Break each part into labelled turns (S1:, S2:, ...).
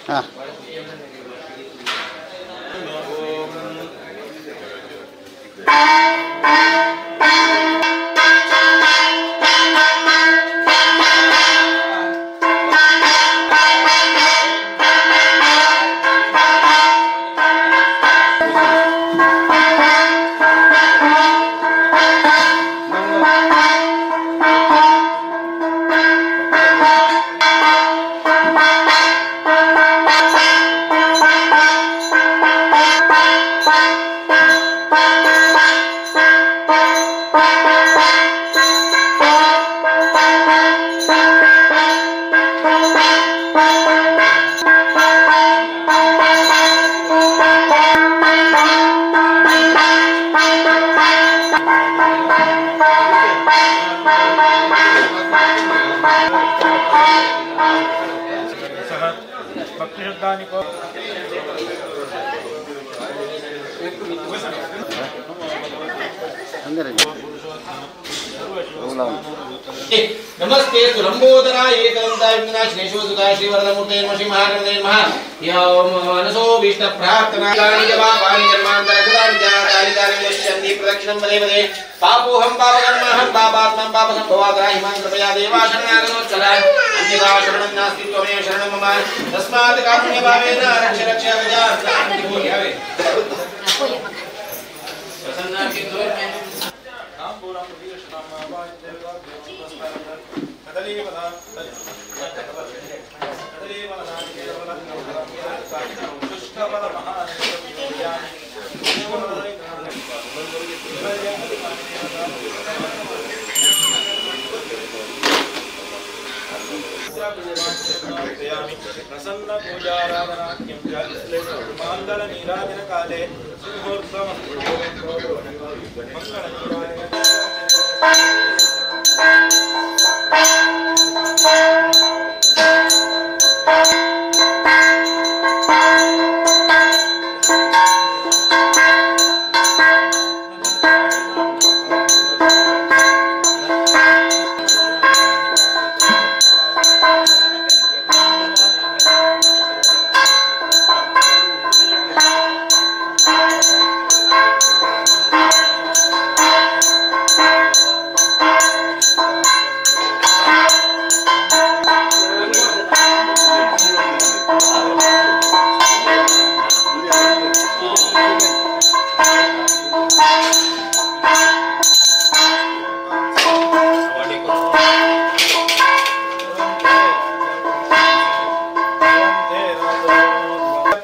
S1: ಹಾಂ
S2: नमस्ते सुलंबोदरा एकदंताय श्रेष्ठोसुताय श्रीवरदमूर्तये नमः श्री महागणपतये नमः। मनसो विष्णु प्रार्थना प्रदक्षिणं पदे पदे पापोहं पापकर्माहं पापात्मं पापसंभवात् हिमां कृपया देवा शरणागतोत्सला अन्यथा शरणं नास्ति त्वमेव शरणं मम तस्मात् कारुण्यभावेन रक्ष रक्ष
S3: प्रसन्न पूजाराधनाख्यं च माङ्गल नीराजन काले सुमुहूर्तमस्तु मंगल नीराजन।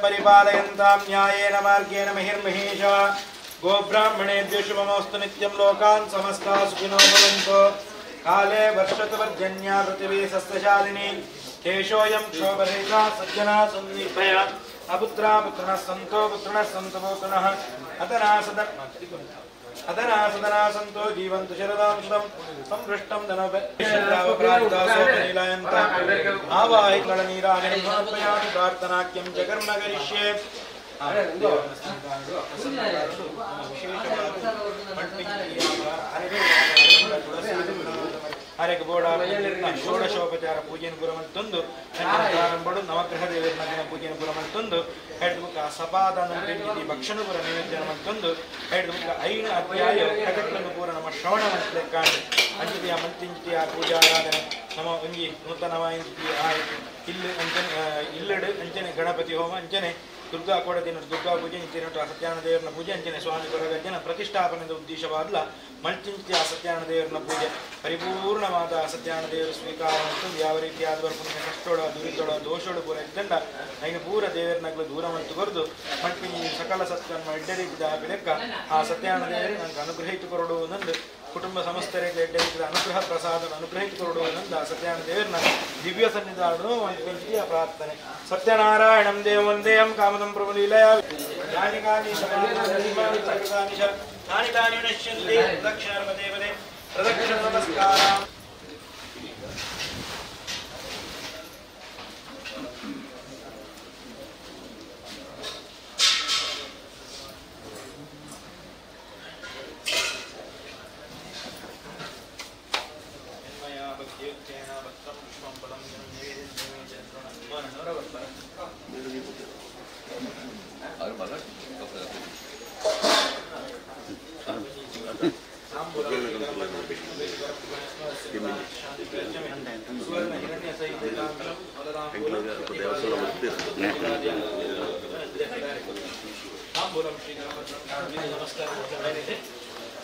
S3: परिपालयन्तां न्यायेन मार्गेण महिर्महेश गोब्राह्मणेभ्यो शुभमस्तु नित्यं लोकान् समस्ता सुखिनो भवन्तु। काले वर्षतु पर्जन्या पृथिवी सस्यशालिनी केशोऽयं क्षोभरहिता सज्जना सन्निर्भया अपुत्रा पुत्रिणः सन्तो पुत्रिणः सन्तु पौत्रिणः अधना सदना सन्तो जीवन्तु शरदां शतं संपृष्टं धनपनीलायन्ताम् आवाहिकलनीराजनं समर्पयामि प्रार्थनाख्यं च कर्म करिष्ये। ಹರೇಕ ಬೋಡ ಷೋಡಶೋಪಚಾರ ಪೂಜೆಯನ್ನು ಪೂರ ಮಲ್ತೊಂದು ಪ್ರಾರಂಭಡು ನವಗ್ರಹ ದೇವರ ಪೂಜೆಯನ್ನು ಪೂರ ಮಲ್ತೊಂದು ಹೆಡ್ ಬುಕ್ಕ ಸಪಾದ ಭಕ್ಷಣ ಪೂರ ನೈವೇದ್ಯ ಮಲ್ತೊಂದು ಹೆಡ್ ಬುಕ್ಕ ಐನ ಅಧ್ಯಾಯ ಕಥೆಗಳನ್ನು ಪೂರ ನಮ್ಮ ಶ್ರವಣ ಮಲ್ತಲೆಕ್ಕಾಂಡು ಅಂಚಿತಿಯ ಮಂತಿಂಚಿತಿಯ ಪೂಜಾರಾಧನೆ ನಮ್ಮ ಒಂಜಿ ನೂತನವಾಯಿಂಚಿತಿ ಆ ಇಲ್ಲು ಅಂಚನೆ ಇಲ್ಲಡು ಅಂಚನೆ ಗಣಪತಿ ಹೋಮ ಅಂಚನೆ ದುರ್ಗಾ ಕೋಡದಿನ ದುರ್ಗಾ ಪೂಜೆ ಇಂಚಿನ ಸತ್ಯನಾರಾಯಣ ದೇವರನ ಪೂಜೆ ಅಂಚನೆ ಸ್ವಾಮಿ ಕೊರಗಜ್ಜನ ಪ್ರತಿಷ್ಠಾಪನೆದ ಉದ್ದೇಶವಾದ್ಲ ಮಲ್ಚಿಂಚಿಯ ಸತ್ಯನಾರಾಯಣ ದೇವರನ ಪೂಜೆ ಪರಿಪೂರ್ಣವಾದ ಸತ್ಯನಾರಾಯಣ ದೇವರು ಸ್ವೀಕಾರ ಮತ್ತು ಯಾವ ರೀತಿಯಾದ ಪುಣ್ಯ ಕಷ್ಟೋಡ ದುರಿತೋಡ ದೋಷೋಡು ಪೂರ ಇದ್ದಂಡ ಐನು ಪೂರ ದೇವರನಗ್ಲು ದೂರ ಮತ್ತು ಕೊರದು ಮಲ್ಪಿನಿ ಸಕಲ ಸತ್ಕರ್ಮ ಎಡ್ಡ ರೀತಿಯ ಲೆಕ್ಕ ಆ ಸತ್ಯನಾರಾಯಣ ದೇವರು ನನಗೆ ಅನುಗ್ರಹಿತು ಕೊರಡು ನಂದು ಕುಟುಂಬ ಸಮಸ್ತರಿಗೆ ಎಡ್ಡ ರೀತಿಯ ಅನುಗ್ರಹ ಪ್ರಸಾದ ಅನುಗ್ರಹಿತು ಕೊರಡು ನಂದು ಆ ಸತ್ಯನಾರಾಯಣ ದೇವರನ್ನ ದಿವ್ಯ ಸನ್ನಿಧಾನವು ಮಲ್ಪಿಂಚಿಯ ಪ್ರಾರ್ಥನೆ. ಸತ್ಯನಾರಾಯಣಂ ದೇವಂ ವಂದೇಹಂ ಕಾಮದಂ ಪ್ರಭುಲೀಲಯಾ ಯಾನಿ ಕಾನಿ ಸಕಲಾನಿ ಚ ತಾನಿ ತಾನಿ ನಶ್ಯಂತಿ ಪ್ರದಕ್ಷಿಣ ಪದೇ ಪದೇ ಪ್ರದಕ್ಷಿಣ ನಮಸ್ಕಾರ.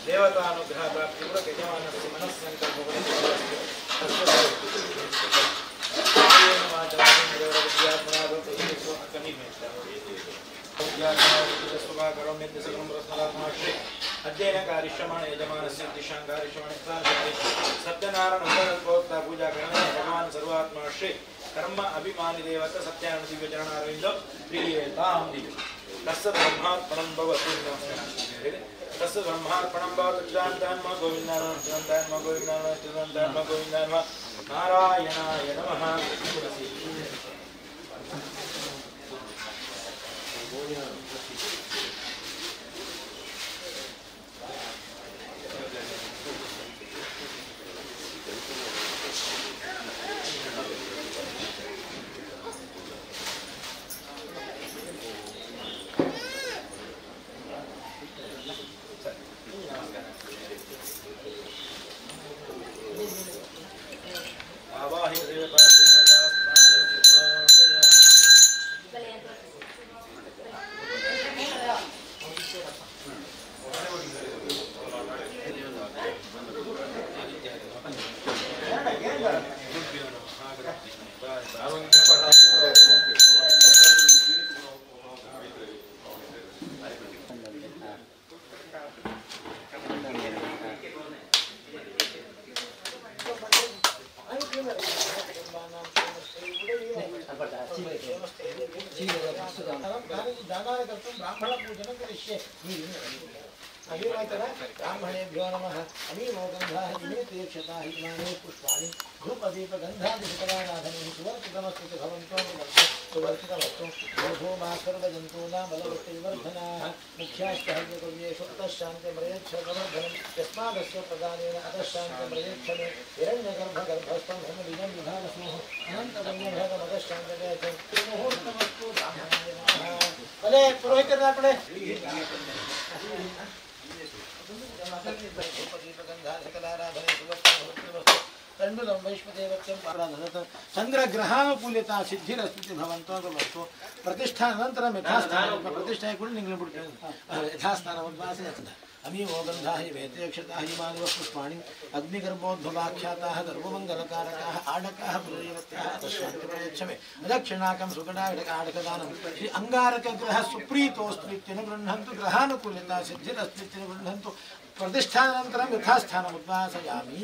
S3: ದೇವತಾನುಗ್ರಹ ಪ್ರಾಪ್ತಿಪೂರ್ವಕ ಯಜಮಾನಸ್ಯ ಮನಸ್ಸಂಕಲ್ಪವನ್ನು ಅಧ್ಯಯನ ಕಾರಿಷ್ಯಮಾಣ ಯಜಮಾನಸ್ಯ ದಿಶಾಂ ಕಾರಿಷ್ಯಮಾಣ ಸತ್ಯನಾರಾಯಣ ಉಪಕಲ್ಪೋಕ್ತ ಪೂಜಾ ಕರಣೆ ಭಗವಾನ್ ಸರ್ವಾತ್ಮ ಶ್ರೀ ಕರ್ಮ ಅಭಿಮಾನಿ ದೇವತ ಸತ್ಯನಾರಾಯಣ ದಿವ್ಯ ಚರಣಾರವಿಂದ ಪ್ರಿಯತಾಂ ದಿವ್ಯ ತಸ್ಸ ಬ್ರಹ್ಮಾರ್ಪಣಂ ಭವತು. ತಸ್ಸ ಬ್ರಹ್ಮಾರ್ಪಣಂ ಭವತು. ಚಾಂತಾನ್ಮ ಗೋವಿಂದಾನ್ಮ ಗೋವಿಂದಾನ್ಮ ಗೋವಿಂದಾನ್ಮ ನಾರಾಯಣಾಯ ನಮಃ.
S1: ब्राह्मणेभ्यो नमः. अमीमो गन्धाः इमे ते क्षताः इमानि पुष्पाणि धूपदीपगन्धादिशतराराधनैः सुवर्चितमस्तु भवन्तो सुवर्चितमस्तु. बोधो मा सर्वजन्तूनां बलवृत्तिवर्धनाः मुख्याश्च हव्यकव्येषु अतः शान्तिमृयच्छ प्रवर्धनं यस्मादस्य प्रदानेन अतः शान्तिमृयच्छ मे हिरण्यगर्भगर्भस्थं धर्मबीजं विभावसोः अनन्तपुण्यभेदमतः शान्तिमृयच्छ मुहूर्तमस्तु. ब्राह्मणाय नमः. भले पुरोहितराकडे
S3: ಚಂದ್ರಗ್ರಹಾನುಕೂಲ್ಯತಾ ಸಿದ್ಧಿರಸ್ತಿ ಭವಂತೋ ವಸ್ತು. ಪ್ರತಿಷ್ಠಾನಂತರ ಯಥಾಸ್ಥಾನ ಪ್ರತಿಷ್ಠಾ ಕೂಡ ನಿಂಗೆ ಯಥಾಸ್ಥಾನ ಅಮೀಮೋ ಗಂಧಾಃ ಇವೇತೆ ಅಕ್ಷತಾಃ ಇಮಾನಿ ಪುಷ್ಪಾಣಿ ಅಗ್ನಿಗರ್ಭೋದ್ಭವಾಖ್ಯಾತಾಃ ಗರ್ಭಮಂಗಲಕಾರಕಾಃ ಆಡಕಾಃ ಪುರೈವತ್ಯಾಃ ಅತಃಶಾಂತಿಪ್ರಯಚ್ಛಮೆ ದಕ್ಷಿಣಾಕಂ ಸುಗಡಾಡಕ ಆಡಕದಾನಂ ಶ್ರೀ ಅಂಗಾರಕಗ್ರಹ ಸುಪ್ರೀತೋಸ್ತ್ವಿತ್ಯನುಗೃಹಂತು ಗ್ರಹಾನುಕೂಲ್ಯತಾ ಸಿದ್ಧಿರಸ್ತ್ವಿತ್ಯನುಗೃಹಂತು. प्रतिष्ठानन्तरं यथास्थानमुद्वासयामि.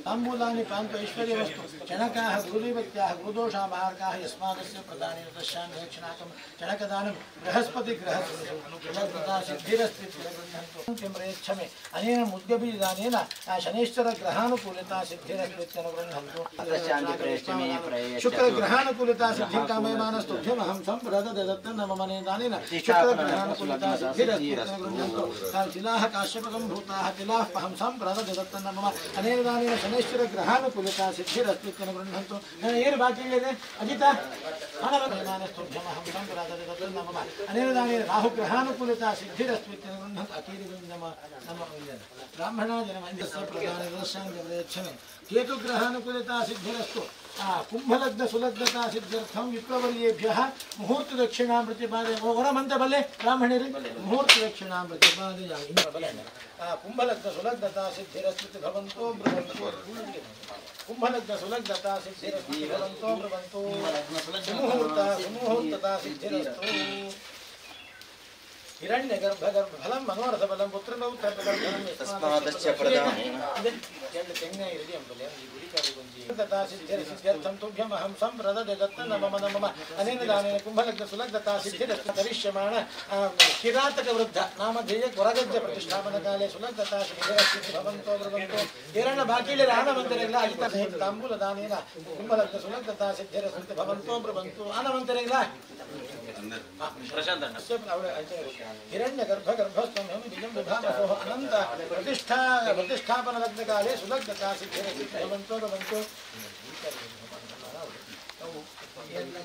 S3: ताम्बूलानि पान्तु ऐश्वर्यवस्तु चणकाः गुरुदैवत्याः गुरुदोषापहारकाः यस्मादस्य प्रदानेन तस्यां दक्षिणाकं चणकदानं बृहस्पतिग्रहस्वता सिद्धिरस्त्वित्यनुगृह्णन्तु प्रयच्छमे. अनेन मुद्गबीजदानेन शनैश्चरग्रहानुकूलता सिद्धिरस्त्वित्यनुगृह्णन्तु. शुक्रग्रहानुकूलता सिद्धिं कामयमानस्तुभ्यमहं सम्प्रददत्तं मम दानेन शुक्रग्रहानुकूलता सिद्धिरस्त्वित्यनुगृह्णन्तु. तिलाः काश्यप भूताः तिलाः पहं सम्प्रददत्तं मम अनेन दानेन शनैश्चर ग्रहानुकूलता सिद्धिरस्त्वित्यनुगृह्णन्तु. ಏನು ಬಾಕಿ ಇದೆ ಅಜಿತ ಅನವಮಾನಸ್ತುಭ್ಯಮಹಂ सम्प्रददत्तं मम अनेन दानेन ರಾಹುಗ್ರಹಾನುಕೂಲತಾ ಸಿದ್ಧಿರಸ್ತ್ವಿತ್ಯನುಗೃಹ್ಣಂತು. ಅಕೀರಿಗಂ ನಮ ನಮ ಬ್ರಾಹ್ಮಣಾಜನಮಂಜಸ್ಯ ಪ್ರದಾನದರ್ಶನ ಕೇತುಗ್ರಹಾನುಕೂಲತಾ ಸಿದ್ಧಿರಸ್ತು. ಕುಂಭಲಗ್ನ ಸುಲಗ್ನತಾ ಸಿದ್ಧ್ಯರ್ಥಂ ವಿಪ್ರವರ್ಯೇಭ್ಯಃ ಮುಹೂರ್ತ ದಕ್ಷಿಣಾಂ ಪ್ರತಿಪಾದಯ. ಹೊರಮಂತ ಬಲೆ ಬ್ರಾಹ್ಮಣರೇ ಮುಹೂರ್ತ ದಕ್ಷಿಣಾಂ ಪ್ರತಿಪಾದಯಾಮಿ. ಕುಂಭಲಗ್ನ ಸುಲಗ್ನತಾ ಸಿದ್ಧಿರಸ್ತು ಭವಂತೋ ಬ್ರುವಂತೋ. ಕುಂಭಲಗ್ನ ಸುಲಗ್ನತಾ ಸಿದ್ಧಿರಸ್ತು ಭವಂತೋ ಬ್ರುವಂತೋ. ಸುಮುಹೂರ್ತ ಸುಮುಹೂರ್ತತಾ ಸಿದ್ಧಿರಸ್ತು. ಹಿರಣ್ಯ ಗರ್ಭ ಗರ್ಭ ಫಲಂ ಮನೋರಥ ಫಲಂ ಪುತ್ರನೌತ್ರಫಲಂ
S4: ತಸ್ಮಾದಸ್ಯ ಪ್ರದಾನೇನ
S3: ಎರಡು ತೆಂಗಿನ ಇರಲಿ ಅಂಬಲೆ ಈ ಗುಡಿಕಾರಿ ಗೊಂಜಿ ತಥಾ ಸಿದ್ಧಿರಸಿದ್ಧ್ಯರ್ಥಂ ತುಭ್ಯಮಹಂ ಸಂಪ್ರದದೆ ನಮಮ ನಮಮ ಅನೇನ ದಾನೇನ ಕುಂಭಲಗ್ನ ಸುಲಗ್ನತಾ ಸಿದ್ಧಿರಸ್ತು ಕರಿಷ್ಯಮಾಣ ಕಿರಾತಕ ವೃದ್ಧ ನಾಮಧೇಯ ಕೊರಗಜ್ಜ ಪ್ರತಿಷ್ಠಾಪನ ಕಾಲೇ ಸುಲಗ್ನತಾ ಸಿದ್ಧಿರಸ್ತು ಭವಂತೋ ಬ್ರುವಂತೋ. ಹಿರಣ್ಯ ಬಾಕಿ ಆನವಂತರಿಲ್ಲ ಅಜಿತ ಸಹಿತ ತಾಂಬೂಲ ದಾನೇನ ಕುಂಭಲಗ್ನ ಸುಲಗ್ನತಾ ಸಿದ್ಧಿರಸ್ತು ಭವಂತೋ ಬ್ರುವಂತೋ. ಆನವಂತರಿಲ್ಲ हिरण्य गर्भ गर्भस्थं बीजं विभावसोः अनंत प्रतिष्ठा प्रतिष्ठापन लग्नकाले सुलग्नता सिद्धिरस्ति भवन्तो भवन्तो.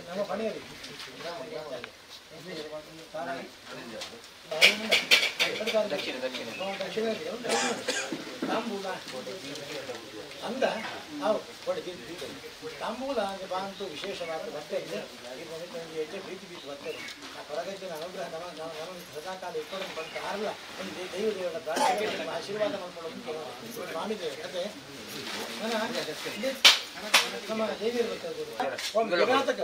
S1: ನಮ್ಮ ಪಣಿಯರಿ ದಕ್ಷಿಣ ತಾಂಬೂಲ ಅಂದ ಅವು ತಾಂಬೂಲ ಅಂದರೆ ಬಾಂತು ವಿಶೇಷವಾದ ಬಟ್ಟೆ ಇದೆ ಈ ಒಂದು ಪ್ರೀತಿ ಬೀಚ್ ಬರ್ತದೆ ಆ ಕೊರಗಜ್ಜನ ಅನುಗ್ರಹ ನಮ್ಮ ನಮ್ಮ ಸದಾಕಾಲ ಇಟ್ಟೊಂದು ಬಂತ ಆರಲ್ಲ ಒಂದು ದೈವ ದೇವರ ಪ್ರಾರ್ಥನೆ ಆಶೀರ್ವಾದ ಮಾಡ್ಕೊಳ್ಳೋದು ಸ್ವಾಮಿ ದೇವ ಅದೇ ನಮ್ಮ ದೇವಿಯರು ಕಿರಾತಕ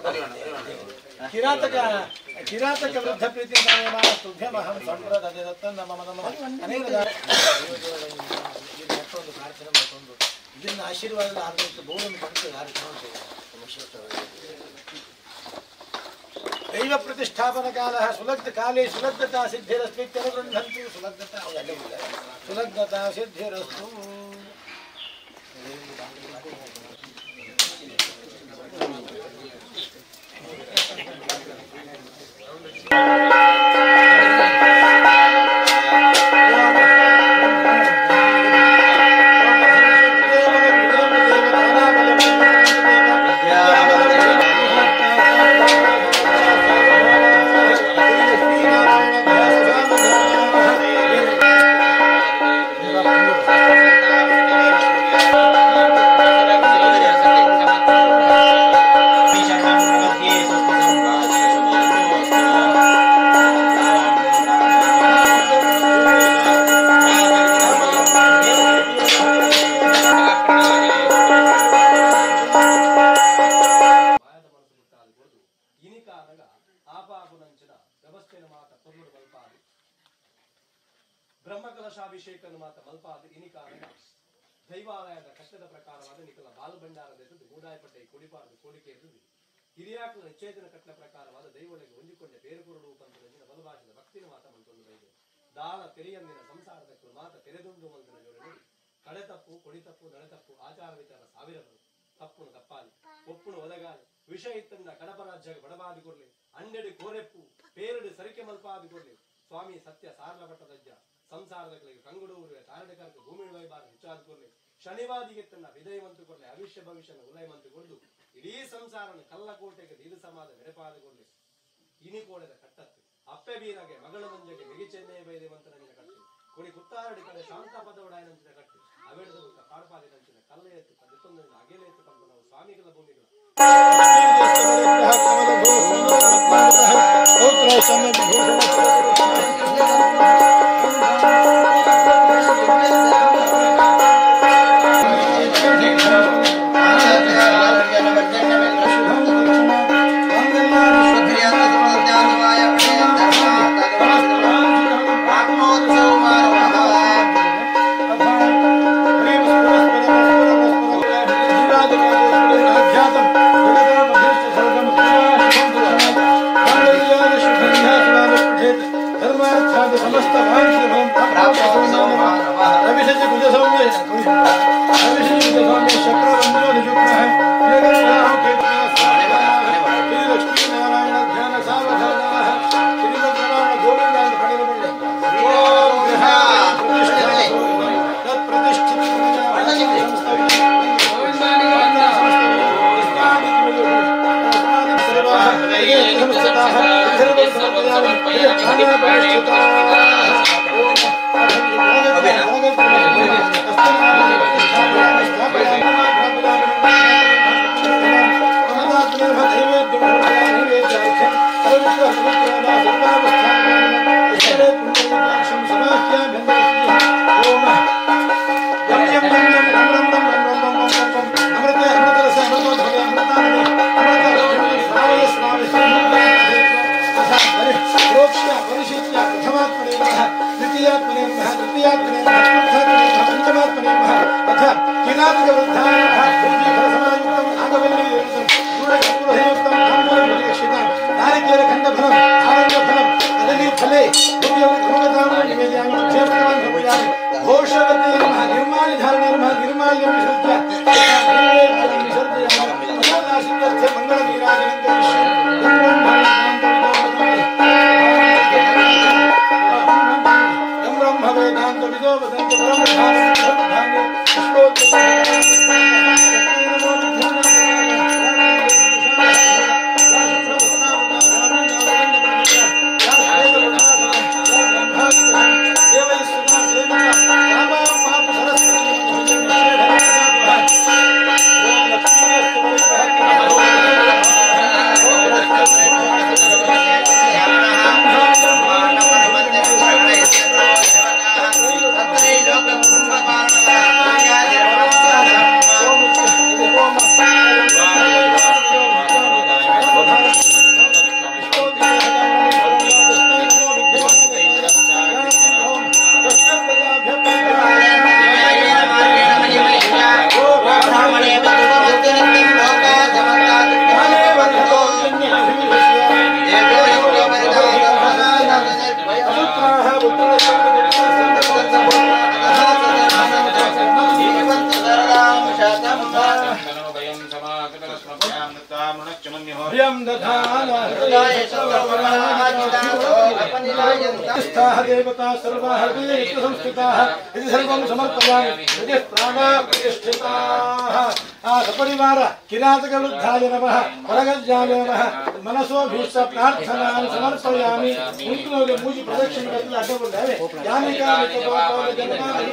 S1: ಕಿರಾತಕ ಕಿರಾತಕ ವೃದ್ಧ ಪ್ರೀತಿ ತುಭ್ಯಮಹಂ ಸಂಪ್ರದಾಯ ದತ್ತ ನಮ್ಮ ನಮ್ಮ ಅನೇಕ ಒಂದು ಪ್ರಾರ್ಥನೆ ಮಾಡಿಕೊಂಡು ಇದನ್ನ ಆಶೀರ್ವಾದ ಆಗಬೇಕು ಬೋಧನ್ನು ಪಡೆದು ಯಾರು ದೈವ ಪ್ರತಿಷ್ಠಾಪನ ಕಾಲ ಸುಲಗ್ನ ಕಾಲೇ ಸುಲಗ್ನತಾ ಸಿದ್ಧಿರಸ್ತು ಇತ್ಯನುಗೃಹಂತು ಸುಲಗ್ನತಾ ಸುಲಗ್ನತಾ ಸಿದ್ಧಿರಸ್ತು.
S5: ಬ್ರಹ್ಮಕಲಶಾಭಿಷೇಕನು ಮಾತ ಮಲ್ಪಾದ ಇನಿಕಾರಣ ದೈವಾಲಯದ ಕಷ್ಟದ ಪ್ರಕಾರವಾದ ನಿಖಲ ಬಾಲಭಂಡಾರದ ಎದುರು ಗೂಡಾಯಪಟ್ಟೆ ಕೊಡಿಪಾರದು ಕೋಡಿಕೆ ಎದುರು ಹಿರಿಯಾಕಲ ನಿಶ್ಚೇತನ ಕಟ್ಟನ ಪ್ರಕಾರವಾದ ದೈವೊಳಗೆ ಹೊಂದಿಕೊಂಡ ಬೇರುಕುರುಡು ಪಂತರಂಜಿನ ಬಲಭಾಷದ ಭಕ್ತಿನ ಮಾತ ಮಂತೊಂದು ಬೈದು ದಾಳ ತೆರೆಯಂದಿನ ಸಂಸಾರದ ಮಾತ ತೆರೆದುಂಡು ಮಂದಿನ ಜೋಡಣೆ ಕಡೆತಪ್ಪು ಕೊಡಿತಪ್ಪು ನಡೆತಪ್ಪು ಆಚಾರ ವಿಚಾರ ಸಾವಿರವರು ತಪ್ಪುನು ತಪ್ಪಾಲಿ ಒಪ್ಪುನು ಒದಗಾಲಿ ವಿಷ ಇತ್ತಂದ ಕಡಪ ರಾಜ್ಯ ಬಡಬಾದಿ ಕೊರ್ಲಿ ಅಂಡೆಡು ಕೋರೆಪ್ಪು ಪೇರಡು ಸರಿಕೆ ಮಲ್ಪಾದಿ ಕೊರ್ಲಿ ಸ್ವಾಮಿ ಸತ್ಯ ಸಾರಲಪಟ್ಟದಜ್ಜ ಸಂಸಾರದ ಕಲೆಗೆ ಕಂಗುಡೂರುವೆ ತಾರಡಕರ್ಕ ಭೂಮಿ ವೈಭಾರ ಹೆಚ್ಚಾದ ಕೊರ್ಲಿ ಶನಿವಾದಿಗೆ ತನ್ನ ವಿದಯವಂತು ಕೊರ್ಲಿ ಅವಿಷ್ಯ ಭವಿಷ್ಯನ ಉಲಯವಂತು ಕೊಡ್ದು ಇಡೀ ಸಂಸಾರನ ಕಲ್ಲಕೋಟೆಗೆ ದೀದ ಸಮಾಧ ಮೆರೆಪಾದ ಕೊರ್ಲಿ ಇನಿಕೋಡೆದ ಕಟ್ಟತ್ತು ಅಪ್ಪೆ ಬೀರಗೆ ಮಗಳ ಮಂಜಗೆ ಮಿಗಿಚೆನ್ನೇ ಬೈದೇವಂತನ ಕಟ್ಟು ಕೊಡಿ ಕುತ್ತಾರಡಿ ಕಡೆ ಶಾಂತ ಪದವಡಾಯನಂಚಿನ ಕಟ್ಟು ಅವೆಡದ ಬುಕ್ಕ ಪಾಡ್ಪಾದಿನಂಚಿನ ಕಲ್ಲ ಎತ್ತು ಕದೆತ್ತೊಂದಿನ ಅಗೆಲೆ ಎತ್ತು ಪಂಪ ನಾವು ಸ್ವಾಮಿಗಳ ಭೂಮಿಗಳ
S1: ವೇದಾಂತ ವಿದೋ ವದಂತ ಪರಮ देवता सर्वाः संस्थिताः इति सर्वं समर्पयामि। प्राणा प्रतिष्ठिताः सपरिवार किरातकवृद्धाय नमः, परगज्याय नमः, मनसोभीष्ट प्रार्थनां समर्पयामि। मुंकुलोले मूजि प्रदक्षिण करते अड्डबुल्लावे यानि कानि पापानि जन्मानि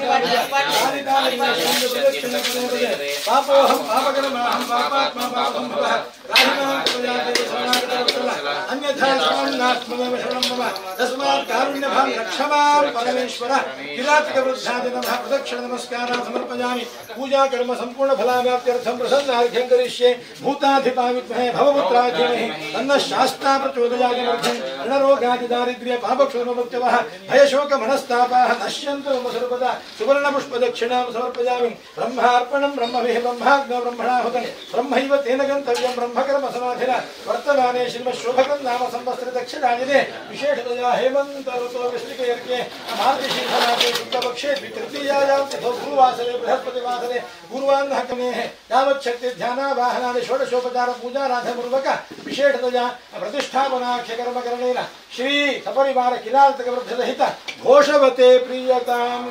S1: प्रदक्षिण करते पापोऽहं पापकर्माहं पापात्मा पापं भवः राहिमां कृपया शरणागतवत्सल अन्यथा शरणं नास्ममेव शरणं मम तस्मात् कारुण्यभां रक्षमां परमेश्वर। किरातकवृद्धाय नमः, प्रदक्षिण नमस्कारान् समर्पयामि। पूजा कर्म संपूर्ण फलावाप्त्यर्थं प्रसन्नार्घ्यं करिष्ये। भूताधिपा विद्महे भवपुत्राय धीमहि तन्नः शास्ता प्रचोदयात्। ऋणरोगादिदारिद्र्य पापक्षोभमुक्तवः भयशोक मनस्तापाः नश्यन्तु मम सर्वदा। सुवर्णपुष्पदक्षिणां समर्पयामि। ब्रह्मार्पणं ब्रह्मभिः ब्रह्माग्नौ ब्रह्मणाहुतं ब्रह्मैव तेन गन्तव्यं ब्रह्मकर्म समाधिना। वर्तमाने श्रीमच्छोभकं नाम संवत्सरे दक्षिणायने विशेषतया हेमन्त ऋतौ वृश्चिकयर्के मार्गशीर्षमासे शुक्लपक्षे तृतीयायां तिथौ गुरुवासरे बृहस्पतिवासरे पूर्वाह्नकमेः यावच्छक्ति ध्यानावाहनादि षोडशोपचार पूजाराधपूर्वक विशेषतया प्रतिष्ठापनाख्यकर्मकरणेन श्री सपरिवार किरातकवृद्धसहित घोषवते प्रीयतां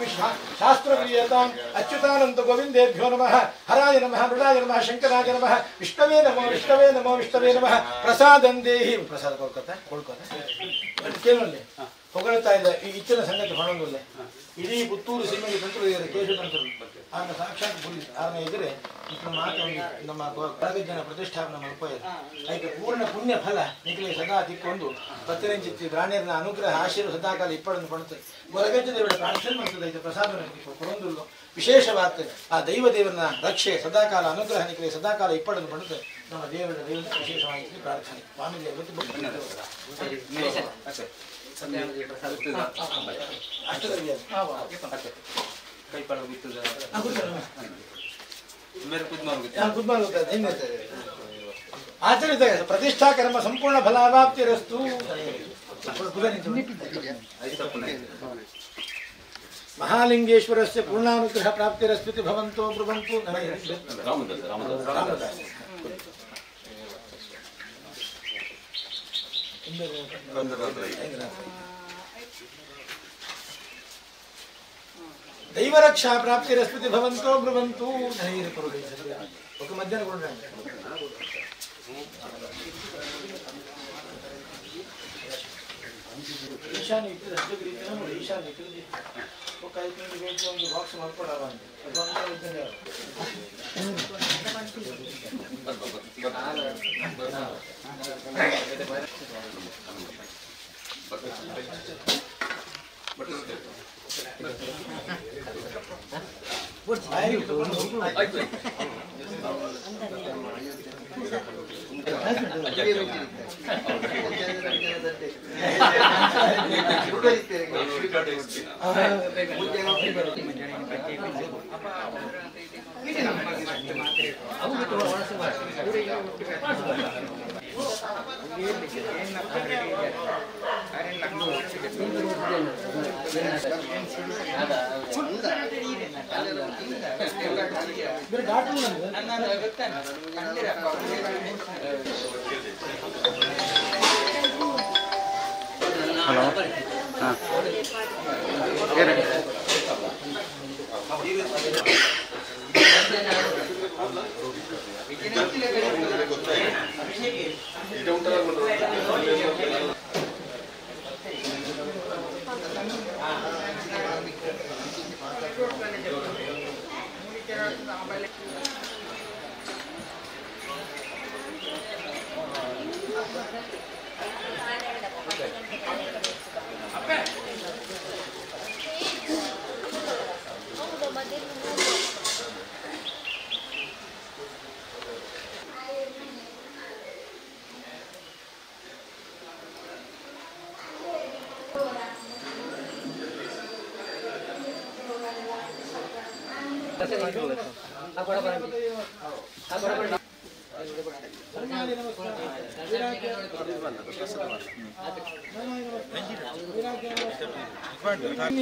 S1: शास्त्रप्रियताम् अच्युतानन्द गोविन्देभ्यो नमः। हराय नमः, मृडाय नमः, शङ्कराय नमः, विष्णवे नमो विष्णवे नमो विष्णवे नमः। प्रसादं देहि। ಪ್ರಸಾದ ಕೊಳ್ಕೊತ ಕೊಳ್ಕೊತ ಕೇಳಲ್ಲಿ ಹೊಗಳ್ತಾ ಇದ್ದ ಈ ಇಚ್ಚಿನ ಸಂಗತಿ ಹೊಣಂಗುಲ್ಲೆ ಇಡೀ ಪುತ್ತೂರು ಸೀಮೆಗೆ ತಂತ್ರರು ಇದ್ದಾರೆ, ಕೇಶವ ತಂತ್ರರು. ಆಗ ಸಾಕ್ಷಾತ್ ಗುರಿ ಆರನ ಎದುರೆ ನಮ್ಮ ಮಾತು ನಮ್ಮ ಕೊರಗಜ್ಜನ ಪ್ರತಿಷ್ಠಾಪನೆ ಮಲ್ಪೋಯ ಐಕೆ ಪೂರ್ಣ ಪುಣ್ಯ ಫಲ ನಿಖಲೆ ಸದಾ ತಿಕ್ಕೊಂಡು ಪತ್ತಿರಂಚಿತ್ತಿ ಬ್ರಾಣ್ಯರನ ಅನುಗ್ರಹ ಆಶೀರ್ವಾದ ಸದಾಕಾಲ ಇಪ್ಪಡನ್ನು ಪಡುತ್ತೆ. ಕೊರಗಜ್ಜ ದೇವರ ಪ್ರಾರ್ಥನೆ ಮಾಡ್ತದೆ ಐತೆ ಪ್ರಸಾದ ಕೊರೊಂದುಲ್ಲು ವಿಶೇಷವಾದ ಆ ದೈವ ದೇವರನ ರಕ್ಷೆ ಸದಾಕಾಲ ಅನುಗ್ರಹ ನಿಖಲೆ ಸದಾಕಾಲ ಇಪ್ಪಡನ್ನು ಪಡುತ್ತೆ. ನಮ್ಮ ದೇವರ ದೇವರ ವಿಶೇಷವಾಗಿ ಪ್ರಾರ್ಥನೆ ಸ್ವಾಮಿ ದೇವತೆ ಆಚರಿತ ಪ್ರತಿಷ್ಠಾ ಕರ್ಮ ಸಂಪೂರ್ಣ ಫಲಾವಾಪ್ತಿರಸ್ತು. ಮಹಾಲಿಂಗೇಶ್ವರಸ್ಯ ಪೂರ್ಣಾನುಗ್ರಹ ಪ್ರಾಪ್ತಿರಸ್ತು ಭವಂತೋ ಬ್ರುವಂತು. ರಾಮದಾಸ್ ದೈವರಕ್ಷಾ ಪ್ರಾಪ್ತಿರಸ್ಪತಿ ಭವಂತೋ ಬ್ರುವಂತು. ఒక ಮಧ್ಯಾಹ್ನ ಕೂಡ ಈಶಾನ್ಯ ಇತ್ತು ಈಶಾನ್ಯ ಇತ್ತು ఒక ಐದು ಒಂದು ಬಾಕ್ಸ್ ಮಾಡ್ಕೊಡವ ಅಂತ
S4: ಹಲೋ ಹಾಂ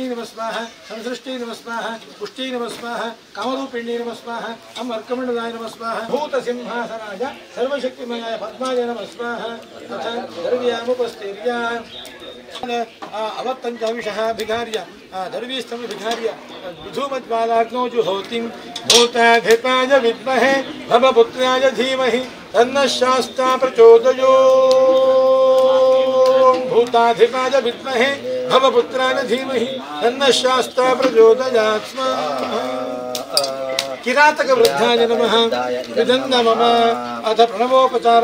S1: नमस्वाह संसृष्टि नमस्वाह पुष्टि नमस्वाह कामरूपिणी नमस्वाह अम अर्कमण्डलाय नमस्वाह भूतसिंहासनाय सर्वशक्तिमयाय पद्माय नमस्वाह तथा दर्व्यामुपस्तीर्य अवत्तञ्चविषः भिघार्य दर्वीस्थं भिघार्य विधूमज्वालाग्नौ जुहोतिं भूताधिपाय विद्महे भवपुत्राय धीमहि तन्नः शास्ता प्रचोदयात्। भूताधिपाय विद्महे भवपुत्राय धीमहि तन्नः शास्ता प्रचोदयात् स्वाहा। किरातकवृद्धाय नमः विदन्न मम अथ प्रणवोपचार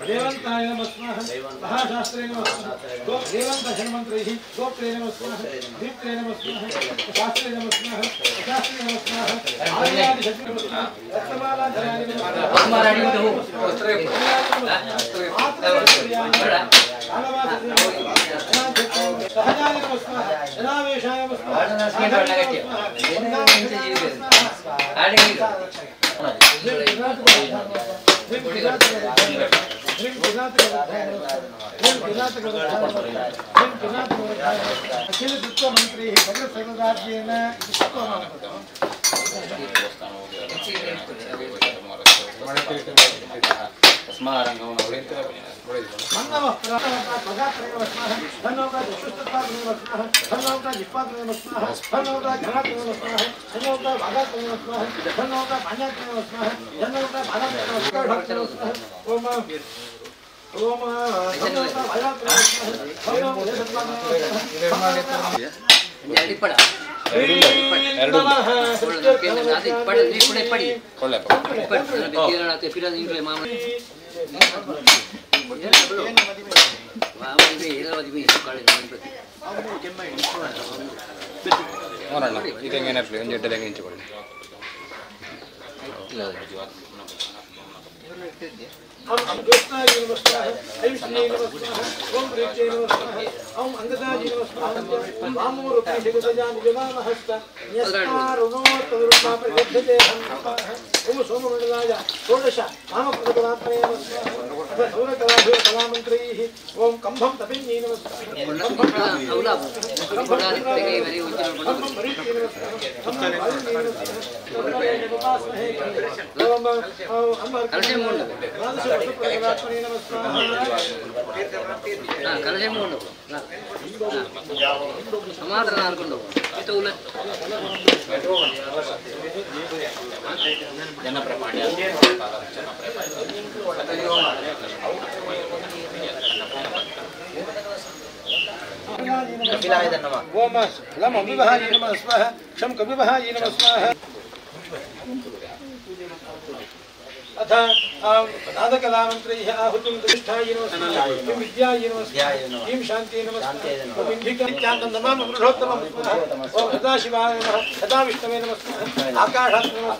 S1: देवंताय नमस्वाह महाशास्त्रे नमस्वाह देवंत षण्मन्त्रैः गोप्त्रे नमस्वाह दीप्त्रे नमस्वाह शास्त्रे नमस्वाह शास्त्रे नमस्वाह आर्यादि नमस्वाह रत्नमालाधराय नमस्वाह सहजाय नमस्वाह जनावेशाय नमस्वाह अथ नादकलामन्त्रैः आहुतिं प्रतिष्ठायै नमः ह्रीं विद्यायै नमः ह्रीं शान्त्यै नमः ॐ इन्धिकान्तं नमामि पुरुषोत्तमं ॐ सदाशिवाय नमः सदा विष्णवे नमः आकाशात्मने नमः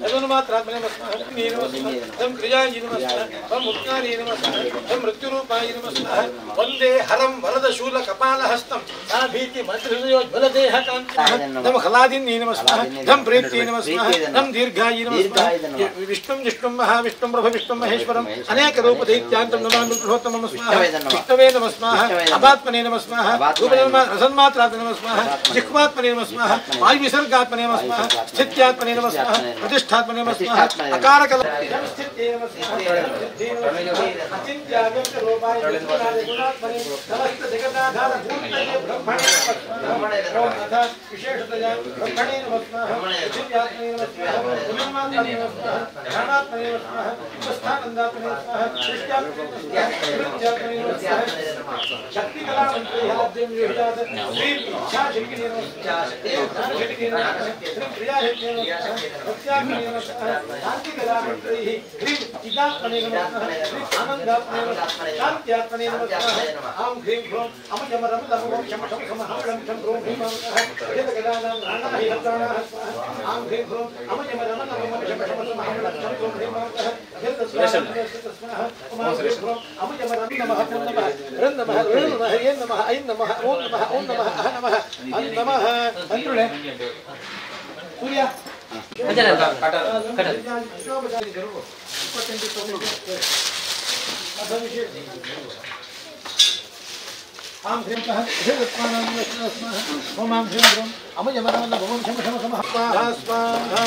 S1: यदनुमात्रात्मने नमः तं क्रियायै नमः तं मुक्तायै नमः तं मृत्युरूपायै नमः वन्दे हरं वरदशूलकपालहस्तं सा भीति मन्त्रहृदयोज्ज्वलदेहकान्तिः तं खलादिन्यै नमः तं प्रीत्यै नमः तं दीर्घायै नमः विष्णुं जिष्णुं महाविष्णुं प्रभविष्णुं महेश्वरम् अनेक रूपदैत्यान्तं नमामि पुरुषोत्तमं स्वाहा विष्णवे नमः स्वाहा अपात्मने नमः स्वाहा रसन्मात्रात्मने नमः स्वाहा जिह्वात्मने नमः स्वाहा वायुविसर्गात्मने नमः स्वाहा स्थित्यात्मने नमः स्वाहा प्रतिष्ठात्मने नमः स्वाहा अकारकल स्थित्यै नमः सिद्धे नमः अचिन्त्याव्यक्त रूपाय गुणात्मने समस्त जगदाधार भूतये ब्रह्मणे नमः ओम अथ विशेषतया ब्रह्मणे नमः पृथिव्यात्मने नमः ब्रह्मात्मने नमः ध्यानात्मने नमः उपस्थानन्दात्मने नमः सृष्ट्यात्मने नमः वृत्त्यात्मने नमः शक्तिकलामन्त्रैः श्रीं इच्छाशक्तिः नमः ज्ञानशक्तिः नमः श्रीं क्रियाशक्तिः नमः भक्त्यात्मने नमः शान्तिकलामन्त्रैः ह्रीं चिदात्मने नमः श्रीं आनन्दात्मने नमः शान्त्यात्मने नमः आं ह्रीं ह्रों अमजमरम दमं शम शम सम हं लं शं ह्रों ह्रीं नमः यदगदानां प्राणाः प्राणाः स्वाहा आं ह्रीं ह्रों अमजमरम दमं शम शम सम हं लं शं ह्रों ह्रीं नमः अमजमरम नमः नमः रं नमः ऋण नमः ये नमः ऐं नमः ओं नमः ओं नमः अह नमः अं नमः अंतुळे सूर्य आं ह्रीं सः ओम आं ह्रीं ह्रों अमयमरमलभवं शम शम समः स्वाहा स्वाहा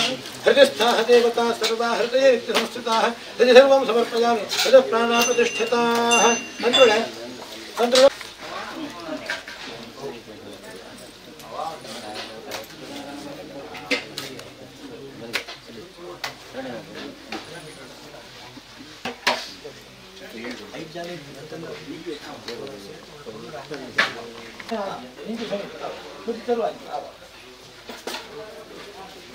S1: हृदयस्थाः देवता सर्वा हृदये संस्थिताः हृदि सर्वं समर्पयामि हृदय प्राणाः प्रतिष्ठिताः अंतुळे अंतुळे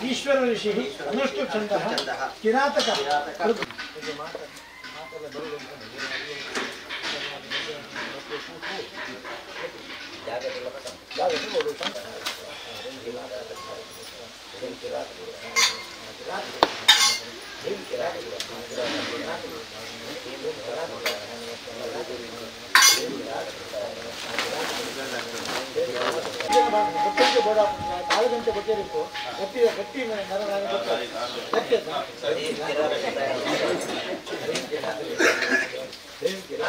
S1: ईश्वर ऋषिः अनुष्टुप् छन्दः किरातकः ಕಾಲು ಗಂಟೆ ಬಟ್ಟೆರಿಪ್ಪು ಗಟ್ಟಿ ಗಟ್ಟಿ ಗಟ್ಟಿ
S2: Thank you.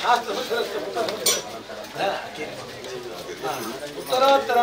S1: ಶಾಸ್ತ್ರ उत्तरोत्तर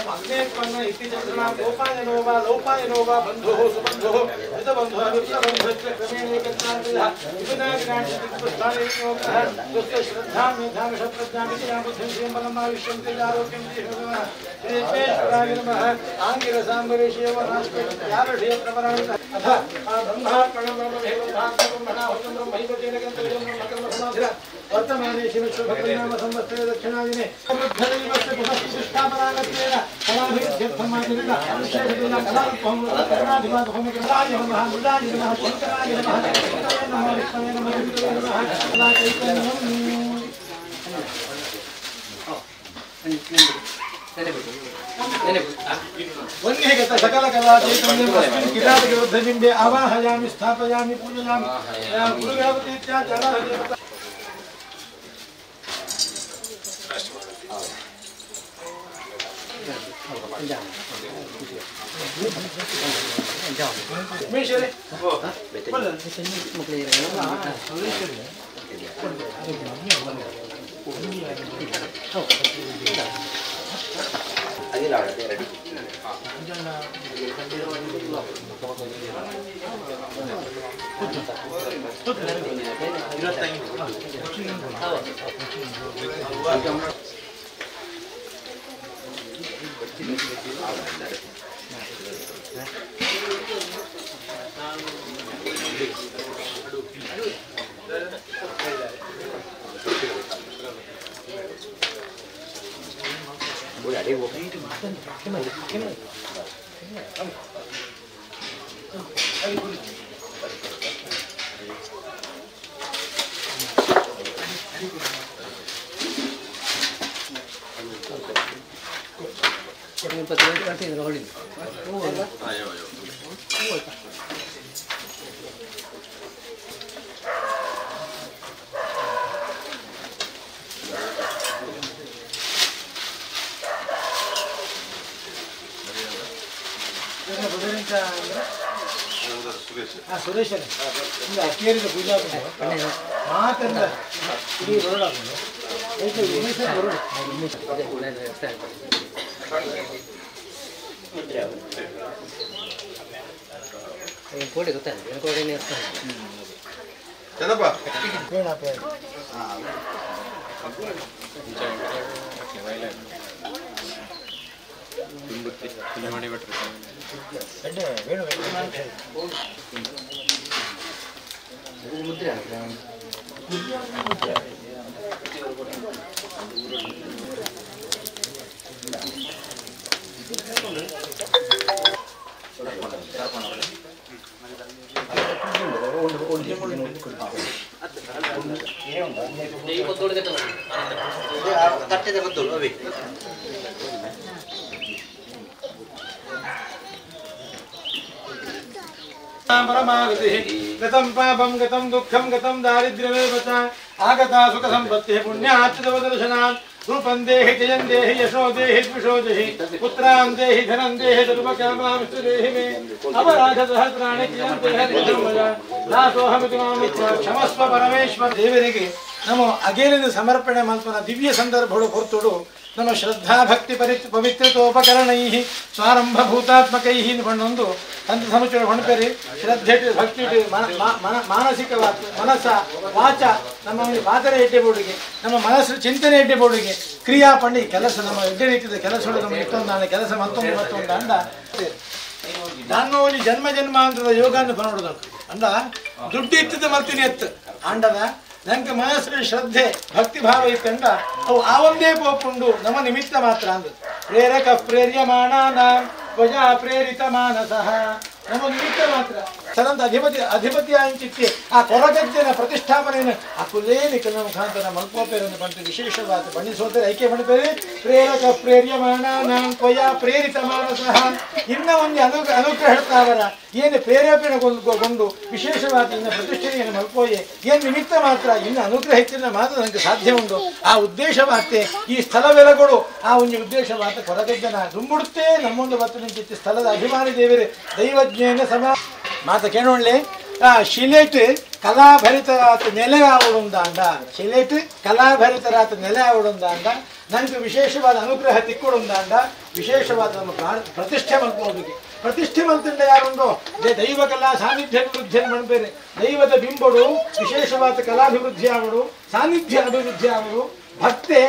S1: अग्नेत्पन्न इति चन्द्रमा गोपायनो वा लौपायनो वा बन्धुः सुबन्धुः हितबन्धुः विप्रबन्धुश्च क्रमेण एकत्रान्तयः विपुनाग्राणिस्थाने स्वस्य श्रद्धां मेधामिषप्रज्ञामिति यां बुद्धिं श्रियं बलम् आयुष्यं तेजारोग्यं नमः श्रीवेश्वराय नमः आङ्गिरसाम्बरीषेव नास्पयावषेयप्रवराणि अथ ब्रह्मार्पणं ब्रह्मदेवब्रह्मात्मब्रह्मणाहुतं ब्रह्मैव तेन गन्तव्यं ब्रह्मकर्मसमाधिना वर्तमाने शिवशुभपरिणाम संवत्सरे दक्षिणायने समृद्धदैवस्य पुनःप्रतिष्ठापनागत्वेन कलाभिवृद्ध्यर्थमाचरित विशेषतेन कलारूपं करुणाधिवादहोमकराय नमः मृदाय नमः शङ्कराय नमः शङ्कराय नमः विष्णवे नमः विष्णवे नमः कलाचैतन्यम् वन्यगत सकल कला चैतन्यम् अस्मिन् किरातकवृद्धबिम्बे आवाहयामि स्थापयामि पूजयामि गुरुगणपतीत्याचारादेवता ಸುರೇಶ್ ಅಕ್ಕೇರಿದ ಪೂಜಾ ಮಾತಂದ ಇಡೀ ಬರೋಡಾಕೊಂಡು गतं पापं गतं दुःखं गतं दारिद्र्यमेव च आगता सुखसम्पत्तिः पुण्यात् तव दर्शनात् रूपं देहि जयं देहि यशो देहि द्विषो देहि पुत्रान् देहि धनं देहि सर्वकामांश्च देहि मे अपराधसहस्राणि क्रियन्ते हरिर्मया दासोऽहमिति मां क्षमस्व परमेश्वर ದೇವರಿಗೆ ನಮ್ಮ ಅಗೇಲಿನ ಸಮರ್ಪಣೆ ಮಲ್ಪನ ದಿವ್ಯ ಸಂದರ್ಭಡು ಹೊರ್ತುಡು ನಮ್ಮ ಶ್ರದ್ಧಾ ಭಕ್ತಿ ಪವಿತ್ರತೋಪಕರಣೈ ಸ್ವಾರಂಭಭೂತಾತ್ಮಕೈ ಪಣ್ಣೊಂದು ತಂತ್ರ ಸಮುಚ್ಚಯ ಹೊಣಪೇರಿ ಶ್ರದ್ಧೆ ಭಕ್ತಿ ಮಾನಸಿಕವಾದ ಮನಸ್ಸ ವಾಚ ನಮ್ಮ ಪಾತ್ರ ಎಡ್ಡೆ ಬೋಡಿಗೆ ನಮ್ಮ ಮನಸ್ಸು ಚಿಂತನೆ ಎಡ್ಡೆ ಬೋಡಿಗೆ ಕ್ರಿಯಾ ಪಂಡಿ ಕೆಲಸ ನಮ್ಮ ಎಡ್ಡೆ ರೀತಿಯ ಕೆಲಸ ನಮ್ಮ ಇಷ್ಟೊಂದಾಣ ಕೆಲಸ ಮತ್ತೊಂದು ಮತ್ತೊಂದು ಅಂಡ ದಾನೋಲಿ ಜನ್ಮ ಜನ್ಮಾಂತರದ ಯೋಗಾನ್ನು ಬರೋದು ಅಂದ ದುಡ್ಡು ಇತ್ತದ ಮಲ್ತೀನಿ ಎತ್ತು ಅಂಡದ ನಂಗೆ ಮನಸ್ಸಿನ ಶ್ರದ್ಧೆ ಭಕ್ತಿ ಭಾವ ಇತ್ತಂಡ ಅವು ಆ ಒಂದೇ ಪೋಪುಂಡು ನಮ್ಮ ನಿಮಿತ್ತ ಮಾತ್ರ ಅಂದ ಪ್ರೇರಕ ಪ್ರೇರ್ಯಮಾಣಾನ ತ್ವಯಾ ಪ್ರೇರಿತ ಮಾನಸಃ ನಮ್ಮ ನಿಮಿತ್ತ ಮಾತ್ರ ಸರಂತ ಅಧಿಪತಿ ಅಧಿಪತಿ ಅಂಚಿತ್ತಿ ಆ ಕೊರಗಜ್ಜನ ಪ್ರತಿಷ್ಠಾಪನೆಯನ್ನು ಆ ಕುಲೇಲಿ ಕೆಲವು ಮುಖಾಂತರ ಮಲ್ಪೋಪೇರನ್ನು ಬಂತು ವಿಶೇಷವಾದ ಬಣ್ಣಿಸೋದರೆ ಐಕ್ಯ ಪಡಿಪೇರಿ ಪ್ರೇರಕ ಪ್ರೇರ್ಯಮಾಣಾನ ತ್ವಯಾ ಪ್ರೇರಿತ ಮಾನಸಃ ಇನ್ನ ಒಂದು ಅನುಗ್ರಹ ಹೇಳ್ತಾವರ ಏನು ಪ್ರೇರೇಪಣೆಗೊಂಡು ವಿಶೇಷವಾದ ಇನ್ನು ಪ್ರತಿಷ್ಠೆಯನ್ನು ಮಲ್ಪೋಯೆ ಏನು ನಿಮಿತ್ತ ಮಾತ್ರ ಇನ್ನು ಅನುಗ್ರಹ ಹೆಚ್ಚಿನ ಮಾತ್ರ ನನಗೆ ಸಾಧ್ಯ ಉಂಟು ಆ ಉದ್ದೇಶವಾತೆ ಈ ಸ್ಥಳವೆಲಗಳು ಆ ಒಂದು ಉದ್ದೇಶವಾತ ಕೊರಗಜ್ಜನ ದುಂಬುಡುತ್ತೇ ನಮ್ಮೊಂದು ಬತ್ತು ನಿಂತಿತ್ತು ಸ್ಥಳದ ಅಭಿಮಾನಿ ದೇವರೇ ದೈವಜ್ಞೇನ ಸಮ ಮಾತ ಕೇಳೋಳ್ಳೆ ಆ ಶಿಲೇಟ್ ಕಲಾಭರಿತರಾತ ನೆಲೆ ಆವಡುಂದಾಂಡ ಶಿಲೆಟ್ ಕಲಾಭರಿತರಾತ ನೆಲೆ ಆವಡುಂದಾಂಡ ನನಗೆ ವಿಶೇಷವಾದ ಅನುಗ್ರಹ ತಿಕ್ಕೊಡುಂದಾಂಡ ವಿಶೇಷವಾದ ನಮ್ಮ ಪ್ರತಿಷ್ಠೆ ಮಲ್ಕೋಬೇಕು. ಪ್ರತಿಷ್ಠೆ ಮಲ್ತಂಡ ಯಾರುಂಡೋ ದೈವ ಕಲಾ ಸಾನ್ನಿಧ್ಯ ಅಭಿವೃದ್ಧಿಯನ್ನು ಮಾಡ್ಬೇರೆ. ದೈವದ ಬಿಂಬಡು ವಿಶೇಷವಾದ ಕಲಾಭಿವೃದ್ಧಿ ಆವಡು ಸಾನ್ನಿಧ್ಯ ಅಭಿವೃದ್ಧಿ ಆವಡು ಭಕ್ತೆ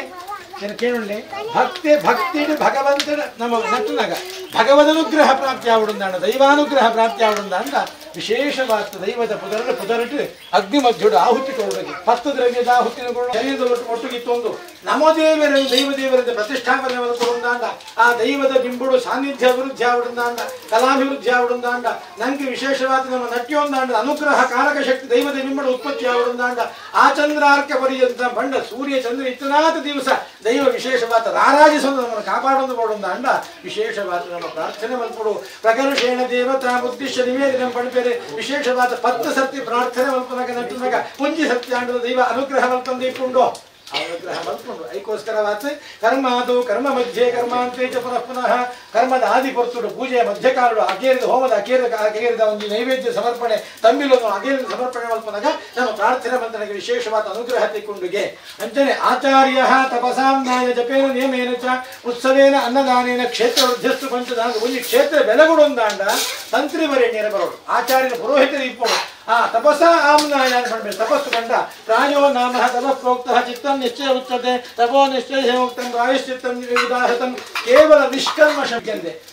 S1: ಕೇಳುಳ್ಳಿ ಭಕ್ತಿ ಭಕ್ತಿ ಭಗವಂತನ ನಮ್ಮ ನಟ್ಟನಾಗ ಭಗವದನುಗ್ರಹ ಪ್ರಾಪ್ತಿ ಆವಡುಂದಾಂಡ ದೈವಾನುಗ್ರಹ ಪ್ರಾಪ್ತಿ ಆವಡುಂದಾಂಡ ವಿಶೇಷವಾದ ದೈವದ ಪುದರ ಪುದರಿಟ್ಟು ಅಗ್ನಿ ಮಧ್ಯುಡು ಆಹುತಿ ಕೊಡಬೇಕು. 10 ದ್ರವ್ಯದ ಆಹುತಿನ ಶರೀರದ ಒಟ್ಟುಗಿತ್ತೊಂದು ನಮೋ ದೇವರ ದೈವ ದೇವರಿಂದ ಪ್ರತಿಷ್ಠಾಪನೆ ಕೊಡುಂದಾಂಡ ಆ ದೈವದ ಬಿಂಬುಡು ಸಾನ್ನಿಧ್ಯ ಅಭಿವೃದ್ಧಿ ಆವಡುಂದಾಂಡ ಕಲಾಭಿವೃದ್ಧಿ ಆವಡುಂದಾಂಡ ನಂಗೆ ವಿಶೇಷವಾದ ನಮ್ಮ ನಟ್ಯೊಂದಾಂಡ ಅನುಗ್ರಹ ಕಾರಕ ಶಕ್ತಿ ದೈವದ ಬಿಂಬುಡು ಉತ್ಪತ್ತಿ ಆವಡುಂದಾಂಡ ಆ ಚಂದ್ರಾರ್ಕ ಪರ್ಯಂತ ಬಂಡ ಸೂರ್ಯ ಚಂದ್ರ ಇತ್ತನಾಥ ದಿವಸ ದೈವ ವಿಶೇಷವಾದ ರಾರಾಜಿಸಲು ನಮ್ಮನ್ನು ಕಾಪಾಡೊಂದು ಕೊಡುಂದಾಂಡ ವಿಶೇಷವಾದ ನಮ್ಮ ಪ್ರಾರ್ಥನೆ ಮಲ್ಪಡು. ಪ್ರಕರ್ಷೇಣ ದೇವತಾ ಉದ್ದೇಶ ನಿವೇದನೆ ಪಡಿಪೇರೆ ವಿಶೇಷವಾದ 10 ಸರ್ತಿ ಪ್ರಾರ್ಥನೆ ಮಲ್ಪನಾಗ ನಟ್ಟನಾಗ ಪುಂಜಿ ಸತ್ಯ ಆಂಡದ ದೈವ ಅನುಗ್ರಹ ಮಲ್ಪಂದು ಇಪ್ಪುಂಡು ಅನುಗ್ರಹ ಮಲ್ಪುಂಡು. ಐಕೋಸ್ಕರವಾದ ಕರ್ಮಾದು ಕರ್ಮ ಮಧ್ಯೆ ಕರ್ಮಾಂತೇ ಚ ಪುನಃ ಪುನಃ ಕರ್ಮದ ಆದಿ ಪೊರ್ತುಡು ಪೂಜೆಯ ಮಧ್ಯಕಾಲಡು ಅಗೇರಿದ ಹೋಮದ ಅಗೇರಿದ ಒಂದು ನೈವೇದ್ಯ ಸಮರ್ಪಣೆ ತಂಬಿಲನ್ನು ಅಗೇರಿದ ಸಮರ್ಪಣೆ ಮಲ್ಪನಾಗ ನಮ್ಮ ಪ್ರಾರ್ಥನೆ ಮಂತ್ರನಿಗೆ ವಿಶೇಷವಾದ ಅನುಗ್ರಹ ತಿಕ್ಕೊಂಡುಗೆ. ಅಂಚನೆ ಆಚಾರ್ಯ ತಪಸಾಂ ದಾನ ಜಪೇನ ನಿಯಮೇನ ಚ ಉತ್ಸವೇನ ಅನ್ನದಾನೇನ ಕ್ಷೇತ್ರ ವೃದ್ಧಸ್ತು ಪಂಚದಾನ ಒಂದು ಕ್ಷೇತ್ರ ಬೆಲಗುಡೊಂದಾಂಡ ತಂತ್ರಿ ವರೇಣ್ಯರ ಬರೋಡು ಆಚಾರ್ಯನ ಪುರೋಹಿತರು ಇಪ್ಪೋಡು. ಆ ತಪಸ ಆಮ್ನಾಯ ಅಂತ ತಪಸ್ಸು ಕಂಡ ಪ್ರಾಯೋ ನಾಮ ತಪಃ ಪ್ರೋಕ್ತಃ ಚಿತ್ತಂ ನಿಶ್ಚಯ ಉಚ್ಯತೆ ತಪೋ ನಿಶ್ಚಯ ಉಕ್ತಂ ಪ್ರಾಯಶ್ಚಿತ್ತಂ ಉದಾಹೃತಂ ಕೇವಲ ನಿಷ್ಕಲ್ಮಶ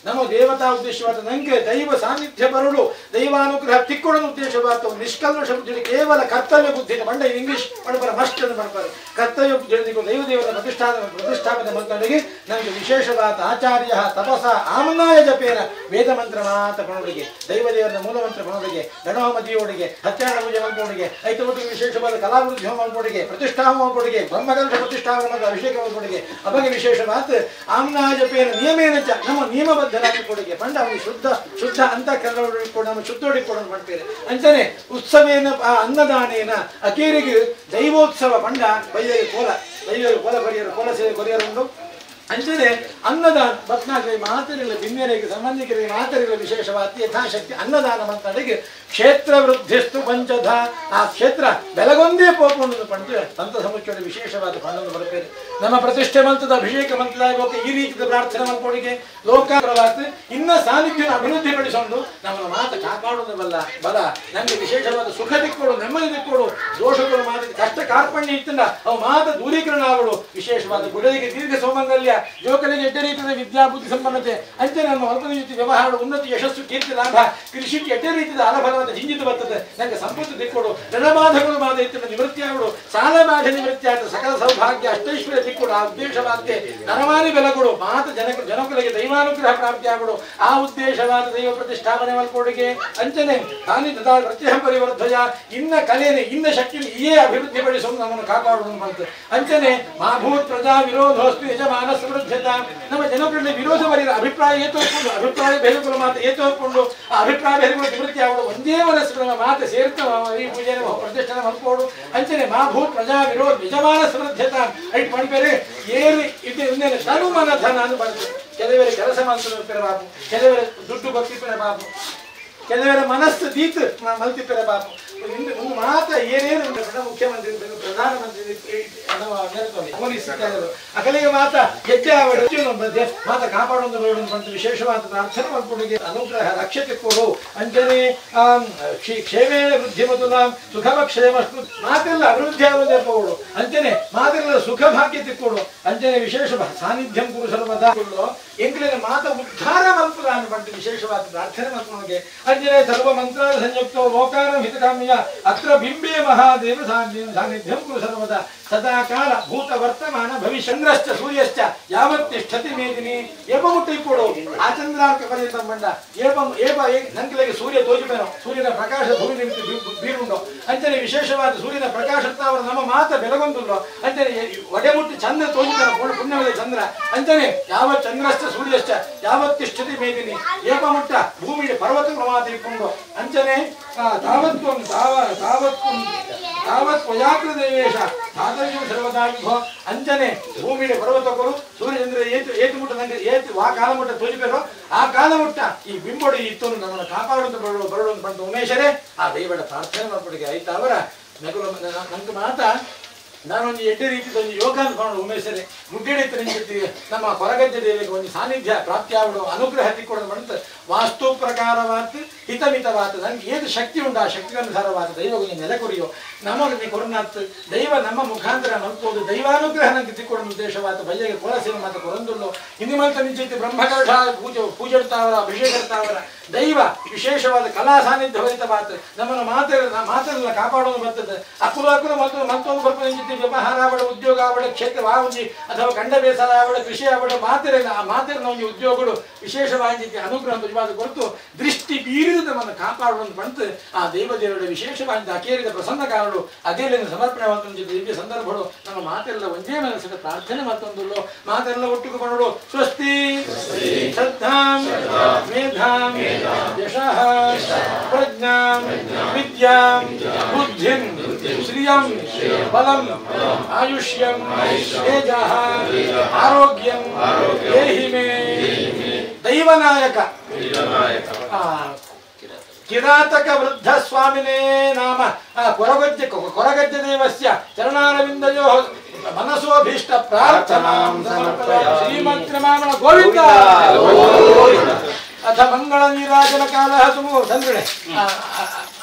S1: ನಮ್ಮ ದೇವತಾ ಉದ್ದೇಶವಾದ ನಂಗೆ ದೈವ ಸಾನ್ನಿಧ್ಯ ಬರಲು ದೈವಾನುಗ್ರಹ ತಿಕ್ಕೊಡಲು ಉದ್ದೇಶವಾದ ನಿಷ್ಕಲ್ಮಶ ಬುದ್ಧಿ ಕೇವಲ ಕರ್ತವ್ಯ ಬುದ್ಧಿ ಬಂಡ ಇಂಗ್ಲಿಷ್ ಪಡಪರ ಮಸ್ಟ್ ಅನ್ನು ಮಾಡ್ತಾರೆ. ಕರ್ತವ್ಯ ಬುದ್ಧಿ ದೈವ ದೇವರ ಪ್ರತಿಷ್ಠಾಪನೆ ಮಂತ್ರಗಳಿಗೆ ನನಗೆ ವಿಶೇಷವಾದ ಆಚಾರ್ಯ ತಪಸ ಆಮ್ನಾಯ ಜಪೇನ ವೇದ ಮಂತ್ರ ಮಾತ್ರ ಪಣೋಡಿಗೆ ದೈವ ದೇವರ ಮೂಲಮಂತ್ರ ಪಣೋಡಿಗೆ ಗಣಹೋಮದಿಯೋಡಿಗೆ ಸತ್ಯನಾರಾಯಣ ಪೂಜೆ ಮಾಡ್ಕೊಡಿಗೆ ಐತೊಟ್ಟಿಗೆ ವಿಶೇಷವಾದ ಕಲಾಭಿವೃದ್ಧಿ ಹೋಮ ಮಾಡ್ಕೊಡಿಗೆ ಪ್ರತಿಷ್ಠಾ ಹೋಮ ಕೊಡಿಗೆ ಬ್ರಹ್ಮಕಲಶ ಪ್ರತಿಷ್ಠಾಪನೆ ಮತ್ತು ಅಭಿಷೇಕ ಮಾಡ್ಕೊಡಿಗೆ ಅವಾಗ ವಿಶೇಷವಾದ ಆಮ್ನಾಜಪೇನ ನಿಯಮೇನ ಚ ನಮ್ಮ ನಿಯಮಬದ್ಧರಾಗಿ ಕೊಡುಗೆ ಪಂಡ ಅವನಿಗೆ ಶುದ್ಧ ಶುದ್ಧ ಅಂತ ಕನ್ನಡ ನಮ್ಮ ಶುದ್ಧೋಡಿ ಕೊಡೋದು ಮಾಡ್ತೇವೆ. ಅಂಚನೆ ಉತ್ಸವೇನ ಅನ್ನದಾನೇನ ಅಕೇರಿಗೆ ದೈವೋತ್ಸವ ಪಂಡ ಬೈಯರಿಗೆ ಕೋಲ ದೈವರಿಗೆ ಕೋಲ ಕೊರಿಯರು ಕೋಲ ಸೇವೆ ಕೊರಿಯರುಂಡು. ಅಂಚನೆ ಅನ್ನದಾನ ಬತ್ನಾಗಲಿ ಮಾತರಿಗಳ ಬಿನ್ನೆರಿಗೆ ಸಂಬಂಧಿಕರಿಗೆ ಮಾತರಿಗಳ ವಿಶೇಷವಾದ ಯಥಾಶಕ್ತಿ ಅನ್ನದಾನ ಮಂತ್ರಗಳಿಗೆ ಕ್ಷೇತ್ರ ವೃದ್ಧಿಸ್ತು ಪಂಚಧ ಆ ಕ್ಷೇತ್ರ ಬೆಲಗೊಂದೇ ಪೋಕೊಂಡು ಪಂಚ ತಂತ್ರ ಸಮುಚ್ಚಯ ವಿಶೇಷವಾದ ಫಲವನ್ನು ಬರಬೇರೆ. ನಮ್ಮ ಪ್ರತಿಷ್ಠೆ ಮಂತ್ರದ ಅಭಿಷೇಕ ಮಂತ್ರದ ಈ ರೀತಿಯ ಪ್ರಾರ್ಥನೆ ಮಾಡ್ಕೊಡಿಗೆ ಲೋಕಾಗ್ರವಾದ ಇನ್ನ ಸಾನ್ನಿಧ್ಯ ಅಭಿವೃದ್ಧಿಪಡಿಸೋದು ನಮ್ಮನ್ನು ಮಾತು ಕಾಪಾಡೋದು ಬಲ್ಲ ಬಲ ನಮಗೆ ವಿಶೇಷವಾದ ಸುಖ ದಿಕ್ಕೋಡು ನೆಮ್ಮದಿ ದಿಕ್ಕೋಡು ದೋಷಗಳು ಮಾತು ಕಷ್ಟ ಕಾರ್ಪಣ್ಯ ಇತ್ತಲ್ಲ ಅವು ಮಾತು ದೂರೀಕರಣ ಆಗೋಡು ವಿಶೇಷವಾದ ಗುಡಲಿಗೆ ದೀರ್ಘ ಸೌಮಂಗಲ್ಯ ಯುವಕರಿಗೆ ಎಡ್ಡ ರೀತಿಯ ವಿದ್ಯಾ ಬುದ್ಧಿ ಸಂಪನ್ನತೆ ಅಂಚನೆ ನಮ್ಮ ಅಲ್ಪದ ವ್ಯವಹಾರ ಉನ್ನತಿ ಯಶಸ್ಸು ಕೀರ್ತಿ ಲಾಭ ಕೃಷಿಗೆ ಎಡ್ಡ ರೀತಿಯ ಆಲಫಲವಾದ ಜಿಂಜಿತು ಬರ್ತದೆ ನನಗೆ ಸಂಪತ್ತು ದಿಕ್ಕೋಡು ಋಣಬಾಧಗಳು ಮಾದ ಇತ್ತು ನಿವೃತ್ತಿ ಆಗೋಡು ಸಾಲ ಬಾಧೆ ನಿವೃತ್ತಿ ಆದ ಸಕಲ ಸೌಭಾಗ್ಯ ಅಷ್ಟೈಶ್ವರ್ಯ ದಿಕ್ಕೋಡು ಆ ಉದ್ದೇಶವಾದ ನರಮಾನಿ ಬೆಲಗೊಡು ಮಾತು ಜನಕುಲಗೆ ದೈವಾನುಗ್ರಹ ಪ್ರಾಪ್ತಿ ಆಗೋಡು ಆ ಉದ್ದೇಶವಾದ ದೈವ ಪ್ರತಿಷ್ಠಾಪನೆ ಮಲ್ಕೋಡಿಗೆ ಅಂಚನೆ ತಾನಿ ತದಾ ಪ್ರತ್ಯಹ ಪರಿವರ್ಧಯ ಇನ್ನ ಕಲೆನೆ ಇನ್ನ ಶಕ್ತಿಯನ್ನು ಇಯೇ ಅಭಿವೃದ್ಧಿಪಡಿಸುವುದು ನಮ್ಮನ್ನು ಕಾಪಾಡುವುದು ಬರ್ತದೆ. ಅಂಚನೆ ಮಾಭೂತ್ ಪ್ರಜಾ ವಿರೋಧೋಸ್ತು ಯಜಮಾನ ಸಮೃದ್ಧತ ನಮ್ಮ ಜನರಲ್ಲಿ ವಿರೋಧ ಬರೀರ ಅಭಿಪ್ರಾಯ ಏತೋಕೊಂಡು ಅಭಿಪ್ರಾಯ ಭೇದಗಳು ಮಾತು ಏತೋಕೊಂಡು ಆ ಅಭಿಪ್ರಾಯ ಭೇದಗಳು ನಿವೃತ್ತಿ ಆಗೋಡು ಒಂದೇ ಮನಸ್ಸು ನಮ್ಮ ಮಾತು ಸೇರ್ತ ಈ ಪೂಜೆ ಪ್ರತಿಷ್ಠಾನ ಮಲ್ಕೋಡು. ಅಂಚನೆ ಮಾಭೂತ್ ಪ್ರಜಾ ವಿರೋಧ ಯಜಮಾನ ಸಮೃದ್ಧತ ಐಟ್ ಮಾಡ್ಬೇರೆ ಏರು ಇದು ಇನ್ನೇನು ತನುಮನ ಧನ ಅಂತ ಬರ್ತದೆ. ಕೆಲವರೆ ಕೆಲಸ ಮಾಡ್ತಾರೆ ಬಾಬು, ಕೆಲವರೆ ದುಡ್ಡು ಬರ್ತಿರ್ತಾರೆ ಬಾಬು, ಕೆಲವರ ಮನಸ್ಸು ದೀತ್ ಮಲ್ತಿಪ್ಪರೆ ಬಾಬು. ಒಂದು ಮಾತ್ರ ಏನೇನು ಮುಖ್ಯಮಂತ್ರಿ ಪ್ರಧಾನಮಂತ್ರಿ ಪೊಲೀಸ್ ಅಕಲಿಗೆ ಮಾತ್ರ ಹೆಜ್ಜೆ ಮಾತ ಕಾಪಾಡೊಂದು ಅಂತ ವಿಶೇಷವಾದ ಪ್ರಾರ್ಥನೆ ಮಾಡ್ಕೊಂಡಿಗೆ ಅನುಗ್ರಹ ರಕ್ಷತೆ ಕೊಡು. ಅಂಜನೆ ಕ್ಷೇಮೇಣ ವೃದ್ಧಿ ಮತ್ತು ಸುಖಮಕ್ಷೇಮಸ್ತು ಮಾತೆಲ್ಲ ಅಭಿವೃದ್ಧಿ ಆಗುವುದೇ ಕೊಡು. ಅಂಜನೆ ಮಾತೆಲ್ಲ ಸುಖ ಭಾಗ್ಯ ತಿಕ್ಕೊಡು. ಅಂಜನೆ ವಿಶೇಷ ಸಾನ್ನಿಧ್ಯಂ ಕುರು ಸರ್ವದಾ ಎಂಗ್ಲಿನ ಮಾತ ಉದ್ಧಾರ ಮಲ್ಪುದ ಅಂತ ವಿಶೇಷವಾದ ಪ್ರಾರ್ಥನೆ ಮಾಡ್ಕೊಂಡಿಗೆ. ಅಂಜನೆ ಸರ್ವ ಮಂತ್ರ ಸಂಯುಕ್ತ ಲೋಕಾನ ಹಿತಕಾಮ್ಯ ಅತ್ರ ಬಿಂಬೆ ಮಹಾದೇವ ಸಾನ್ನಿಧ್ಯಂ ಕುರು ಸರ್ವದಾ ಸದಾ ಕಾಲ ಭೂತ ವರ್ತಮಾನ ಭವಿಷ್ಯಂದ್ರಶ್ಚ ಸೂರ್ಯಶ್ಚ ಯಾವತ್ ತಿಷ್ಠತಿ ಮೇದಿನಿ ಏಪ ಮುಟ್ಟಿಪ್ಪೋಡು ಆ ಚಂದ್ರಾರ್ಕ ಪರ್ಯಂತ ಬಂಡ ಏಪ ಏಪ ನಂಕಲಿಗೆ ಸೂರ್ಯ ತೋಜುಬೇನೋ ಸೂರ್ಯನ ಪ್ರಕಾಶ ಭೂಮಿ ನಿಮಿತ್ತ ಬೀರುಂಡೋ ಅಂಚನೆ ವಿಶೇಷವಾದ ಸೂರ್ಯನ ಪ್ರಕಾಶ ಅವರ ನಮ್ಮ ಮಾತ ಬೆಳಗೊಂದುಲ್ಲೋ ಅಂಚನೆ ಒಡೆಮುಟ್ಟಿ ಚಂದ್ರ ತೋಜುಬೇನೋ ಪುಣ್ಯವಾದ ಚಂದ್ರ ಅಂಚನೆ ಯಾವ ಚಂದ್ರಶ್ಚ ಸೂರ್ಯಶ್ಚ ಯಾವತ್ ತಿಷ್ಠತಿ ಮೇದಿನಿ ಏಪ ಮುಟ್ಟ ಭೂಮಿಯ ಪರ್ವತಗಳು ಮಾತ ಇಟ್ಕೊಂಡು ಅಂಚನೆ ತಾವತ್ವಂ ತಾವ ತಾವತ್ವಂ ತಾವತ್ ತ್ವಯಾಕೃ ದೇವೇಶ ಸರ್ವದಾ ವಿಭೋ ಅಂಚನೆ ಭೂಮಿಯ ಪರ್ವತಗಳು ಸೂರ್ಯಚಂದ್ರ ಏತು ಏತು ಮುಟ್ಟ ನಂಗೆ ಏತು ಆ ಕಾಲ ಮುಟ್ಟ ತೋಜಿಪೇರೋ ಆ ಕಾಲ ಮುಟ್ಟ ಈ ಬಿಂಬೊಡು ಇತ್ತೊಂದು ನಮ್ಮನ್ನು ಕಾಪಾಡುವಂತ ಬರಡು ಬರಡು ಅಂತ ಉಮೇಶರೇ ಆ ದೈವಡ ಪ್ರಾರ್ಥನೆ ಮಾಡ್ಬಿಡಿಗೆ ಆಯ್ತಾ ಅವರ ನಗುಲ ನಂಗೆ ಮಾತ ನಾನೊಂದು ಎಡ್ಡೆ ರೀತಿ ಒಂದು ಯೋಗ ಅಂದ್ಕೊಂಡು ಉಮೇಶರೇ ಮುಡ್ಡಿಡಿತು ನಿಂತಿರ್ತೀವಿ ನಮ್ಮ ಕೊರಗಜ್ಜೆ ದೇವಿಗೆ ಒಂದು ಸಾನ್ನಿಧ್ಯ ಪ್ರಾಪ್ತಿಯಾವಡು ಅನುಗ್ರಹ ತಿಕ್ಕೊಡೋದು ಮಂತ ವಾಸ್ತು ಪ್ರಕಾರವಾತ್ ಹಿತಮಿತವಾತ ನನಗೆ ಏನು ಶಕ್ತಿ ಉಂಟು ಆ ಶಕ್ತಿಗನುಸಾರವಾದ ದೈವಗಳಿಗೆ ನೆಲೆ ಕೊರಿಯೋ ನಮ್ಮಲ್ಲಿ ಕೊರನಾತ್ ದೈವ ನಮ್ಮ ಮುಖಾಂತರ ಮಲ್ಪೋದು ದೈವಾನುಗ್ರಹ ನನಗೆ ತಿಕ್ಕೊಡೋ ಉದ್ದೇಶವಾದ ಬಯ್ಯಗೆ ಕೊಲಸೇವೆ ಮಾತ ಕೊರಂದುಳ್ಳು ಹಿಂದಿಮಂತ ನಿಂಚೈತಿ ಬ್ರಹ್ಮಕಲಶ ಪೂಜೆ ಪೂಜೆಡ್ತಾವರ ಅಭಿಷೇಕರ್ತಾವರ ದೈವ ವಿಶೇಷವಾದ ಕಲಾ ಸಾನ್ನಿಧ್ಯಭರಿತವಾತ ನಮ್ಮನ್ನು ಮಾತೆಲ್ಲ ಕಾಪಾಡೋದು ಬರ್ತದೆ ಅಕುಲು ಅಕುಲು ಮತ್ತು ಮತ್ತೊಂದು ಬರ್ಪ ನಿಂಚಿತಿ ವ್ಯವಹಾರ ಆವಡ ಉದ್ಯೋಗ ಆವಡ ಕ್ಷೇತ್ರ ಆವಡಿ ಅಥವಾ ಕಂಡ ಬೇಸಾಯ ಆವಡ ಕೃಷಿ ಆವಡ ಮಾತೆಲ್ಲ ಆ ಮಾತೆಲ್ಲ ಒಂದು ಉದ್ಯೋಗಗಳು ವಿಶೇಷವಾಗಿ ಅನುಗ್ರಹ ನಿಜವಾದ ಕೊರತು ದೃಷ್ಟಿ ಬೀರಿದ ನಮ್ಮನ್ನು ಕಾಪಾಡುವಂತ ಬಂತು ಆ ದೈವದೇವರ ವಿಶೇಷವಾಗಿ ಅಕೇರಿದ ಪ್ರಸನ್ನ ಕಾರಣ ಅದೇ ಸಮರ್ಪಣೆ ಮಾಡ್ತಂದು ದಿವ್ಯ ಸಂದರ್ಭಗಳು ನಮ್ಮ ಮಾತೆಲ್ಲ ಒಂದೇ ಮನಸ್ಸಿನ ಪ್ರಾರ್ಥನೆ ಮತ್ತೊಂದುಳ್ಳು ಮಾತೆಲ್ಲ ಒಟ್ಟಿಗೆ ಬರೋಡು ಸ್ವಸ್ತಿ ಶ್ರದ್ಧಾಂ ಮೇಧಾಂ ಯಶಃ ಪ್ರಜ್ಞಾಂ ವಿದ್ಯಾಂ ಬುದ್ಧಿಂ ಶ್ರಿಯಂ ಬಲಂ ಆಯುಷ್ಯಂ ತೇಜಃ ಆರೋಗ್ಯಂ ದೇಹಿ ಮೇ ದೈವನಾಯಕ ಕಿರಾತಕ ವೃದ್ಧ ಸ್ವಾಮಿನೇ ನಾಮ ಕೊರಗಜ್ಜ ಕೊರಗಜ್ಜ ದೇವಸ್ಯ ಚರಣಾರವಿಂದಯೋ ಮನಸೋಭೀಷ್ಟ ಪ್ರಾರ್ಥನಾಂ ಸಮರ್ಪಯಾಮಿ. ಶ್ರೀಮಂತ್ರಮಾಮಣ ಗೋವಿಂದ. ಅಥ ಮಂಗಳ ನೀರಾಜನ ಕಾಲ ಸುಮು ಚಂದ್ರಳೆ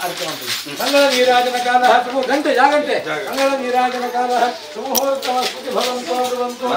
S1: ಅರ್ಥ ಮಾಡ್ತೀವಿ. ಮಂಗಳ ನೀರಾಜನ ಕಾಲ ಸುಮು ಗಂಟೆ ಜಾಗಂಟೆ ಮಂಗಳ ನೀರಾಜನ ಕಾಲ ಸುಮುಹೂರ್ತಮ ಸ್ಮೃತಿ ಭವಂತೋ ಭವಂತೋ.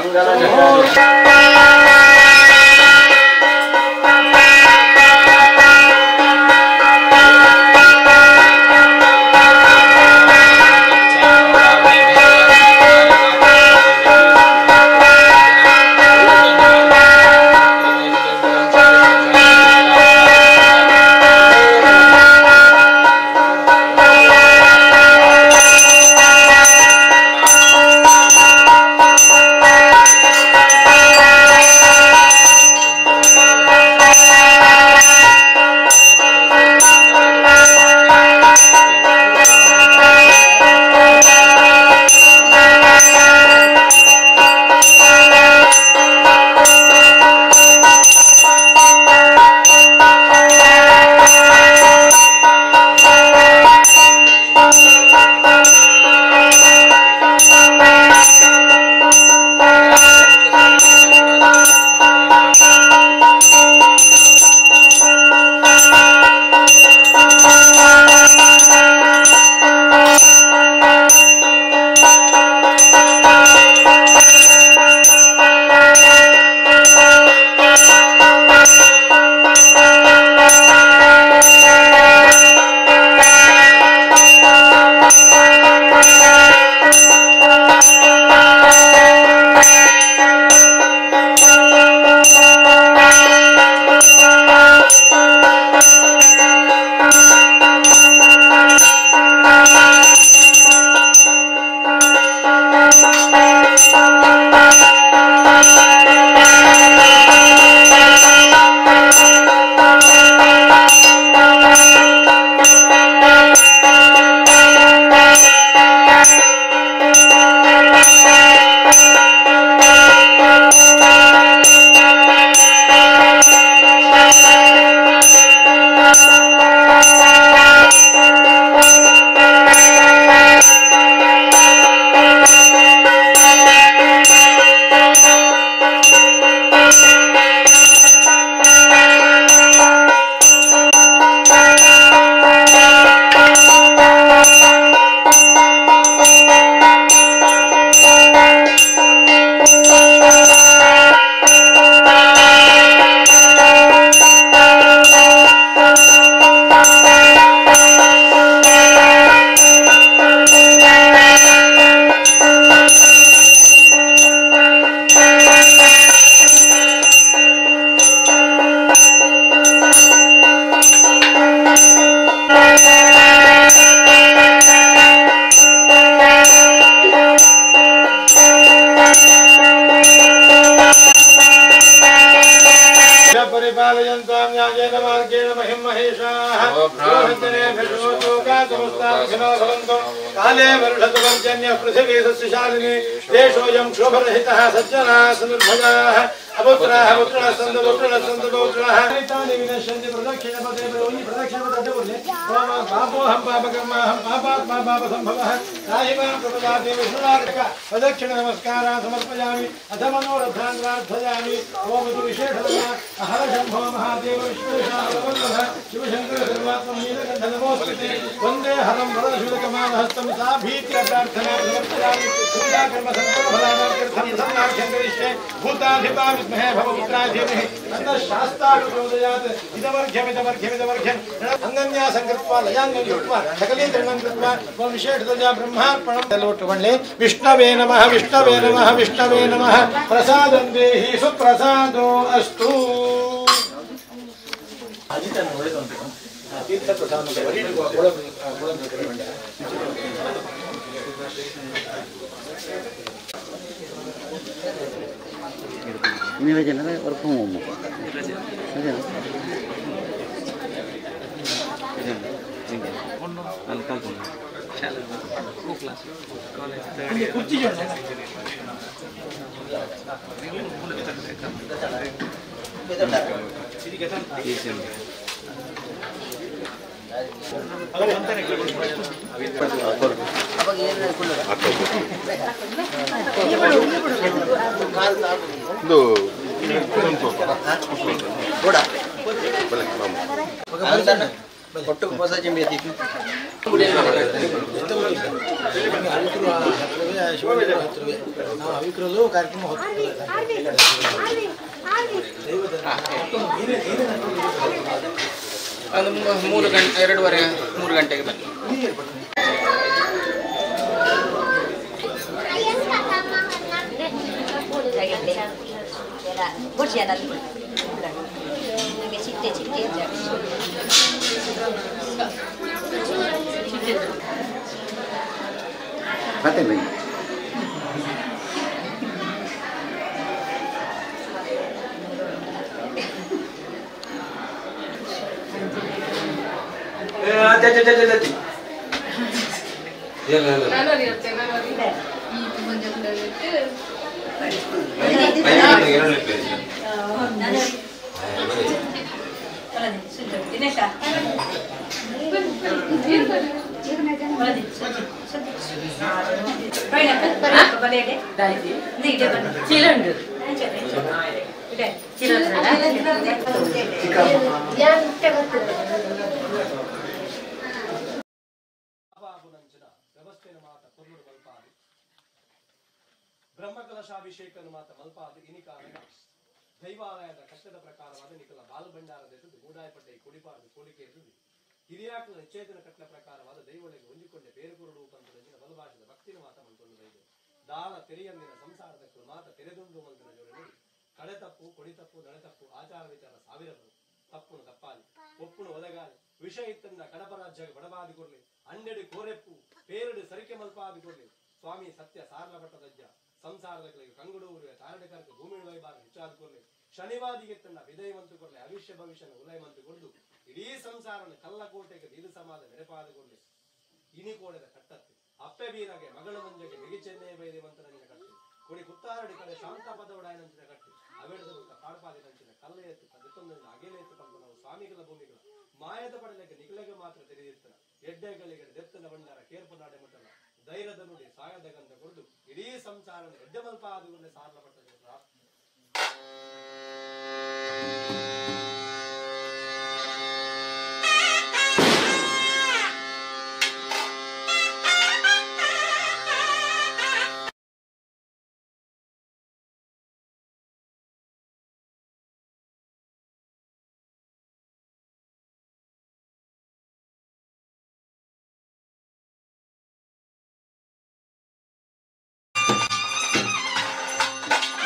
S1: काले वर्षतु पर्जन्यः पृथिवी सस्यशालिनी देशोऽयं क्षोभरहितः सज्जनाः सुनिर्भयाः अपुत्राः पुत्रिणः सन्तु पुत्रिणः सन्तु पौत्रिणः तानि विनश्यन्ति प्रदक्षिणपदे प्रदक्षिणपदे पापोऽहं पापकर्माहं पापात्मा पापसम्भवः ताहिमां प्रपदाति विष्णुनाटक प्रदक्षिण नमस्कारान् समर्पयामि अथ मनोरथान् प्रार्थयामि ओम इति विशेषतया हर शम्भो महादेव विश्वेशावल्लभ शिवशङ्कर सर्वात्मं नीलकण्ठ नमोऽस्तुते वन्दे हरं वरदशूलकमानहस्तं सा भीत्या प्रार्थनां समर्पयामि पूजाकर्म सन्तोफलानार्थं प्रसन्नार्थं करिष्ये भूताधिपा विद्महे भवपुत्राय धीमहि तन्नः शास्ता प्रचोदयात् इदमर्घ्यमिदमर्घ्यमिदमर्घ्यम् अङ्गन्यासं कृत्वा लयाङ्गं कृत्वा सकलीकरणं कृत्वा विशेषतया ब्रह्मार्पणं लोटवण्णे विष्णवे नमः विष्णवे नमः विष्णवे नमः प्रसादं देहि सुप्रसादो अस्तु।
S4: Work from home.
S1: ಕಾರ್ಯಕ್ರಮ
S2: ಒಂದು 3 ಗಂಟೆ 2:30 3 ಗಂಟೆಗೆ ಬನ್ನಿ.
S5: ಬ್ರಹ್ಮಕಲಶಾಭಿಷೇಕನು ಮಾತ ಮಲ್ಪಾದ ಇನಿಕಾರಣ ದೈವಾಲಯದ ಕಷ್ಟದ ಪ್ರಕಾರವಾದ ನಿಕಲ ಬಾಲಭಂಡಾರದ ಗೂಡಾಯಪಟ್ಟೆ ಕುಡಿಪಾಡು ಕೋಳಿಕೆ ಇರುವುದು ಹಿರಿಯಾಕಲ ನಿಶ್ಚೇತನ ಕಟ್ಟನ ಪ್ರಕಾರವಾದ ದೈವೊಳಗೆ ಹೊಂದಿಕೊಂಡೆ ಬೇರುಕೊರಡು ಪಂತರಂಜಿನ ಬಲಭಾಷದ ಭಕ್ತಿನ ಮಾತ ಮಂತೊಂದು ಬೈದು ದಾಲ ತೆರೆಯಂದಿನ ಸಂಸಾರದ ಮಾತ ತೆರೆದುಂಡು ಮಂತನ ಜೋಡಣೆ ಕಡೆ ತಪ್ಪು ಕೊಡಿ ತಪ್ಪು ನಡೆ ತಪ್ಪು ಆಚಾರ ವಿಚಾರ ಸಾವಿರರು ತಪ್ಪುನು ತಪ್ಪಾಲಿ ಒಪ್ಪುನು ಒದಗಾಲಿ ವಿಷ ಇತ್ತನ್ನ ಕಡಪ ರಾಜ್ಯ ಬಡಬಾದಿ ಕೊರ್ಲಿ ಅಂಡೆಡು ಕೋರೆಪ್ಪು ಪೇರಡು ಸರಿಕೆ ಮಲ್ಪಾದಿ ಕೊರ್ಲಿ ಸ್ವಾಮಿ ಸತ್ಯ ಸಾರಲ ಭಟ್ಟದಜ್ಜ ಸಂಸಾರದ ಕಲೆಗೆ ಕಂಗುಡೂರು ತಾರಡೆ ಕರ್ಕ ಭೂಮಿ ವೈಭಾರ ಹೆಚ್ಚಾದ ಕೊರ್ಲಿ ಶನಿವಾದಿಗೆ ತನ್ನ ವಿದಯವಂತು ಕೊರ್ಲಿ ಅವಿಷ್ಯ ಭವಿಷ್ಯನ ಉಲಯವಂತು ಕೊಡ್ದು ಇಡೀ ಸಂಸಾರನ ಕಲ್ಲಕೋಟೆಗೆ ನೀರು ಸಮಾಧ ನೆನಪಾದ ಕೊರ್ಲಿ ಇನಿಕೋಡೆದ ಕಟ್ಟತ್ತೆ ಅಪ್ಪೆ ಬೀರಗೆ ಮಗಳ ಮಂಜಗೆ ಮಿಗಿಚೆನ್ನೇ ಬೈದೇವಂತನ ಕಟ್ಟಿ ಕೊಡಿ ಕುತ್ತಾರಡಿ ಕಡೆ ಶಾಂತ ಪದವಡಾಯನಂಚಿನ ಕಟ್ಟಿ ಅವೆಡದ ಮುಖ ಪಾಡ್ಪಾದಿನಂಚಿನ ಕಲ್ಲ ಎತ್ತು ಕದೆತ್ತೊಂದನ್ನು ಅಗೆಲೆ ಎತ್ತು ಪಂಪ ನಾವು ಸ್ವಾಮಿಗಳ ಭೂಮಿಗಳ ಮಾಯದ ಪಡಲೆಗೆ ನಿಗಲೆಗೆ ಮಾತ್ರ ತೆರೆದಿರ್ತಾನ ಎಡ್ಡೆಗಳಿಗೆ ದೆತ್ತನ ಭಂಡಾರ ಕೇರ್ಪನಾಡೆ ಮಟ್ಟಲ್ಲ ಧೈರ್ಯದ ನುಡಿ ಸಾಯದ ಗಂಧ ಕೊಡ್ದು ಇಡೀ ಸಂಸಾರನ ಎಡ್ಡೆಮಲ್ಪ ಆದುಕೊಂಡೆ ಸಾರಲ ಪಟ್ಟದ ಪ್ರಾರ್ಥನೆ.
S6: Thank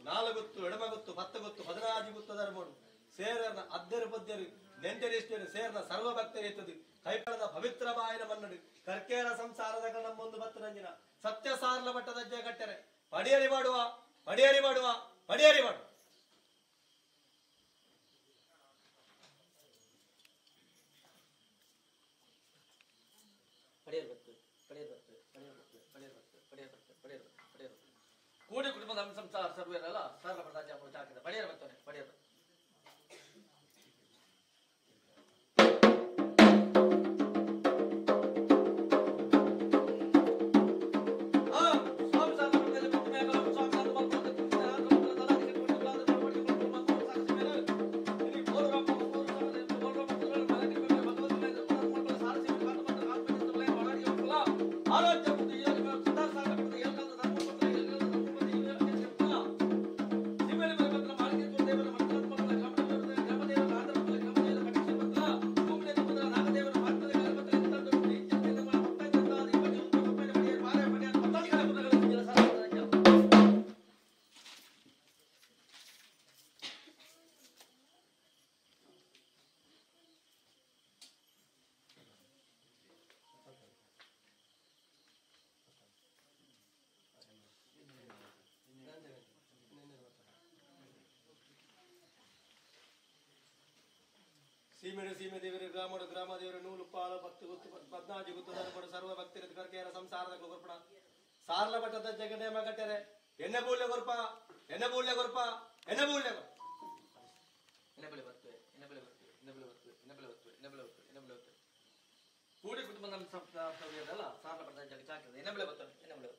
S5: ನಾಲ್ಗೊತ್ತು ಎಡಮಗೊತ್ತು ಪತ್ತಗೊತ್ತು ಹದಿನಾಜಿ ಗೊತ್ತು ಧರ್ಮೋಡು ಸೇರನ ಅದ್ದೆರು ಪದ್ಯರು ನೆಂಟರಿಷ್ಟರು ಸೇರ್ನ ಸರ್ವ ಭಕ್ತರಿರ್ತದೆ ಕೈಪಳದ ಪವಿತ್ರ ಬಾಯಿನ ಮನ್ನಡು ಕರ್ಕೇರ ಸಂಸಾರದ ನಮ್ಮೊಂದು ಭಕ್ತರಂಜಿನ ಸತ್ಯ ಸಾರ್ಲ ಮಟ್ಟದ ಜಯ ಕಟ್ಟರೆ ಪಡಿಯರಿ ಮಾಡುವ ಪಡಿಯರಿ ಮಾಡುವ ಪಡಿಯರಿ ಮಾಡು.
S6: ಪಡಿಯರ್ ಬತ್ತು ಪಡಿಯರ್ ಬತ್ತು ಪಡಿಯರ್ ಬತ್ತು ಪಡಿಯರ್ ಬತ್ತು ಪಡಿಯರ್ ಬತ್ತು ಪಡಿಯರ್ ಬತ್ತು ಪಡಿಯರ್ ಬತ್ತು ಕೂಡಿ ಕುಟುಂಬದ ಸಂಸಾರ ಸರ್ವೇರಲ್ಲ ಸಾರ್ಲ ಪಡೆದ ಹಾಕಿದ ಪಡಿಯರ್ ಬತ್ತವನೆ ಪಡಿಯರ್ ಬತ್ತು.
S5: ಸೀಮೆಡು ಸೀಮೆ ದೇವರು ಗ್ರಾಮಡು ಗ್ರಾಮ ದೇವರು ನೂಲು ಪಾಲು ಭಕ್ತಿ ಗೊತ್ತು ಪದ್ನಾಜಿ ಗೊತ್ತು ಧರ್ಮಡು ಸರ್ವ ಭಕ್ತಿರ ಕರ್ಕೇರ ಸಂಸಾರದ ಗೊರ್ಪಣ ಸಾರ್ಲ ಮಠದ ಜಗನೇಮ ಕಟ್ಟರೆ ಎಣ್ಣೆ ಬೂಲ್ಯ ಗೊರ್ಪ ಎಣ್ಣೆ ಬೂಲ್ಯ ಗೊರ್ಪ ಎಣ್ಣೆ ಬೂಲ್ಯ
S6: ಎಣ್ಣೆ ಬರ್ತವೆ ಎಣ್ಣೆ ಬರ್ತವೆ ಎಣ್ಣೆ ಬರ್ತವೆ ಎಣ್ಣೆ ಬರ್ತವೆ ಎಣ್ಣೆ ಬರ್ತವೆ ಎಣ್ಣೆ ಬರ್ತವೆ ಕೂಡಿ ಕುಟುಂಬ ನಮ್ಮ ಸಂಸಾರದಲ್ಲ ಸಾರ್ಲ ಮಠದ ಜಗ ಚಾಕಿದೆ ಎಣ್ಣೆ ಬರ್ತವೆ ಎಣ್ಣೆ ಬರ್ತವೆ.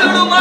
S6: Yeah.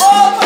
S6: Oh,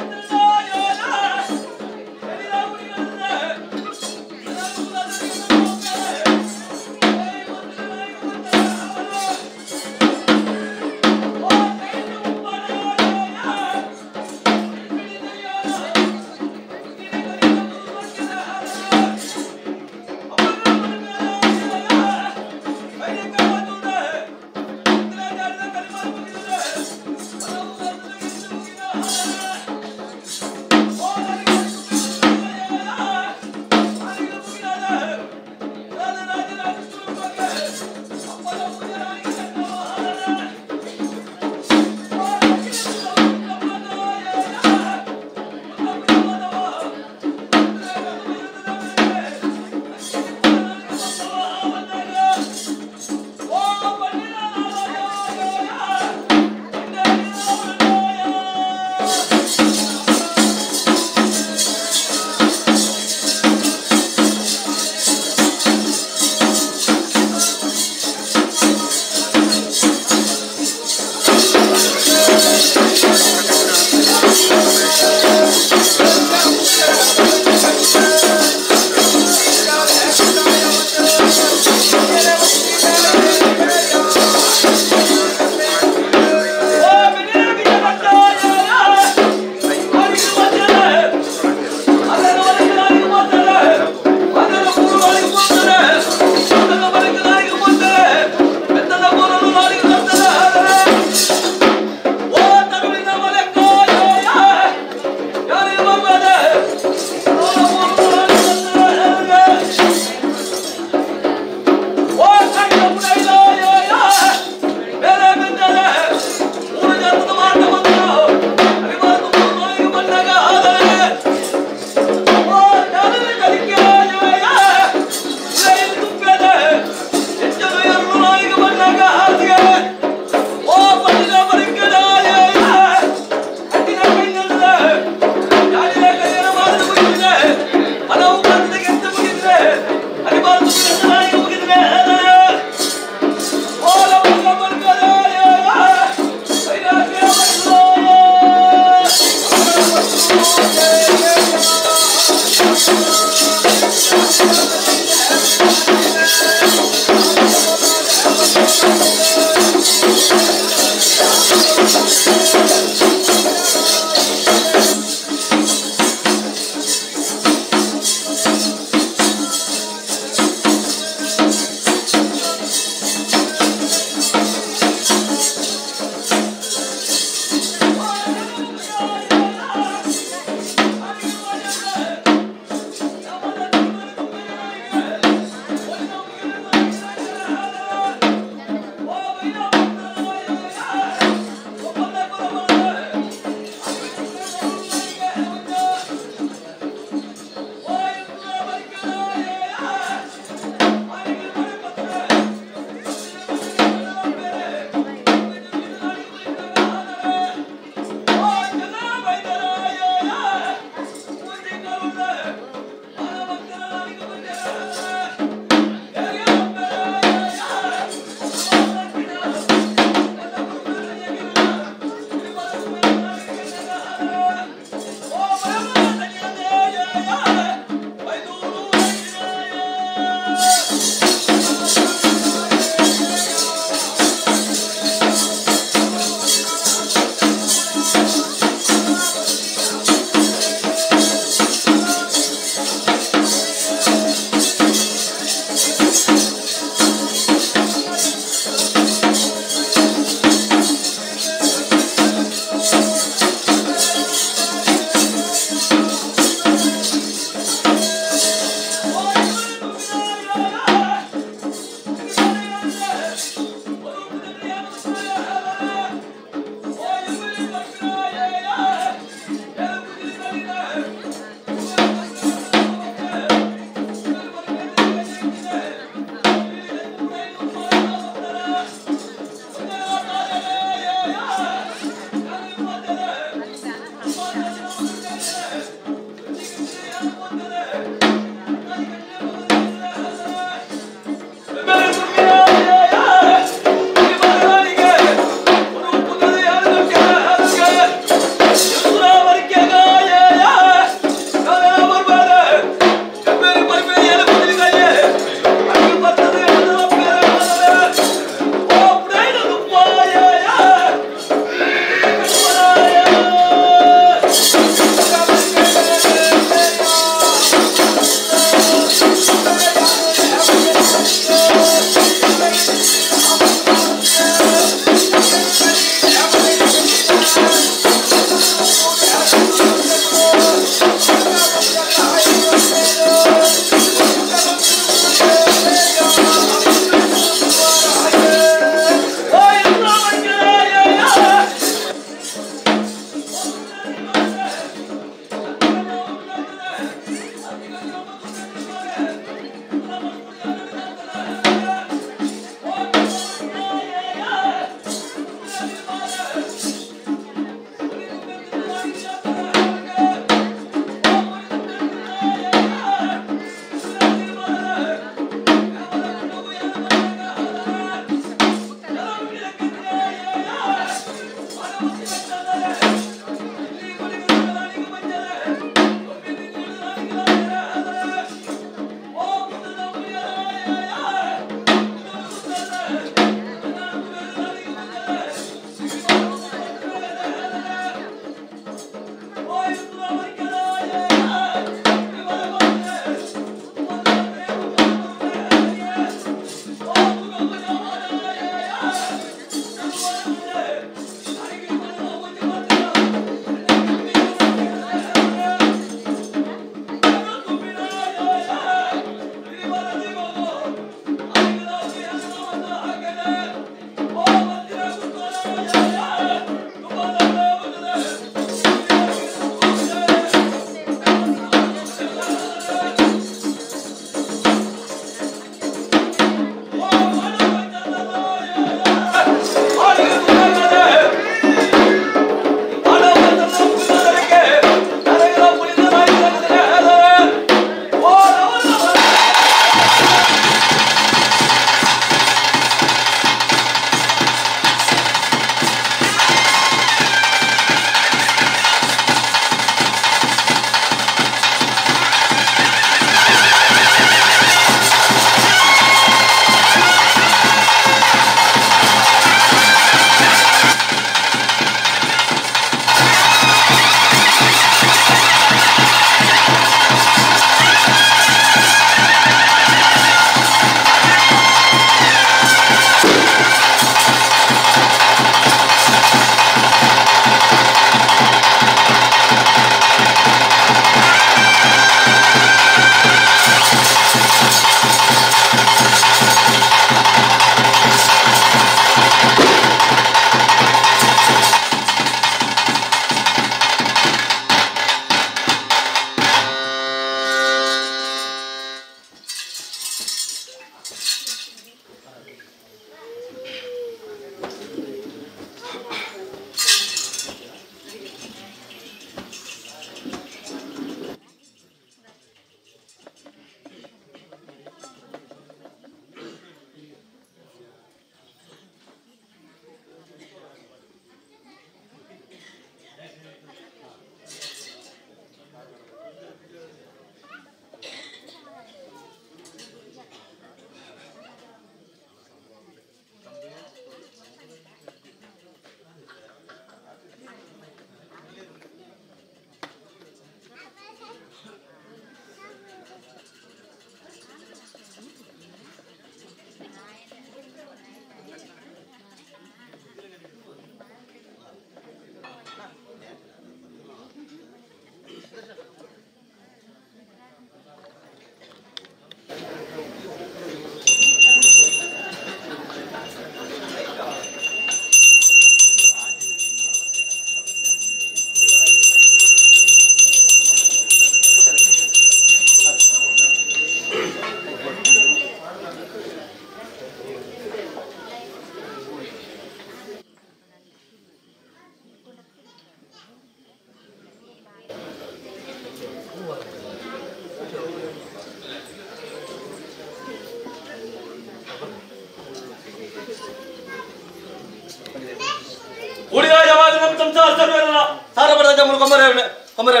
S6: ಸಂಸಾರ ಸರ್ವಲ್ಲ ಸಾರ ಬರದ ಜಮುರು ಕೊಮರೆ ಕೊಮರೆ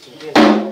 S7: Yeah!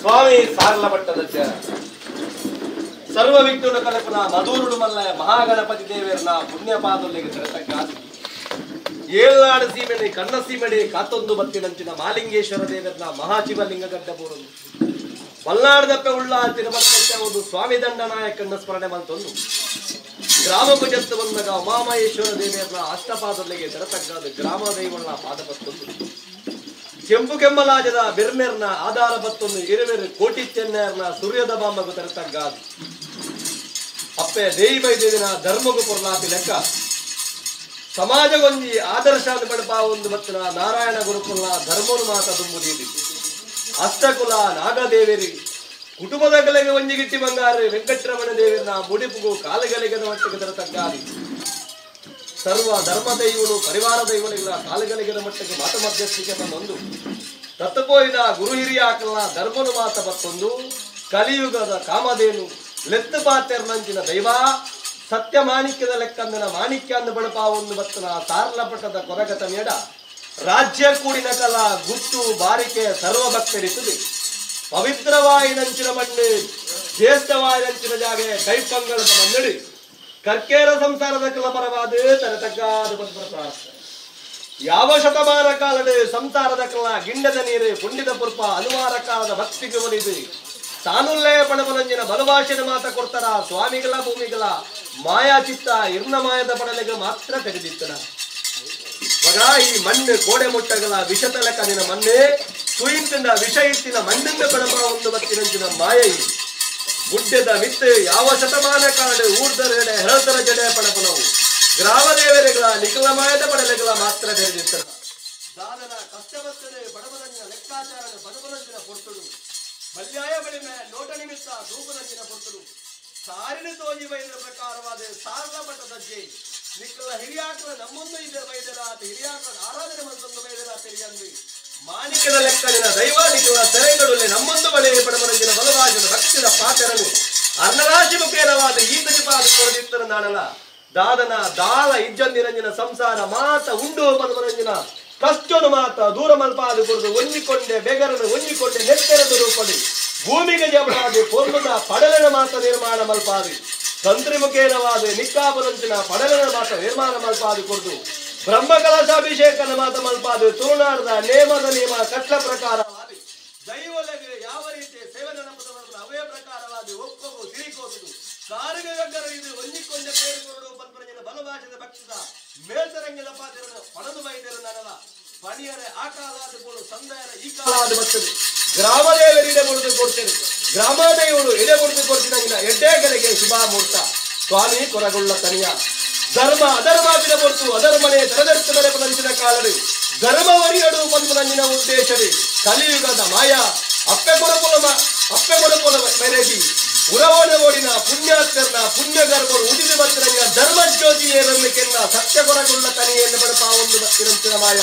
S5: ಸ್ವಾಮಿ ಸಾರಲ ಭಟ್ಟದಜ್ಜ ಸರ್ವ ವಿಘ್ನ ಕಲ್ಪನ ಮಧುರುಡು ಮಲ್ಲ ಮಹಾಗಣಪತಿ ದೇವರನ ಪುಣ್ಯಪಾದೊಲ್ಲಿಗೆ ತೆರತಕ್ಕಾದ ಏಳ್ನಾಡು ಸೀಮೆಡಿ ಕಣ್ಣ ಸೀಮೆಡಿ ಕಾತೊಂದು ಬತ್ತಿನಂಚಿನ ಮಾಲಿಂಗೇಶ್ವರ ದೇವರನ ಮಹಾಶಿವಲಿಂಗ ಗಡ್ಡಬೂರನ್ನು ಬಲ್ನಾಡದಪ್ಪೆ ಉಳ್ಳ ತಿರುಮಲ ಒಂದು ಸ್ವಾಮಿ ದಂಡನಾಯಕನ ಸ್ಮರಣೆ ಮಲ್ತೊಂದು ಗ್ರಾಮಕ್ಕೂ ಜತ್ತು ಬಂದಾಗ ಉಮಾಮಹೇಶ್ವರ ದೇವರನ ಅಷ್ಟಪಾದೊಲ್ಲಿಗೆ ತೆರತಕ್ಕಾದ ಗ್ರಾಮ ದೈವಳ ಪಾದ ಬತ್ತೊಂದು ಕೆಂಪು ಕೆಮ್ಮಲಾಜದ ಬಿರ್ಮೆರ್ನ ಆಧಾರ ಬತ್ತೊಂದು ಇರುವೆರು ಕೋಟಿ ಚೆನ್ನೆರ್ನ ಸೂರ್ಯದ ಬಾಂಬಗು ತೆರತಗ್ಗಾದು ಅಪ್ಪೆ ದೇಯಿ ಬೈದೇವಿನ ಧರ್ಮಗು ಪೊರ್ಲಾಪಿ ಲೆಕ್ಕ ಸಮಾಜಗೊಂಜಿ ಆದರ್ಶ ಬಡಪ ಒಂದು ಬತ್ತಿನ ನಾರಾಯಣ ಗುರುಕುಲ ಧರ್ಮನು ಮಾತ ತುಂಬುದೀದಿ ಅಷ್ಟಕುಲ ನಾಗದೇವಿರಿ ಕುಟುಂಬದ ಕಲೆಗೆ ಒಂಜಿಗಿಟ್ಟಿ ಬಂಗಾರು ವೆಂಕಟರಮಣ ದೇವಿನ ಮುಡಿಪುಗು ಕಾಲುಗಲಿಗದ ಮಟ್ಟಿಗೆ ತೆರತಗ್ಗಾದಿ ಸರ್ವ ಧರ್ಮ ದೈವಳು ಪರಿವಾರ ದೈವಳಿಗಳ ಕಾಲುಗಲಿಗದ ಮಟ್ಟಕ್ಕೆ ಮಾತ ಮಧ್ಯಸ್ಥಿಕೆ ಬಂದೊಂದು ತತ್ತಪೋಯಿನ ಗುರು ಹಿರಿಯಾಕಲ್ಲ ಧರ್ಮನು ಮಾತ ಬತ್ತೊಂದು ಕಲಿಯುಗದ ಕಾಮಧೇನು ಲೆತ್ತು ಪಾತೆರ್ನಂಚಿನ ದೈವ ಸತ್ಯ ಮಾಣಿಕ್ಯದ ಲೆಕ್ಕಂದನ ಮಾಣಿಕ್ಯ ಅಂದು ಬಡಪ ಒಂದು ಬತ್ತನ ಸಾರ್ಲಪಟ್ಟದ ಕೊರಗತ ಮೇಡ ರಾಜ್ಯ ಕೂಡಿನ ಕಲಾ ಗುತ್ತು ಬಾರಿಕೆ ಸರ್ವ ಭಕ್ತರಿಸುದು ಪವಿತ್ರವಾಯಿನಂಚಿನ ಮಣ್ಣು ಜ್ಯೇಷ್ಠವಾಯಿನಂಚಿನ ಜಾಗೆ ಕೈಪಂಗಳದ ಮನ್ನಡಿ ಕರ್ಕೇರ ಸಂಸಾರದ ಕಲಪರವಾದ ತರತಕ್ಕಾದ ಪ್ರಾರ್ಥನೆ. ಯಾವ ಶತಮಾನ ಕಾಲದ ಸಂಸಾರದ ಕಲ ಗಿಂಡದ ನೀರು ಪುಂಡಿದ ಪುರ್ಪ ಅನುವಾರ ಕಾಲದ ಭಕ್ತಿಗೆ ಒಲಿದು ತಾನುಲ್ಲೇ ಪಡಬಲಂಜಿನ ಬಲಭಾಷೆನ ಮಾತ ಕೊಡ್ತಾರ ಸ್ವಾಮಿಗಳ ಭೂಮಿಗಳ ಮಾಯಾ ಚಿತ್ತ ಇರ್ನ ಮಾಯದ ಪಡಲೆಗೆ ಮಾತ್ರ ತೆಗೆದಿತ್ತನ ಮಗ. ಈ ಮಣ್ಣು ಕೋಡೆ ಮುಟ್ಟಗಳ ವಿಷತಲ ಕನಿನ ಮಣ್ಣೆ ಸುಯಿಂತಿನ ವಿಷ ಇತ್ತಿನ ಮಣ್ಣಿಂದ ಪಡಪ ಒಂದು ಬತ್ತಿನಂಚಿನ ಮಾಯ ಈ ಗುಡ್ಡದ ಮಿತ್ತು ಯಾವ ಶತಮಾನ ಕಾಡು ಊರ್ದರ ಜಡೆ ಹೆಳತರ ಜಡೆ ಪಡಪನವು ಗ್ರಾಮದೇವರೆಗಳ ನಿಖಲಮಾಯದ ಪಡಲೆಗಳ ಮಾತ್ರ ತೆರೆದಿತ್ತರ ದಾದನ ಕಷ್ಟ ಬರ್ತದೆ ಬಡಬಲಂಜಿನ ಲೆಕ್ಕಾಚಾರನ ಬಡಬಲಂಜಿನ ಪೊರ್ತುಡು ಬಲ್ಯಾಯ ಬಳಿಮೆ ನೋಟ ನಿಮಿತ್ತ ಧೂಪನಂಜಿನ ಪೊರ್ತುಡು ಸಾರಿನ ತೋಜಿ ಬೈದ ಪ್ರಕಾರವಾದ ಸಾರಲ ಮಠದಜ್ಜೆ ನಿಖಲ ಹಿರಿಯಾಕಲ ನಮ್ಮೊಂದು ಇದೆ ಬೈದರಾತ ಹಿರಿಯಾಕಲ ಆರಾಧನೆ ಮತ್ತೊಂದು ಬೈದರಾತ ಹಿರಿಯಂದು ಮಾಣಿಕ್ಯದ ಲೆಕ್ಕಲಿನ ದೈವ ನಿಖಲ ಸೆರೆಗಡುಲೆ ನಮ್ಮೊಂದು ಬಳೆ ಪಡಮರಂಜಿನ ಬಲವಾಜದ ಭಕ್ತಿದ ಪಾತ್ರನು ಅರ್ಣರಾಶಿ ಮುಖೇನವಾದ ಈತಜಿ ಪಾದ ಕೊಡದಿತ್ತರ ನಾಡಲ ದಾದನ ದಾಳ ಇಜ್ಜಂದಿರಂಜಿನ ಸಂಸಾರ ಮಾತ ಉಂಡು ಪದಮರಂಜಿನ ಕಷ್ಟನು ಮಾತ ದೂರ ಮಲ್ಪಾದ ಕುರಿದು ಒಂಜಿಕೊಂಡೆ ಬೆಗರನು ಒಂಜಿಕೊಂಡೆ ನೆತ್ತೆರೆದು ರೂಪಡಿ ಭೂಮಿಗೆ ಜಬಳಾದಿ ಪೊರ್ಲುದ ಪಡಲಿನ ಮಾತ ನಿರ್ಮಾಣ ಮಲ್ಪಾದಿ ತಂತ್ರಿ ಮುಖೇನವಾದ ನಿಕ್ಕಾಪದಂಚಿನ ಪಡಲಿನ ಮಾತ ನಿರ್ಮಾಣ ಮಲ್ಪಾದಿ ಕುರಿದು ಬ್ರಹ್ಮಕಲಶಾಭಿಷೇಕನ ಮಾತ ಮಲ್ಪಾದು ತುಳುನಾಡದ ನೇಮದ ನೇಮ ಕಟ್ಲ ಪ್ರಕಾರವಾದಿ ದೈವಲೆಗೆ ಯಾವ ರೀತಿ ಸೇವೆ ನೆನಪದ ಅವೇ ಪ್ರಕಾರವಾದ ಒಪ್ಪವು ಸಿರಿಕೋಸುದು ಸಾರಿಗೆ ಇದು ಒಂಜಿಕೊಂಡ ಪೇರುಕೊರಡು ಪನ್ಪರಂಜಿನ ಬಲಭಾಷೆದ ಭಕ್ಷದ ಮೇಲ್ತರಂಗಿನ ಪಾತ್ರ ಪಣಿಯರೆ ಆಕಾಲಾದ ಬೋಳು ಸಂದಾಯರ ಈ ಕಾಲಾದ ಬರ್ತದೆ ಗ್ರಾಮದೇವರು ಎಡೆ ಮುಡಿದು ಕೊಡ್ತೇನೆ ಗ್ರಾಮದೇವರು ಎಡೆ ಮುಡಿದು ಕೊಡ್ತೀನಿ ಎಡ್ಡೆಗಳಿಗೆ ಶುಭ ಮುಹೂರ್ತ ಸ್ವಾಮಿ ಕೊರಗುಳ್ಳ ತನಿಯ ಧರ್ಮ ಅಧರ್ಮಾಪಿನ ಹೊರತು ಅಧರ್ಮನೇ ತರದರ್ಶನರೆ ಪದಂಚಿನ ಕಾಲಡು ಧರ್ಮವರಿಯಡು ಬಂದು ನಂಜಿನ ಉದ್ದೇಶವೇ ಕಲಿಯುಗದ ಮಾಯಾ ಅಪ್ಪೆ ಕೊರಪೊಲ ಅಪ್ಪೆ ಕೊರಪೊಲ ಮೆರೆದಿ ಉರವಣ ಓಡಿನ ಪುಣ್ಯಾತ್ಮರ್ನ ಪುಣ್ಯಗರ್ಭರು ಉದಿದು ಬತ್ತಿರಂಗ ಧರ್ಮಜ್ಯೋತಿ ಏರನ್ನು ಕೆನ್ನ ಸತ್ಯ ಕೊರಗುಳ್ಳ ತನಿಯನ್ನು ಬಡಪ ಒಂದು ಬತ್ತಿರಂಚಿನ ಮಾಯ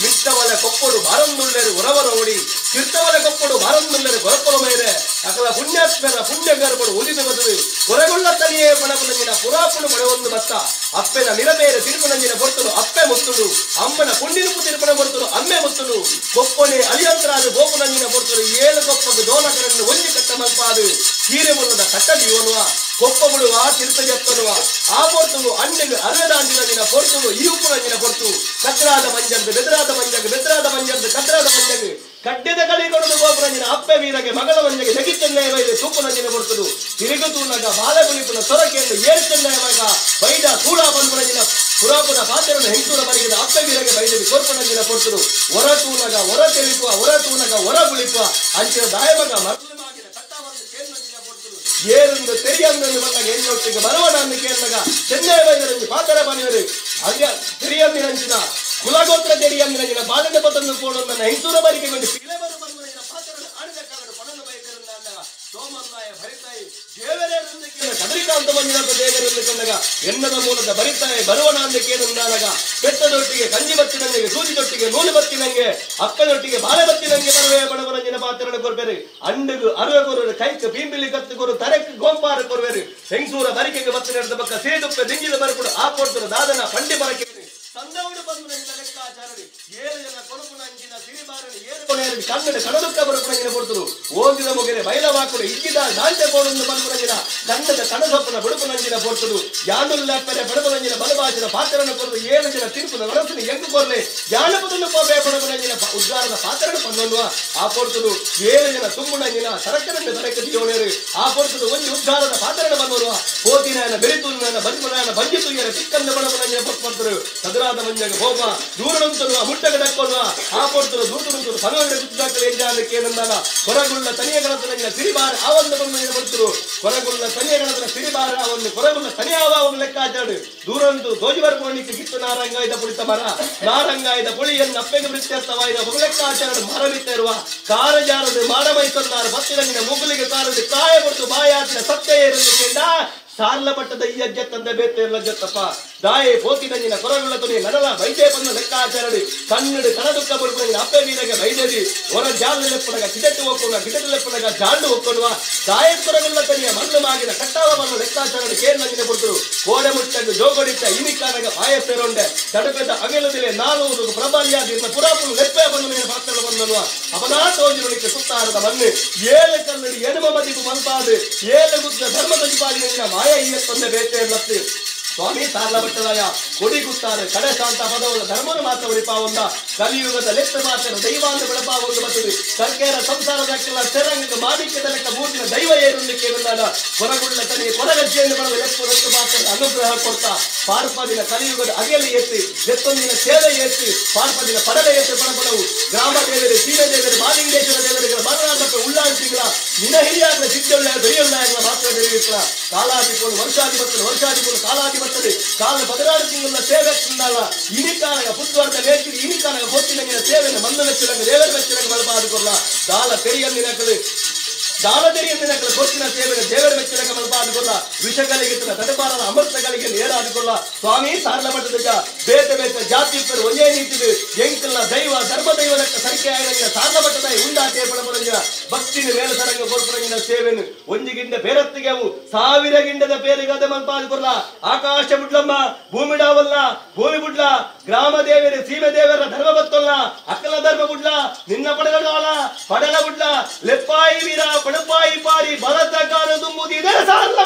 S5: ಮಿತ್ತವಲ ಕೊಪ್ಪಡು ಬಾರಂದುಳ್ಳೆರು ಉರವರ ಓಡಿ ಕಿರ್ತವಲ ಕೊಪ್ಪಡು ಬಾರಂದುಳ್ಳೆರು ಕೊರಪೊಲ ಮೇರೆ ಅಕಲ ಪುಣ್ಯಾತ್ಮರ ಪುಣ್ಯಗರ್ಭರು ಉದಿದು ಬದುದು ಕೊರಗುಳ್ಳ ತನಿಯೇ ಪಣಪುನಂಜಿನ ಪುರಾಪುಡು ಮಳೆ ಬತ್ತ ಅಪ್ಪೆನ ನಿರಬೇರೆ ತಿರುಪನಂಜಿನ ಬರ್ತಲು ಅಪ್ಪೆ ಮುತ್ತುಡು ಅಮ್ಮನ ಪುಣ್ಯನುಪು ತಿರುಪನ ಬರ್ತಲು ಅಮ್ಮೆ ಮುತ್ತುಡು ಕೊಪ್ಪನೆ ಅಲಿಯಂತರಾದ ಗೋಪುನಂಜಿನ ಬರ್ತಲು ಏಳು ಕೊಪ್ಪಗು ದೋಲಕರನ್ನು ಒಂಜಿ ಕಟ್ಟ ಮಲ್ಪಾದು ಹೀರೆ ಮುಲ್ಲದ ಕಟ್ಟಡಿಯೋನುವ ಕೊಪ್ಪ ಬಿಡುವ ತಿರುತ ಜತ್ತನುವ ಆ ಪೊರ್ತುಲು ಅಣ್ಣೆಗೆ ಅರವೇದಾಂಜಿನ ಪೊರ್ತುಲು ಈ ಉಪ್ಪುನಂಜಿನ ಪೊರ್ತು ಕದ್ರಾದ ಮಂಜಂದು ಬೆದರಾದ ಮಂಜಗ್ ಬೆದರಾದ ಮಂಜಂದು ಕದ್ರಾದ ಮಂಜಗ್ ಕಡ್ಡೆದ ಕಲಿಗೊಡದು ಗೋಪುರಂಜಿನ ಅಪ್ಪೆ ವೀರಗೆ ಮಗಳ ಮಂಜಗೆ ಜಗಿತ್ತೆನ್ನಯ ಬೈದೆ ತೂಪುನಂಜಿನ ಪೊರ್ತುಲು ತಿರುಗು ತೂನಗ ಬಾಲಗುಲಿಪುನ ಸೊರಕೆಯನ್ನು ಏಳ್ತೆನ್ನಯ ಮಗ ಬೈದ ಸೂಳ ಬಂದ್ಪುನಂಜಿನ ಪುರಾಪುರ ಪಾತ್ರನ ಹೆಂಗಸೂರ ಬರಿಗಿದ ಅಪ್ಪೆ ವೀರಗೆ ಬೈದವಿ ಕೊರ್ಪುನಂಜಿನ ಪೊರ್ತುಲು ಹೊರ ತೂನಗ ಹೊರ ತೆಲಿಪುವ ಹೊರ ತೂನಗ ಹೊರ ಗುಳಿಪುವ ಅಂಚಿನ ದಾಯಮಗ ಮರಳು ಏರೊಂದು ತೆರಿಯಂದೊಂದು ಬಂದಾಗ ಎಣ್ಣೊಟ್ಟಿಗೆ ಬರವಣನ್ನು ಕೇಳಿದಾಗ ಚೆನ್ನೈ ಬೈದರಂಜಿ ಪಾತರ ಬನಿಯರು ಅದ್ಯ ತೆರಿಯಂದಿರಂಚಿನ ಕುಲಗೋತ್ರ ತೆರಿಯಂದಿರಂಜಿನ ಬಾಲನ ಪತನ್ನು ಪೋಡೊಂದನ್ನ ಹೆಂಗಸೂರ ಬರಿಕೆ ಕೊಂಡು ಪಿಳೆಬರು ಬಂದ ಪಾತ್ರನ ಆಡಿದ ಕಾಲದ ಪಡನ್ನು ಬೈಕರಂದ ಸೋಮನ್ನಾಯ ಭರಿತಾಯಿ ದೇವರೇ ಕದರಿಕಾಂತ ಮಂಜುನಾಥ ದೇವರೆಂದು ಕಂಡಾಗ ಎನ್ನದ ಮೂಲದ ಬರಿತಾಯಿ ಬರುವಣ ಅಂದ ಕೇಳಿದಾಗ ಬೆಟ್ಟದೊಟ್ಟಿಗೆ ಕಂಜಿ ಬತ್ತಿನಂಗೆ ಸೂಜಿದೊಟ್ಟಿಗೆ ನೂಲು ಬತ್ತಿನಂಗೆ ಅಕ್ಕದೊಟ್ಟಿಗೆ ಬಾಳೆ ಬತ್ತಿನಂಗೆ ಬರುವೆ ಬಡವರಂಜಿನ ಪಾತ್ರನ ಕೊರ್ಬೇರು ಅಂಡುಗು ಅರುವೆ ಕೊರುವರು ಕೈಕ್ ಪೀಂಬಿಲಿ ಕತ್ತು ಕೊರು ತರಕ್ ಗೋಂಪಾರ ಕೊರುವೆರು ಹೆಂಗಸೂರ ಬರಿಕೆಗೆ ಬತ್ತಿ ನಡೆದ ಪಕ್ಕ ಸೇದುಪ್ಪೆ ದಿಂಗಿದ ಬರಕುಡು ಆ ಕೊಡ್ತರು ದಾದನ ಪಂಡಿ ಬರಕೆ ತಂದವರು ಬಂದು ಲೆಕ್ಕಾಚಾರಡಿ ಏಳು ಜನ ಕೊಡುಪುನಂಚಿನ ಸಿರಿಬಾರನು ಏಳು ಕೊನೆಯಲ್ಲಿ ಕನ್ನಡ ಕಡದುಕ್ಕ ಬರುಪುನಂಜಿನ ಕೊಡ್ತರು ಓದಿದ ಮೊಗೆರೆ ಬೈಲವಾಕುಡು ಇಕ್ಕಿದ ದಾಂಟೆ ಕೋಡೊಂದು ಬಂದುಪುನಂಜಿನ ಕನ್ನಡ ಕಣಸೊಪ್ಪನ ಬುಡುಪುನಂಜಿನ ಪೊರ್ತರು ಯಾನುಲ್ಲಪ್ಪರೆ ಬಡಪುನಂಜಿನ ಬಲಭಾಷದ ಪಾತ್ರನ ಕೊರದು ಏಳು ಜನ ತಿರುಪುನ ವರಸನ ಎಂಗು ಕೊರ್ಲೆ ಜಾನಪದನ್ನು ಕೋಪೆ ಬಡಪುನಂಜಿನ ಉದ್ಗಾರದ ಪಾತ್ರನ ಪನ್ನೊನ್ನುವ ಆ ಪೊರ್ತರು ಏಳು ಜನ ತುಂಬುನಂಜಿನ ಸರಕರನ್ನು ಬರಕದಿಯೋಣರು ಆ ಪೊರ್ತರು ಒಂದು ಉದ್ಗಾರದ ಪಾತ್ರನ ಬಂದೋರುವ ಕೋತಿನಾಯನ ಬೆರಿತುನ್ನ ಬದುಕುನಾಯನ ಬಂಜಿ ತುಯ್ಯರ ತಿಕ್ಕಂದ ಬಡಪುನಂಜಿನ ಪೊರ್ತರು ಸದರಾದ ಮಂಜಗ ಹೋಗ ದೂರನಂತರು ಮುಟ್ಟಗಡಕ್ಕೊಳ್ವ ಆ ಪೊರ್ತರು ದೂತರಂತರು ಪನವರ ಗುದ್ದಾಕಲು ಎಂಜಾದಕ್ಕೆ ನಂದಾನ ಕೊರಗುಳ್ಳ ತನಿಯಗಳತನ ಸಿರಿಬಾರ ಆವಂದ ಬಂದು ಕೊಡ್ತರು ಕೊರಗುಳ್ಳ ತನಿಯಗಳತನ ಸಿರಿಬಾರ ಆವಂದು ಕೊರಗುಳ್ಳ ತನಿಯಾವ ಒಂದು ಲೆಕ್ಕಾಚಾಡು ದೂರಂತು ದೋಜಿ ಬರ್ಕೊಂಡಿಕ್ಕೆ ಕಿತ್ತು ನಾರಂಗಾಯದ ಪುಳಿತ ಮರ ನಾರಂಗಾಯದ ಪುಳಿಯನ್ನು ಅಪ್ಪೆಗೆ ವೃತ್ಯರ್ಥವಾದ ಲೆಕ್ಕಾಚಾರಡು ಮರವಿತ್ತ ಇರುವ ಕಾರಜಾರದು ಮಾಡಮೈಸನ್ನಾರು ಬತ್ತಿರಂಗಿನ ಮುಗುಲಿಗೆ ತಾರದು ಕಾಯ ಕೊಡ್ತು ಬಾಯಾತಿನ ಸತ್ಯ ಏರಲಿಕ್ಕೆ ಸಾರ್ಲಪಟ್ಟದ ಈ ಅಜ್ಜ ತಂದೆ ಬೇತೆ ಲಜ್ಜತ್ತಪ್ಪ ದಾಯೆ ಪೋತಿನಂಜಿನ ಕೊರಗುಳ್ಳ ತುನಿ ನಡಲ ಬೈದೆ ಬಂದ ಲೆಕ್ಕಾಚಾರಡಿ ಕನ್ನಡ ಕಣದುಕ್ಕ ಬರುಪುನಂಜಿನ ಅಪ್ಪೆ ವೀರಗೆ ಬೈದೇದಿ ಹೊರ ಜಾಲ ಲೆಪ್ಪಡಗ ಕಿಟೆಟ್ಟು ಹೋಗ್ಕೊಡುವ ಕಿಟೆಟ್ಟು ಲೆಪ್ಪಡಗ ಜಾಂಡು ಹೋಗ್ಕೊಡುವ ದಾಯ ಕೊರಗುಳ್ಳ ತನಿಯ ಮಣ್ಣು ಮಾಗಿನ ಕಟ್ಟಾವ ಬಂದ ಲೆಕ್ಕಾಚಾರಡಿ ಕೇರ್ನಂಜಿನ ಕೊಡ್ತರು ಕೋಡೆ ಮುಟ್ಟಂಗು ಜೋಗೊಡಿತ ಇನಿಕಾನಗ ಬಾಯ ಸೇರೊಂಡೆ ತಡಪೆದ ಅಗೆಲದಿಲೆ ನಾನೂರು ಪ್ರಬಲ್ಯಾದಿ ಪುರಾಪುರು ಲೆಪ್ಪೆ ಬಂದು ನೀನು ಪಾತ್ರ ಬಂದಲ್ವ ಅಪನಾಥೋಜಿನೊಳಿಕೆ ಸುತ್ತಾರದ ಮಣ್ಣು ಏಳು ಕನ್ನಡಿ ಎನುಮ ಮದಿಪು ಮಲ್ಪಾದು ಏಳು ಗುದ್ದ ಧರ್ಮದ ಪಾಲಿನ ಮಾಯ ಈ ತಂದೆ ಬೇಟೆ ಲತ್ತಿ ಸ್ವಾಮಿ ಸಾರ್ಲಭಟ್ಟರಾಯ ಕೊಡಿ ಗುತ್ತಾರೆ ಕಡೆ ಶಾಂತ ಪದವಲ್ಲ ಧರ್ಮನ ಮಾತ್ರ ಉಳಿಪಾವಂದ ಕಲಿಯುಗದ ಲೆಕ್ಕ ಮಾತ್ರ ದೈವಾಂತ ಬೆಳಪಾವಂದು ಬರ್ತದೆ ಸರ್ಕಾರ ಸಂಸಾರದ ಕೆಲ ತೆರಂಗ ಮಾಣಿಕ್ಯದ ಲೆಕ್ಕ ಮೂರ್ತಿನ ದೈವ ಏರುಂದಕ್ಕೆ ಬಂದಾಗ ಕೊರಗುಳ್ಳ ತನಿಗೆ ಕೊರಗಜ್ಜೆಯನ್ನು ಬಡವ ಲೆಕ್ಕ ಲೆಕ್ಕ ಮಾತ್ರ ಅನುಗ್ರಹ ಕೊಡ್ತಾ ಪಾರ್ಪದಿನ ಕಲಿಯುಗದ ಅಗೆಯಲ್ಲಿ ಎತ್ತಿ ಎತ್ತೊಂದಿನ ಸೇವೆ ಎತ್ತಿ ಪಾರ್ಪದಿನ ಪಡವೆ ಎತ್ತಿ ಪಡಪಡವು ಗ್ರಾಮ ದೇವರು ಸೀಮೆ ದೇವರು ಮಾಲಿಂಗೇಶ್ವರ ದೇವರುಗಳ ಮರಣಾದಪ್ಪ ಉಳ್ಳಾಡ್ತಿಗಳ ನಿನ ಹಿರಿಯಾಗಲ ಸಿದ್ಧೊಳ್ಳ ಬೆರೆಯೊಳ್ಳ ಮಾತ್ರ ಬೆರೆಯುತ್ತ ಕಾಲಾದಿಪೋಲು ವರ್ಷಾಧಿಪತ್ತಲು ವರ್ಷಾಧಿಪೋಲು ಕಾಲಾಧಿಪತ್ತಲು ಕಾಲ ಬದಲಾದ ತಿಂಗಳ ಸೇವೆ ತಿಂದಲ್ಲ ಇನಿಕಾನಗ ಪುತ್ವಾರ್ದ ವೇಚಿರಿ ಇನಿಕಾನಗ ಹೊತ್ತಿನಂಗಿನ ಸೇವೆನ ಮಂದ ಮೆಚ್ಚಲಂಗ ದೇವರ ಮೆಚ್ಚಲಂಗ ಮಲಪಾದುಕೊಲ್ಲ ದಾಲ ತೆರಿಯಂದಿನಕಲು ದಾನದೆರಿಯಂದಿನಕಲು ಕೊಟ್ಟಿನ ಸೇವೆನ ದೇವರ ಮೆಚ್ಚಲಂಗ ಮಲಪಾದುಕೊಲ್ಲ ವಿಷಗಳಿಗೆ ತಡಪಾರದ ಅಮೃತಗಳಿಗೆ ನೇರಾದುಕೊಲ್ಲ ಸ್ವಾಮಿ ಸಾರಲ ಮಟ್ಟದ ಬೇತ ಬೇತ ಜಾತಿ ಪೇರು ಒಂದೇ ನೀತಿದು ಎಂಕಲ್ಲ ದೈವ ಧರ್ಮ ದೈವದಕ್ಕ ಸರಿಕೆ ಆಗಿನ ಸಾರಲ ಮಟ್ಟದ ಉಂಡಾಟೆ ಪಡಪರಂಗಿನ ಭಕ್ತಿನ ಮೇಲ ಸರಂಗ ಕೊರ್ಪರಂಗಿನ ಸೇವೆನು ಒಂಜಿ ಗಿಂಡ ಬೇರತ್ತಿಗೆ ಅವು ಸಾವಿರ ಗಿಂಡದ ಪೇರಿಗಾದ ಮಲ್ಪಾದುಕೊಲ್ಲ ಆಕಾಶ ಬುಡ್ಲಮ್ಮ ಭೂಮಿ ಡಾವಲ್ಲ ಭೂಮಿ ಬುಡ್ಲ ಗ್ರಾಮ ದೇವರು ಸೀಮೆ ದೇವರ ಧರ್ಮ ಬತ್ತೊಲ್ಲ ಅಕ್ಕಲ ಧರ್ಮ ಬುಡ್ಲ ನಿನ್ನ ಪಡಗಡಾಲ ಪಡಲ ಬುಡ್ಲ ಲೆಪ್ಪಾಯಿ ವೀರ ಪಡಪಾಯಿ ಪಾರಿ ಭರತ ಕಾಲ ತುಂಬುದಿದೆ ಸಾರಲ.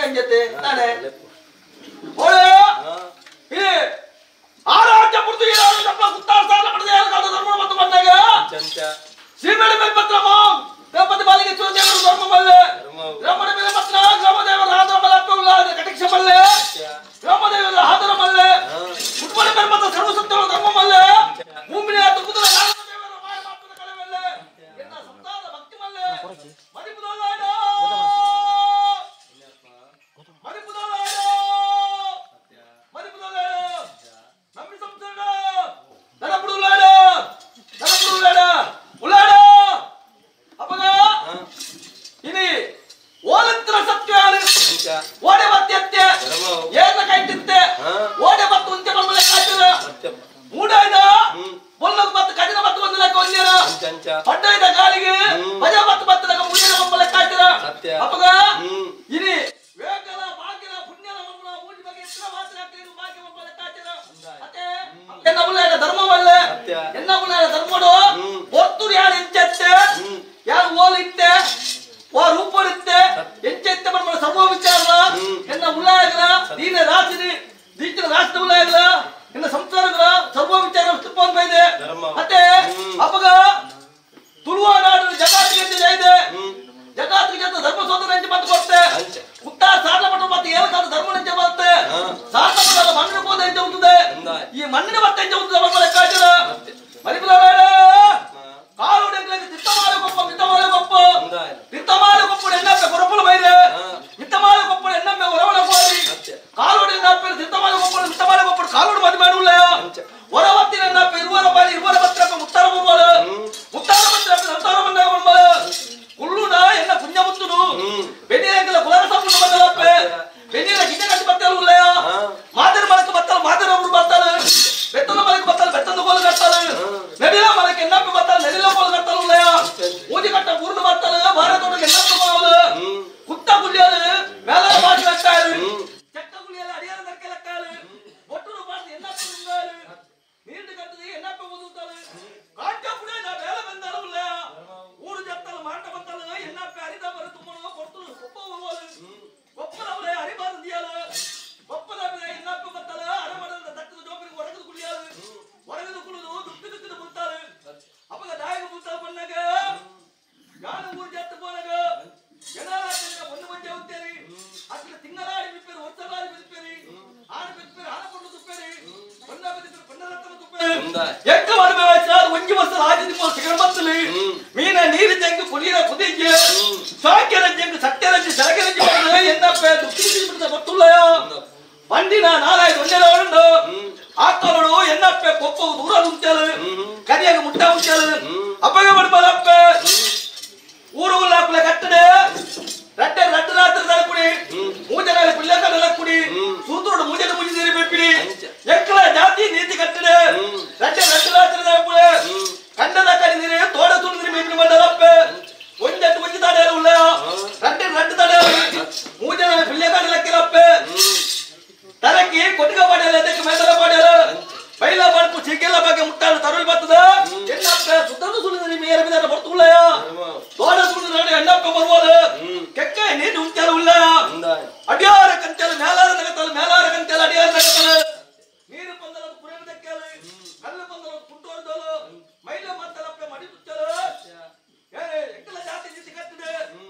S6: ಕಂಜತ್ತೆ ನಾನೇ ಓಳೆ ಇದು ಆರಾಧ್ಯ ಪುರ್ತು ಏನಾದ್ರು ತಪ್ಪ ಗುತ್ತಾರ ಸಾಲ ಪಡೆದ ಯಾರು ಕಾದ ಧರ್ಮ ಮತ್ತು ಬಂದಾಗ ಶ್ರೀಮೇಲೆ ಮೇಲೆ ಪತ್ರ ಗಣಪತಿ ಬಾಲಿಗೆ ದೇವರು ಧರ್ಮ ಮಲ್ಲೆ ಗ್ರಾಮದ ಮೇಲೆ ಪತ್ರ ಗ್ರಾಮದೇವರ ಆದರ ಮಲ್ಲ ಕಟಕ್ಷ ಮಲ್ಲೆ ಗ್ರಾಮದೇವರ ಆದರ ಮಲ್ಲೆ ಕುಟುಂಬದ ಮೇಲೆ ಪತ್ರ ಸರ್ವಸತ್ವರ ಧರ್ಮ ಮಲ್ಲೆ ಭೂಮಿನ ತುಕುದರ ದೇವರ ಮಾಯ ಮಾತುನ ಕಳೆವಲ್ಲೆ ಎನ್ನ ಸಂತಾನ ಭಕ್ತಿ ಮಲ್ಲೆ ಮರಿಪುದಲಾಡ ಮರಿಪುದಲಾಡ ಮರಿಪುದಲಾಡ ನಂಬಿ ಸಂಸಾರ ನರಪುಡುಲಾಡ ನರಪುಡುಲಾಡ ಉಲಾಡ ಅಪ್ಪಗ ಇನಿ ಓಲಂತ್ರ ಸತ್ಯಾರು ಓಡೆ ಮತ್ತೆತ್ತೆ ಏನ ಕೈತಿತ್ತೆ ಓಡೆ ಮತ್ತು ಉಂಚೆ ಬಂಬಲೆ ಕಾಯ್ತದ ಮೂಡಾಯ್ದ ಬೊಲ್ಲದ ಮತ್ತು ಕಡಿನ ಮತ್ತು ಒಂದು ಲೆಕ್ಕ ಒಂದೇನ ಪಡ್ಡಾಯ್ದ ಗಾಳಿಗೆ ಪಜ ಮತ್ತು ಮತ್ತದಾಗ ಮುಡಿನ ಬಂಬಲೆ ಕಾಯ್ತದ ಅಪ್ಪಗ ಇನಿ ವೇಗಲ ಭಾಗ್ಯದ ಪುಣ್ಯದ ಬಂಬಲ ಮೂಡಿ ಬಗ್ಗೆ ಎತ್ತರ ಮಾತ್ರ ಹಾಕಿದ್ರು ಭಾಗ್ಯ ಬಂಬಲೆ ಕಾಯ್ತದ ಅತ್ತೆ ಎನ್ನ ಉಳ್ಳಾಯ ಧರ್ಮವಲ್ಲ ಎನ್ನ ಉಳ್ಳಾಯ ಧರ್ಮಡು ಒತ್ತುರು ಯಾರು ಎಂಚತ್ತೆ ಯಾರು ಓಲು ಇತ್ತೆ ಓ ರೂಪಡಿತ್ತೆ ಎಂಚೆತ್ತೆ ಬಂಬಲ ಸರ್ವ ವಿಚಾರ ಎನ್ನ ಉಳ್ಳಾಯಗಳ ದೀನ ರಾಶಿ ದೀಚಿನ ರಾಷ್ಟ್ರ ಉಳ್ಳಾಯಗಳ ಎನ್ನ ಸಂಸಾರಗಳ ಸರ್ವ ವಿಚಾರ ಇದೆ ಮತ್ತೆ ಅಪ್ಪಗ ತುಳುವ ನಾಡು ಜಗಾತಿಗೆ ಇದೆ ಜಗಾತಿಗೆ ಜೊತೆ ಧರ್ಮ ಸೋದರ ಎಂಚೆ ಮಾತು ಕೊಡ್ತೆ ಉತ್ತರ ಸಾಲ ಪಟ್ಟು ಮತ್ತೆ ಏಳಕಾದ ಧರ್ಮ ಎಂಚೆ ಬರುತ್ತೆ ಸಾಲ ಪಟ್ಟದ ಮಣ್ಣಿನ ಹೋದ ಎಂಚೆ ಉಂಟದೆ ಈ ಮಣ್ಣಿನ ಮತ್ತೆ ಎಂಚೆ ಉಂಟದ ಬಂಬಲ ಕಾಯ್ತದ ಮರಿಪುಲಾಡ ಕಾಲುಡೆಗಳಿಗೆ ತಿತ್ತಮಾಲ ಕೊಪ್ಪ ಮಿತ್ತಮಾಲ ಕೊಪ್ಪ ತಿತ್ತಮಾಲ ಕೊಪ್ಪ ಎನ್ನಪ್ಪೆ ಕೊರಪುಲ ಬೈರೆ ಮಿತ್ತಮಾಲ ಕೊಪ್ಪ ಎನ್ನಮ್ಮೆ ಹೊರವಣ ಕೋರಿ ಕಾಲುಡೆ ಎನ್ನಪ್ಪೆ ತಿತ್ತಮಾಲ ಕೊಪ್ಪ ಮಿತ್ತಮಾಲ ಕೊಪ್ಪ ಕಾಲುಡು ಮದಿ ಮಾಡುಲ್ಲ ಹೊರವತ್ತಿನ ಎನ್ನಪ್ಪೆ ಇರುವರ ಬಾಲಿ ಇರುವರ ಪತ್ರಪ್ಪ ಮುತ್ತಾರ ಬರುವಲ ಮುತ್ತಾರ ಪತ್ರಪ್ಪ ಸಂಸಾರ ಬಂದಾಗ ಬಂಬಲ ಕುಳ್ಳುನ ಎನ್ನ ಪುಣ್ಯಮುತ್ತುನು ಬೆನ್ನಿರಂಗಲ ಕುಲರ ಸಂಪೂರ್ಣ ಬಂದಲಪ್ಪೆ ಬೆನ್ನಿರ ಗಿಡ್ಡ ಕಟ್ಟಿ ಬತ್ತಲು ಉಲ್ಲಯ ಮಾದರ ಮಲಕ ಬತ್ತಲು ಮಾದರ ಒಬ್ರು ಬರ್ತಾಳೆ ಬೆತ್ತದ ಮಲಕ ಬತ್ತಲು ಬೆತ್ತದ ಕೋಲು ಕಟ್ತಾಳೆ ನಡಿಲ ಮಲಕ ಎನ್ನಪ್ಪೆ ಬತ್ತಲು ನಡಿಲ ಕೋಲು ಕಟ್ತಾಳು ಉಲ್ಲಯ ಊದಿ ಕಟ್ಟ ಊರ್ನ ಬತ್ತಲು ಭಾರತೋಟಕ್ಕೆ ಎನ್ನಪ್ಪೆ ಕೋಲು ಕುತ್ತ ಗುಳ್ಳಿಯಲು ಮೇಲರ ಭಾಷೆ ಲಕ್ಕಾಯಲು ಚಕ್ಕ ಗುಳ್ಳಿಯಲು ಅಡಿಯಾರ ದರ್ಕೆ ಲಕ್ಕಾಯಲು ಒಟ್ಟುರು ಭಾಷೆ ಎನ್ನಪ್ಪೆ ಉಂಗಾಲು ನೀರು ಕಟ್ಟದೆ ಎನ್ನಪ್ಪೆ ಓದುತ್ತಾಳು ಕಾಟ ಪುಡೆ ನಾ ಬೇಲೆ ಬಂದಾಳು ಉಲ್ಲಯ ಊರು ಜತ್ತಲು ಮಾಟ ಬತ್ತಲು ಎನ್ನಪ್ಪೆ ಅರಿದ ಬರ ತುಮ್ಮನು ಕೊಡ್ತು ಕೊಪ್ಪ ಹೋಗಲು ಕೊಪ್ಪದವಳೆ ಅರಿಬಾರದು ದಿಯಾಲು ಕೊಪ್ಪದವಳೆ ಎನ್ನಪ್ಪೆ ಬತ್ತಲು ಅರಮಡದ ತಕ್ಕದ ಜೋಪರಿಗೆ ಹೊರಗದು ಕುಳಿಯಾಲು ಹೊರಗದು ಕುಳಿದು ದುಃಖ ದುಃಖದ ಬುತ್ತಾಳು ಅಪ್ಪಗ ದಾಯಕ ಬುತ್ತಾಳು ಬಂದಾಗ ಯಾನ ಊರು ಜತ್ತ ಪೋನಾಗ ಏನಾರ ಒಂದು ಮಂಜೆ ಹೋಗ್ತೇರಿ ಅದ್ರ ತಿಂಗಳಾಡಿ ಬಿಪ್ಪೇರಿ ವರ್ಷಲಾಡಿ ಬಿಪ್ಪೇರಿ ಆರು ಬಿಪ್ಪೇರಿ ಆರು ಕೊಂಡು ತುಪ್ಪೇರಿ ಒಂದ ಬಿದ್ದರೆ ಪನ್ನರತ್ತನ ತುಪ್ಪೇರಿ ಎಕ್ಕ ಮದುವೆ ವಯಸ್ಸಾದ ಒಂಜಿ ವರ್ಷ ಆಜಿ ನಿಮ್ಮ ಸಿಗರ ಬತ್ತಲಿ ಮೀನ ನೀರು ಜಂಗು ಕುಲಿರ ಕುದಿಗೆ ಸಾಕ್ಯರ ಜಂಗು ಸತ್ಯರಜ್ಜಿ ಸರಗರಜ್ಜಿ ಬಂದು ಎನ್ನಪ್ಪೆ ದುಃಖ ಬಿಡ್ದ ಗೊತ್ತುಳ್ಳಯ ಬಂಡಿನ ನಾಲಾಯ್ದು ಒಂದೆಲ ಉಂಡು ಆಕಲೋಡು ಎನ್ನಪ್ಪೆ ಕೊಪ್ಪ ದೂರ ಉಂಚಾಲು ಕರಿಯಾಗ ಮುಟ್ಟ ಉಂಚಾಲು ಅಪ್ಪಗೆ ಬಡಬಲಪ್ಪೆ ಊರು ಉಲ್ಲಾಕುಲ ಕಟ್ಟಡೆ ರಡ್ಡೆ ರಡ್ಡು ರಾತ್ರಿ ತಲಪುಡಿ ಮೂಜನಾಲಿ ಪುಳ್ಯಕಡಲ ಕುಡಿ ಸೂತ್ರಡು ಮೂಜನ ಮುಜಿ ನೀರು ಬೆಪ್ಪಿಡಿ ಎಕ್ಕಲ ಜಾತಿ ನೀತಿ ಕಟ್ಟಡೆ ರಡ್ಡೆ ರಡ್ಡು ರಾತ್ರಿ ತಲಪುಡೆ ಕಂಡದ ಕಡಿ ನೀರು ತೋಡ ತುಳು ನೀರು ಬೆಪ್ಪಿಡಿ ಮಂಡಲಪ್ಪೆ ಒಂದೆಟ್ಟು ಒಂಜಿ ತಡೆಯಲು ಉಳ್ಳ ರಡ್ಡೆ ರಡ್ಡು ತಡೆಯಲು ಮೂಜನಾಲಿ ಪುಳ್ಯಕಡಲಕ್ಕಿರಪ್ಪೆ ತರಕಿ ಕೊಟ್ಟಿಗೆ ಪಾಡ್ಯಾಲ ಅದಕ್ಕೆ ಮೇದಲ ಪಾಡ್ಯಾಲ ಬೈಲ ಬಡ್ಪು ಚಿಕ್ಕೆಲ್ಲ ಬಗ್ಗೆ ಮುಟ್ಟಾಡು ತರುಳಿ ಬರ್ತದ ಎನ್ನಪ್ಪ ಸುತ್ತಲೂ ಸುಳಿದ ನಿಮ್ಮ ಏರ ಬಿದ್ದಾರ ಬರ್ತುಳ್ಳಯ ತೋಡ ಸುಳಿದ ನಾಡು ಎಣ್ಣಪ್ಪ ಬರುವಲು ಕೆಕ್ಕ ನೀನು ಉಂಚಾಲ ಉಳ್ಳ ಅಡಿಯಾರ ಕಂಚಾಲ ಮೇಲಾರ ನಗತ್ತಲ್ಲ ಮೇಲಾರ ಕಂಚಾಲ ಅಡಿಯಾರ ನಗತ್ತಲ್ಲ ನೀರು ಪಂದಲ ಕುರೇನ ದಕ್ಕಾಲ ಕಲ್ಲು ಪಂದಲ ಕುಂಟೋರ್ದೋಲು ಮೈಲ ಮಾತಲಪ್ಪ ಮಡಿ ತುಚ್ಚಾಲ ಏ ಎಕ್ಕಲ ಜಾತಿ ಜಿತಿ ಕಟ್ಟಿದೆ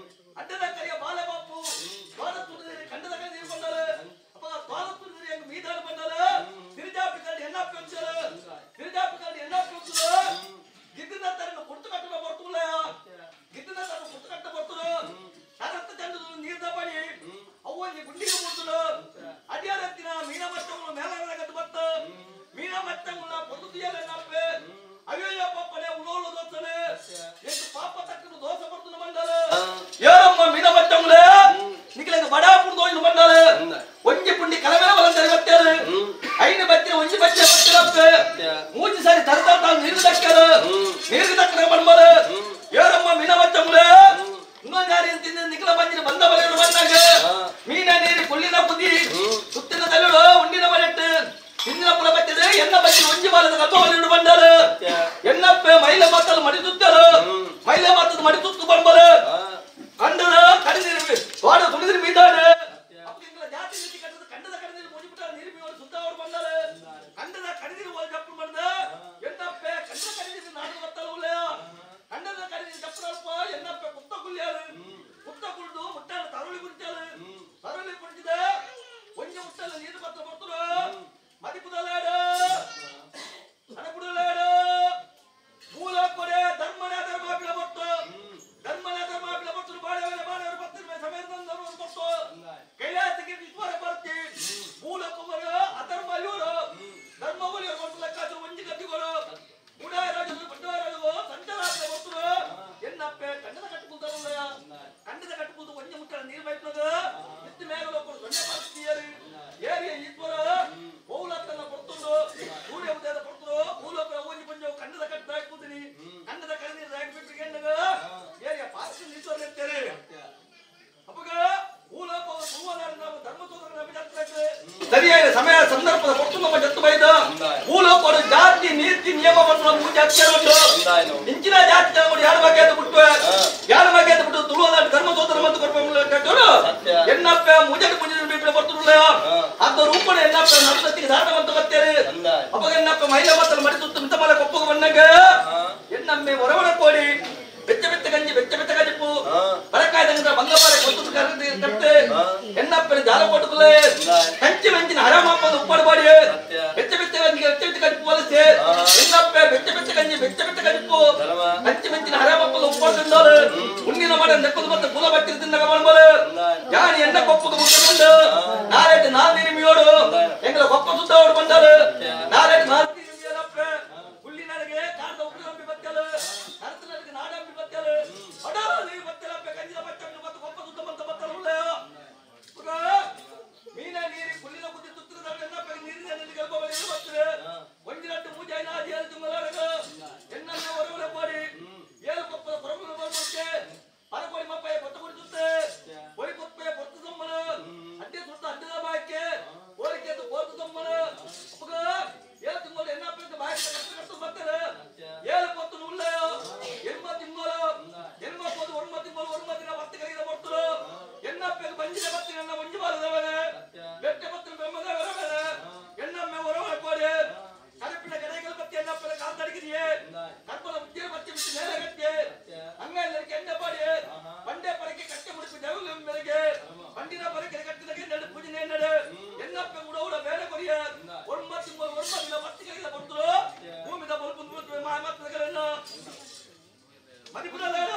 S6: ಅಡ್ಡದ ಕರಿಯ ಬಾಲೆ ಬಾಪು ತೋಡ ಸುಳಿದ ಕಂಡದ ಕೈ ನೀರು ಬಂದಲ ಅಪ್ಪ ತೋಡ ಸುಳಿದ ಹೆಂಗ್ ಮೀದಾಡು ಬಂದಲ ತಿರುಜಾಪಿ ಕರಡಿ ಎನ್ನಪ್ಪ ಉಂಚಾಲ ತಿರುಜಾಪಿ ಕರಡಿ ಎನ್ನಪ್ಪ ಉಂಚಲು ಗಿದ್ದಿನ ತರನ್ನು ಕುರ್ತು ಕಟ್ಟಲ ಬರ್ತುಲ್ಲ ಗಿದ್ದಿನ ತರನ್ನು ಕುರ್ತು ಕಟ್ಟ ಬರ್ತುಲು ತರತ್ತ ಚಂಡದು ನೀರ್ದ ಬಳಿ ಅವ್ವಲ್ಲಿ ಗುಂಡಿಗೆ ಮುಟ್ಟಲು ಅಡಿಯಾರತ್ತಿನ ಮೀನ ಮಟ್ಟಗಳು ಮೇಲಾರದ ಕಟ್ಟು ಬತ್ತ ಮೀನ ಮಟ್ಟಗಳನ್ನ ಪೊರ್ದು ತೀಯಲೆನ್ನಪ್ಪೆ ಅಯ್ಯಯ್ಯ ಪಪ್ಪನೆ ಉಳೋಳು ದೋಸನೆ ಎಷ್ಟು ಪಾಪ ತಕ್ಕನು ದೋಸೆ ಬರ್ತುನ ಮಂಡಲ ಏರಮ್ಮ ಮೀನ ಮಟ್ಟಗಳೇ ನಿಖಿಲಂಗ ಬಡಾಪುರ ದೋಯಿನ ಮಂಡಲ ಒಂಜಿ ಪುಂಡಿ ಕಲಮೇಲ ಬಲಂತರಿ ಬತ್ತೇರು ಐನು ಬತ್ತಿನ ಒಂಜಿ ಬಚ್ಚೆ ಬತ್ತಿರಪ್ಪೆ ಮೂಜಿ ಸಾರಿ ತರತಾರ ತಾನು ನೀರು ದಕ್ಕಲು ನೀರು ದಕ್ಕನ ಬಂಬಲ ಏರಮ್ಮ ಮೀನ ಮಟ್ಟಗಳೇ ಇನ್ನೊಂದು ತಿಂದ ನಿಖಿಲ ಬಂದಿನ ಬಂದ ಬಲೆಗಳು ಬಂದಾಗ ಮೀನ ನೀರು ಕೊಲ್ಲಿನ ಕುದಿ ಸುತ್ತಿನ ತಲೆಳು ಉಂಡಿನ ಮನೆಟ್ಟು ಹಿಂದಿನ ಪುಲ ಬತ್ತಿದೆ ಎನ್ನ ಬತ್ತಿ ಒಂಜಿ ಬಾಲದ ಕತ್ತೋಲಿಡು ಬಂದರು ಎನ್ನಪ್ಪೆ ಮೈಲ ಮಾತಲು ಮಡಿ ತುತ್ತರು ಮೈಲ ಮಾತದ ಮಡಿ ತುತ್ತು ಬಂಬಲು ಕಂಡದ ಕಡಿದಿರು ತೋಡ ತುಳಿದಿರು ಮೀದಾಡು ಅಪ್ಪ ಸರಿಯಾದ ಸಮಯ ಸಂದರ್ಭದ ಕೊಟ್ಟು ನಮ್ಮ ಜತ್ತು ಬೈದ ಭೂಲೋಕರು ಜಾತಿ ನೀತಿ ನಿಯಮ ಪತ್ರ ಪೂಜೆ ಅಕ್ಷರ ಉಂಟು ಇಂಚಿನ ಜಾತಿ ಜನಗಳು ಯಾರ ಬಗ್ಗೆ ಅದು ಬಿಟ್ಟು ಯಾರ ಬಗ್ಗೆ ಅದು ಬಿಟ್ಟು ತುಳುವ ಧರ್ಮ ಸೋದರ ಮತ್ತು ಕಟ್ಟೋರು ಎನ್ನಪ್ಪ ಮುಜೆ ಪೂಜೆ ಬಿಟ್ಟು ಬರ್ತುಳ್ಳ ಅಂತ ರೂಪಣ ಎನ್ನಪ್ಪ ನರ್ತತಿಗೆ ಧಾರಣವಂತ ಬರ್ತೇನೆ ಅಪ್ಪ ಎನ್ನಪ್ಪ ಮಹಿಳಾ ಮಾತ್ರ ಮಡಿ ಸುತ್ತ ಮಿತ ಮಲ ಕೊಪ್ಪಗ ಬಂದಾಗ ಎನ್ನಮ್ಮೆ ಹೊರವಣ ಕೋಡಿ ಬೆಚ್ಚ ಬೆಚ್ಚ ಗಂಜಿ ಬೆಚ್ಚ ಬೆಚ್ಚ ಗಂಜಿಪ್ಪು ಬರಕಾಯ್ದಂಗ ಬಂಗಬಾರೆ ಕೊತ್ತು ಕರ್ತೆ ಎನ್ನಪ್ಪನ ಜಾಲ ಕೊಟ್ಟುಕುಲೆ ಕಂಚಿ ಮಂಚಿನ ಹರಾಮಪ್ಪನ ಉಪ್ಪಾಡು ಬಾಡಿ ಬೆಚ್ಚ ಬೆಚ್ಚ ಗಂಜಿ ಬೆಚ್ಚ ಬೆಚ್ಚ ಗಂಜಿಪ್ಪು ವಲಸೆ ಎನ್ನಪ್ಪ ಬೆಚ್ಚ ಬೆಚ್ಚ ಗಂಜಿ ಬೆಚ್ಚ ಬೆಚ್ಚ ಗಂಜಿಪ್ಪು ಕಂಚಿ ಮಂಚಿನ ಹರಾಮಪ್ಪನ ಉಪ್ಪಾಡು ತಿಂದೋಳು ಉಣ್ಣಿನ ಮಾಡ ನೆಕ್ಕದು ಮತ್ತೆ ಪುಲ ಬಟ್ಟಿರು ತಿಂದಾಗ ಮಾಡಬೋಳು ಜಾನಿ ಎನ್ನ ಕೊಪ್ಪಗ ಮುಟ್ಟುಕೊಂಡು ನಾಳೆಟ್ಟು ನಾಲ್ ನಿಮಿಯೋಡು ಎಂಗಳ ಕೊಪ್ಪ ಸುತ್ತ ಅವಳು ಬಂದಾಳು ನಾಳೆಟ್ಟು ನಾಲ್ ನಿಮಿಯೋಡಪ್ಪ ಹುಲ್ಲಿನಡೆಗೆ ಕಾರದ ಉಗ್ರ ಬತ್ತಲು ನರತನರಿಗೆ ನಾಡಂಬಿ ಬತ್ತಲು ಅಡಾಲಿ ಬತ್ತಲಪ್ಪ ಕಂಜಿನ ಬಚ್ಚನ್ನು ಮತ್ತು ಕೊಪ್ಪ ಸುತ್ತ ಬಂತ ಬತ್ತಲು ಮೀನ ನೀರಿ ಹುಲ್ಲಿನ ಕುದಿ ತುತ್ತಿನ ಎನ್ನಪ್ಪ ನೀರಿನ ಗರ್ಭವಳಿ ಬರ್ತದೆ ಒಂದಿನಟ್ಟು ಪೂಜೆ ಐನಾದಿ ತುಂಬಲಾಡಗ ಎನ್ನನ್ನ ಹೊರಗಡೆ ಮಾಡಿ ಏಳು ಕೊಪ್ಪದ ಹೊರಗಡೆ ಬರ್ಬಿಟ್ಟೆ ಪರಕೋಡಿ ಮಪ್ಪಯ್ಯ ಕೊತ್ತ ಕುಡಿಸುತ್ತೆ ಒಳಿ ಕೊಪ್ಪೆ ಪೊರ್ತು ತಮ್ಮನ ಅಡ್ಡೆ ಸುತ್ತ ಅಡ್ಡದ ಬಾಯಕ್ಕೆ ಕೋರಿಕೆ ಪೋರ್ತು ತಮ್ಮನ ಅಪ್ಪಗ ಏಳು ತಿಂಗಳು ಎನ್ನಪ್ಪ ಬಾಯಕ್ಕೆ ಕಟ್ಟು ಕಟ್ಟು ಬರ್ತಾರೆ ಏಳು ಪೊತ್ತು ಉಳ್ಳ ಎನ್ಮ ತಿಂಗಳು ಎನ್ಮ ಪೋದು ಒರ್ಮ ತಿಂಗಳು ಒರ್ಮ ದಿನ ವರ್ತ ಕೈದ ಬರ್ತರು ಎನ್ನಪ್ಪ ಬಂಜಿನ ಬತ್ತಿನ ನನ್ನ ಒಂಜಿ ಬಾಲದವನೆ ಬೆಟ್ಟ ಬತ್ತಿನ ಬ್ರಹ್ಮದೇವರವನೆ ಎನ್ನಮ್ಮೆ ಹೊರವಣ ಕೋಡಿ ಕರಪಿನ ಕಡೆಗಳ ಬತ್ತಿ ಎನ್ನಪ್ಪನ ಕಾತಡಿಗಿದೆಯೇ ಕರ್ಪಲ ಉಜ್ಜೆ ಬತ್ತಿ ಬಿಟ್ಟು ಮೇಲೆ ಗಟ್ಟೆ ಅಂಗೈಲರಿಗೆ ಎಣ್ಣೆ ಪಾಡಿ ಬಂಡೆ ಪರಕೆ ಕಟ್ಟೆ ಮುಡಿಪು ದೇವಲ ಮೇರೆಗೆ ಬಂಡಿನ ಪರಕೆ ಕಟ್ಟಿದಗೆ ನಡು ಪೂಜನೆ ನಡು ಎನ್ನಪ್ಪ ಉಡೌಡ ಬೇಡ ಕೊರಿಯ ಒರ್ಮ ತಿಂಗಳು ಒರ್ಮ ದಿನ ಬತ್ತಿ ಕೈದ ಬರ್ತರು ಭೂಮಿದ ಬಲ್ಪು ಮಾಯಮಾತ್ರಗಳನ್ನು ಮಣಿಪುರಲಾಡ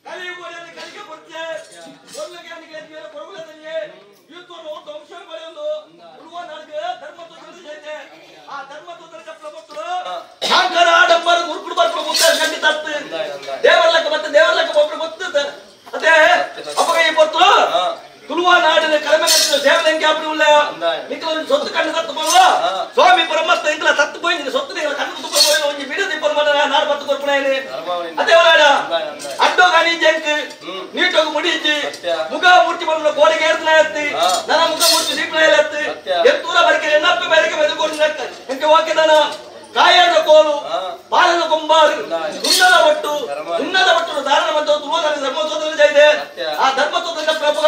S6: ಕಲಿಯುಗೋಡಿಯಲ್ಲಿ ಕಲಿಕೆ ಕೊಡ್ತೆ ಒಳ್ಳೆಗೆ ಮೇಲೆ ಕೊರಗುಲದಲ್ಲಿ ಯೂತ್ವರು ವಂಶ ಬೆಳೆಯಲು ಉಳುವ ನಾಡಿಗೆ ಧರ್ಮ ತೋರಿಸೈತೆ ಆ ಧರ್ಮ ತೋದ್ರ ಚಪ್ಪಲ ಕೊಟ್ಟರು ಆಂಕರ ಆಡಂಬರ ಉರುಪುಡು ಬರ್ಪು ಮುತ್ತ ಖಂಡಿತ ದೇವರ್ಲಕ್ಕ ಮತ್ತೆ ದೇವರ್ಲಕ್ಕ ಒಬ್ರು ಗೊತ್ತ ಅದೇ ಅಪ್ಪಗ ಈ ಪೊತ್ತು ತುಳುವ ನಾಡಿನ ಕಡಿಮೆ ಕಟ್ಟಿದ ಸೇವನೆಂಗೆ ಅಪ್ಪಿ ಉಳ್ಳ ನಿಖಲ ಸೊತ್ತು ಕಣ್ಣು ತತ್ತು ಬರುವ ಸ್ವಾಮಿ ಪರಮಸ್ತ ಇಂಕಲ ತತ್ತು ಪೋಯಿ ನಿನ್ನ ಸೊತ್ತು ನಿಖಲ ಕಣ್ಣು ತುಪ್ಪ ಪೋಯಿ ಒಂಜಿ ಬಿಡು ದಿಪ್ಪರ್ ಮನ ನಾಡು ಬತ್ತು ಕೊರ್ಪುಣ ಅದೇ ಒಳಾಡ ಅಡ್ಡೋಗ ನೀಜಂಕ್ ನೀಟೋಗ ಮುಡಿಜಿ ಮುಗ ಮೂರ್ತಿ ಬಂದ ಕೋಡಿಗೆ ಏರ್ತನ ಎತ್ತಿ ನನ್ನ ಮುಗ ಮೂರ್ತಿ ದೀಪನ ಎತ್ತಿ ಎತ್ತೂರ ಬರಕೆ ಎನ್ನಪ್ಪೆ ಬರಕೆ ಬೆದಕೊಂಡು ಎಂಕೆ ವಾಕ್ಯದಾನ ಕಾಯದ ಕೋಲು ಪಾಲದ ಕೊಂಬಾರು ಉನ್ನದ ಒಟ್ಟು ಉನ್ನದ ಒಟ್ಟು ಧಾರಣ ಮತ್ತು ತುಳುವದಲ್ಲಿ ಧರ್ಮತ್ವದಲ್ಲಿ ಇದೆ ಆ ಧರ್ಮತ್ವದ ಪ್ರಭುಗ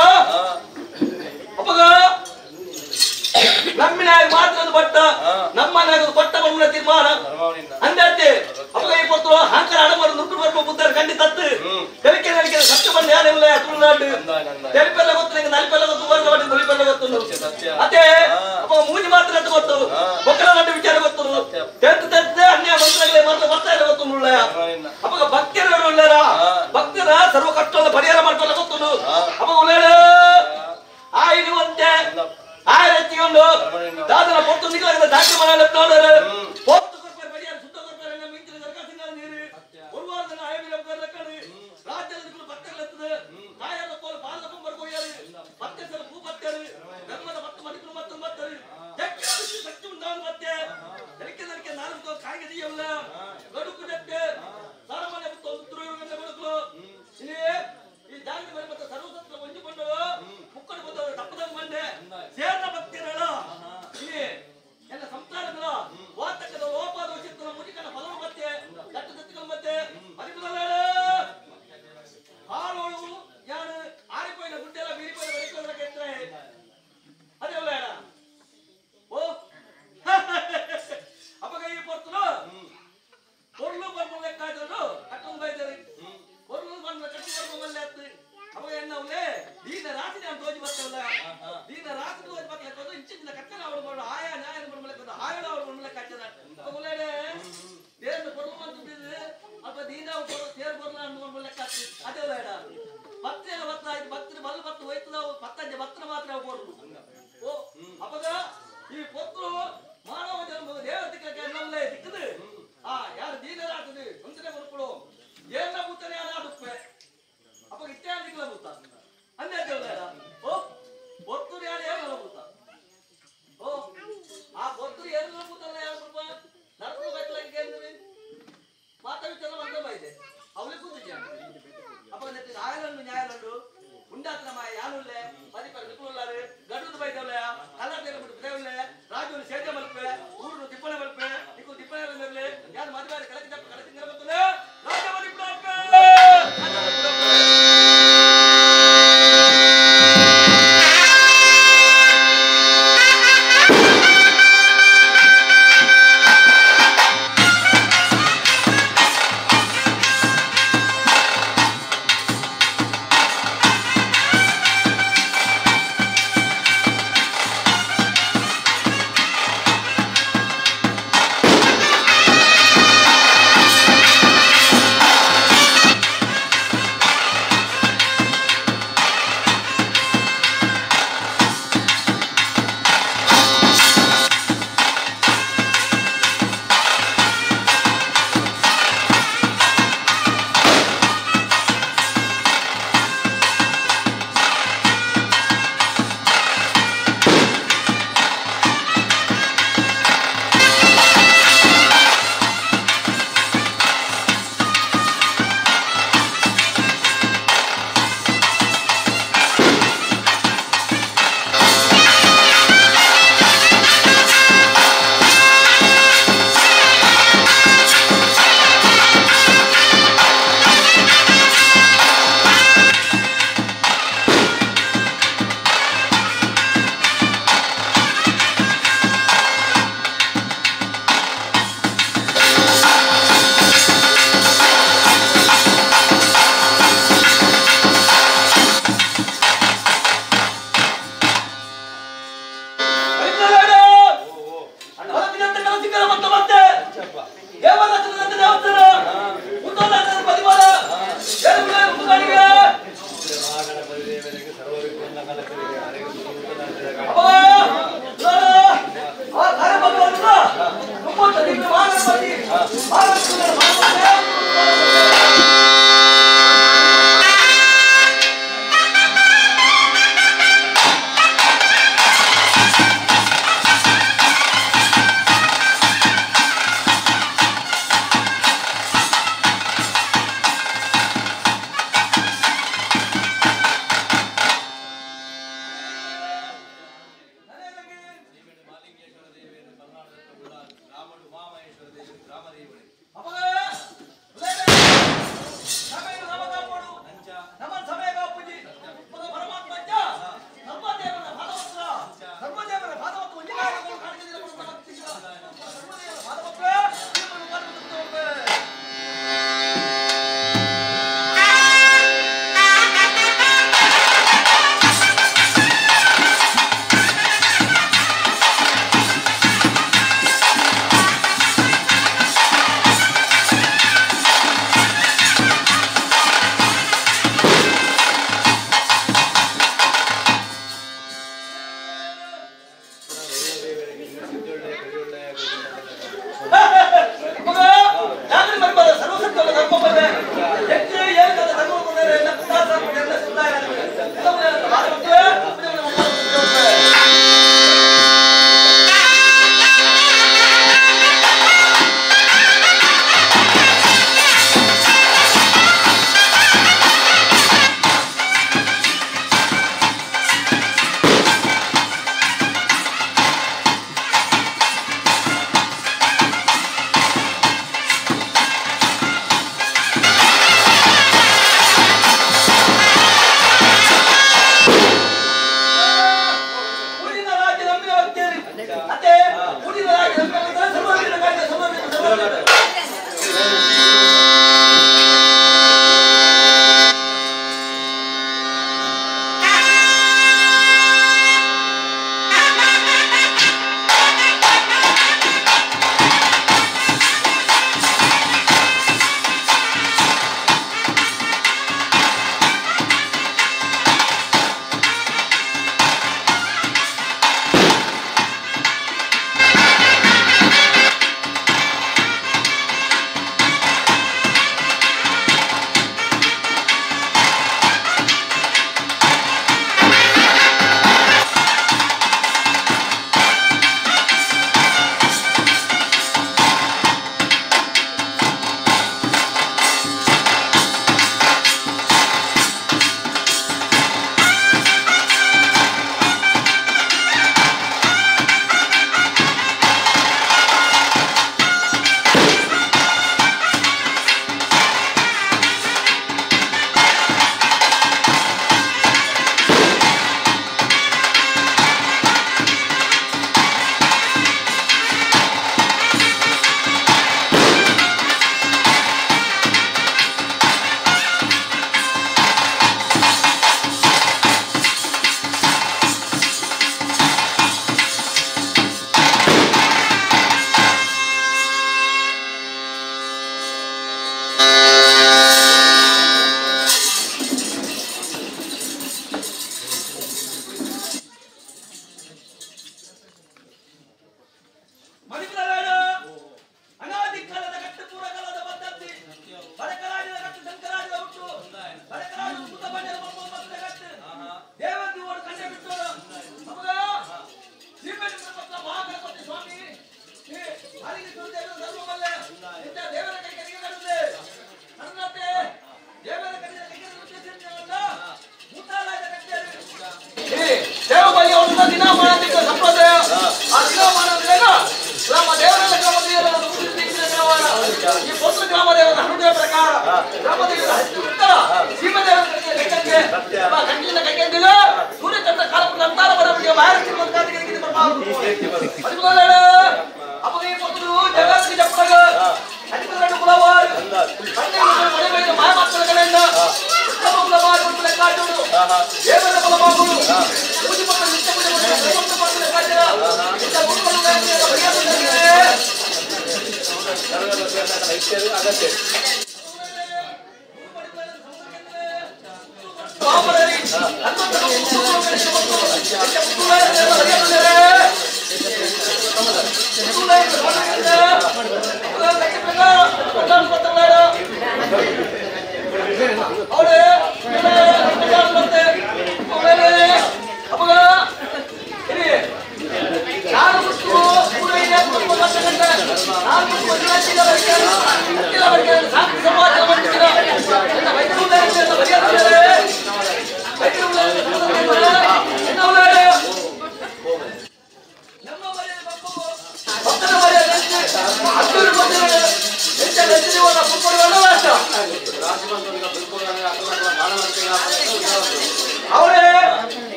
S6: ಅಪ್ಪಗ ನಮ್ಮಿನ ಮಾತ್ರ ಬಟ್ಟ ನಮ್ಮ ಕೊಟ್ಟ ಬಣ್ಣ ತೀರ್ಮಾನ ಅಂದಂತೆ ಅಪ್ಪಗ ಈ ಪೊತ್ತು ಹಾಂಕರ ಅಡಮರು ನುಗ್ಗು ಬರ್ಪ ಬುದ್ಧರು ಖಂಡಿತ ತತ್ತು ತೆಲಿಕೆ ನಲಿಕೆ ಸತ್ಯ ಬಂದು ಯಾರಿಲ್ಲ ತುಳುನಾಡು ತೆಲಿಪೆಲ್ಲ ಗೊತ್ತು ನಿಂಗೆ ನಲಿಪೆಲ್ಲ ಗೊತ್ತು ವರ್ಗ ಗುಲಿಪೆಲ್ಲ ಗೊತ್ತು ಅದೇ ಅಪ್ಪ ಮೂಜಿ ಮಾತ್ರ ಅಂತ ಗೊತ್ತು ಒಕ್ಕಲ ನಡು ವಿಚಾರ ಗೊತ್ತು ತೆಂತು ತೆಂತೆ ಅನ್ಯ ಮಂತ್ರಗಳೇ ಮಾತ್ರ ಬರ್ತಾ ಇಲ್ಲ ಗೊತ್ತು ಉಳ್ಳ ಅಪ್ಪಗ ಭಕ್ತರ ಉಳ್ಳಾರ ಭಕ್ತರ ಸರ್ವ ಕಷ್ಟದ ಪರಿಹಾರ ಮಾಡ್ಕೊಳ್ಳ ಗೊತ್ತು ಅಪ್ಪ ಉಳ್ಳಾರ ಆ ಇರುವಂತೆ ಆ ರಚಿಕೊಂಡು ದಾದನ ಪೊತ್ತು ನಿಗಲಾಗದ ದಾಖಲೆ ಮಾಡಲು ನೋಡರು ಪೊತ್ತು ಕೊರ್ಪೆ ಬಡಿಯ ಸುತ್ತ ಕೊರ್ಪೆ ಮಿಂಚಿನ ಸರ್ಕಾಸಿನ ನೀರು ಒಂದು ವಾರದಲ್ಲಿ ಆಯವಿನ ಕರ್ಲಕ್ಕಡು ರಾಜ್ಯದಲ್ಲಿ ಭಕ್ತಗಳತ್ತದೆ ಕಾಯದ ಕೋಲು ಪಾಲದ ಕುಂಬರ್ ಕೊಯ್ಯರು ಪತ್ತೆ ಸಲ ಭೂ ಪತ್ತೆರು ಧರ್ಮದ ಮತ್ತು ಮಡಿಪು ಮತ್ತು ಮತ್ತರು ಶಕ್ತಿ ಉಂಟಾದ ಮತ್ತೆ ದರಿಕೆ ದರಿಕೆ ನಾಲ್ಕು ಕಾಯಿಗೆ ದಿಯವಲ್ಲ ಗಡುಕು ಜಟ್ಟೆ ಸಾರಮನೆ ಮತ್ತು ಒಂದು ಬಡುಕು ಇಲ್ಲಿ ಈ ಜಾಗದ ಮೇಲೆ ಮತ್ತೆ ಸರ್ವಸತ್ರ ಹೊಂದಿಕೊಂಡು ಮುಕ್ಕಡು ಬಂದವರು ತಪ್ಪದಂಗ ಬಂದೆ ಸೇರ್ನ ಭಕ್ತಿರಳ ಇಲ್ಲಿ ಎಲ್ಲ ಸಂಸಾರಗಳ ವಾತಕದ ಲೋಪದೋಷಿತ್ತನ ಮುಜಿಕನ ಫಲವು ಮತ್ತೆ ದಟ್ಟ ದತ್ತಗಳ ಮತ್ತೆ ಮರಿಪುದಲ್ಲಾಡ ಹಾಳೋಳು ಯಾರು ಆರಿಪೋಯಿನ ಗುಡ್ಡೆಲ್ಲ ಬೀರಿಪೋಯಿನ ಬರಿಕೋದ್ರ ಕೆತ್ತರೆ ಅದೇ ಅಲ್ಲ ಓ ಅಪ್ಪಗ ಈ ಪೊರ್ತಲು ಪೊರ್ಲು ಬರ್ಪು ಲೆಕ್ಕಾಚರು ಕಟ್ಟೊಂದು ಬೈದರು ಪೊರ್ಲು ಬಂದ ಕಟ್ಟಿ ಬರ್ಪು ಮಲ್ಲೆ ಅತ್ತು ಅವಾಗ ಎನ್ನವಲೇ ದೀನ ರಾತ್ರಿ ನಾನು ತೋಜಿ ಬರ್ತವಲ್ಲ ದೀನ ರಾತ್ರಿ ತೋಜಿ ಬರ್ಲಿಕ್ಕೆ ಇಂಚಿನ ಕಟ್ಟಲ ಅವಳು ಮಾಡು ಆಯಾ ನ್ಯಾಯ ಬರ್ಮಲಕ್ಕೆ ಆಯಳ ಅವಳು ಬರ್ಮಲಕ್ಕೆ ಹಚ್ಚದ ಅವಾಗ ದೇವ್ರ ಪೊರ್ಲು ಅಂತಿದ್ದು ಅಲ್ಪ ದೀನ ತೇರ್ ಬರ್ಲ ಅನ್ಕೊಂಡ್ ಹಾಕ್ತಿ ಅದೇ ಬೇಡ ಭಕ್ತಿಯ ಭತ್ತ ಆಯ್ತು ಭಕ್ತರ ಬಲ್ಲ ಭತ್ತ ಹೋಯ್ತು ನಾವು ಪತ್ತಂಜೆ ಭಕ್ತರ ಮಾತ್ರ ಪೊರ್ಲು ಓ ಅವಾಗ ಈ ಪೊತ್ತು ಮಾನವ ಜನ್ಮ ದೇವತೆ ನಮ್ಮಲ್ಲೇ ಸಿಕ್ಕದು ಆ ಯಾರು ದೀನರಾಗ್ತದೆ ಒಂದನೇ ಬರ್ಕೊಡು ಏನ ಭೂತನೇ ಯಾರು ಅಪ್ಪ ಇತ್ಯಾದಿಗಳ ಭೂತ ಅಂದೇ ದೇವರ ಓ ಒತ್ತುರು ಯಾರು ಏನ ಭೂತ ಓ ಆ ಒತ್ತುರು ಏನು ಭೂತಲ್ಲ ಯಾರು ಕೃಪ ನರಕಲು ಬೈತಲಾಗಿ ಕೇಳಿದ್ರಿ ಮಾತಾ ವಿಚಾರ ಮಂತ್ರ ಬೈದೆ ಅವಳಿಗೆ ಕೂತಿದ್ಯ ಅಪ್ಪ ನೆತ್ತಿನ ಆಯಲಂಡು ನ್ಯಾಯಲಂಡು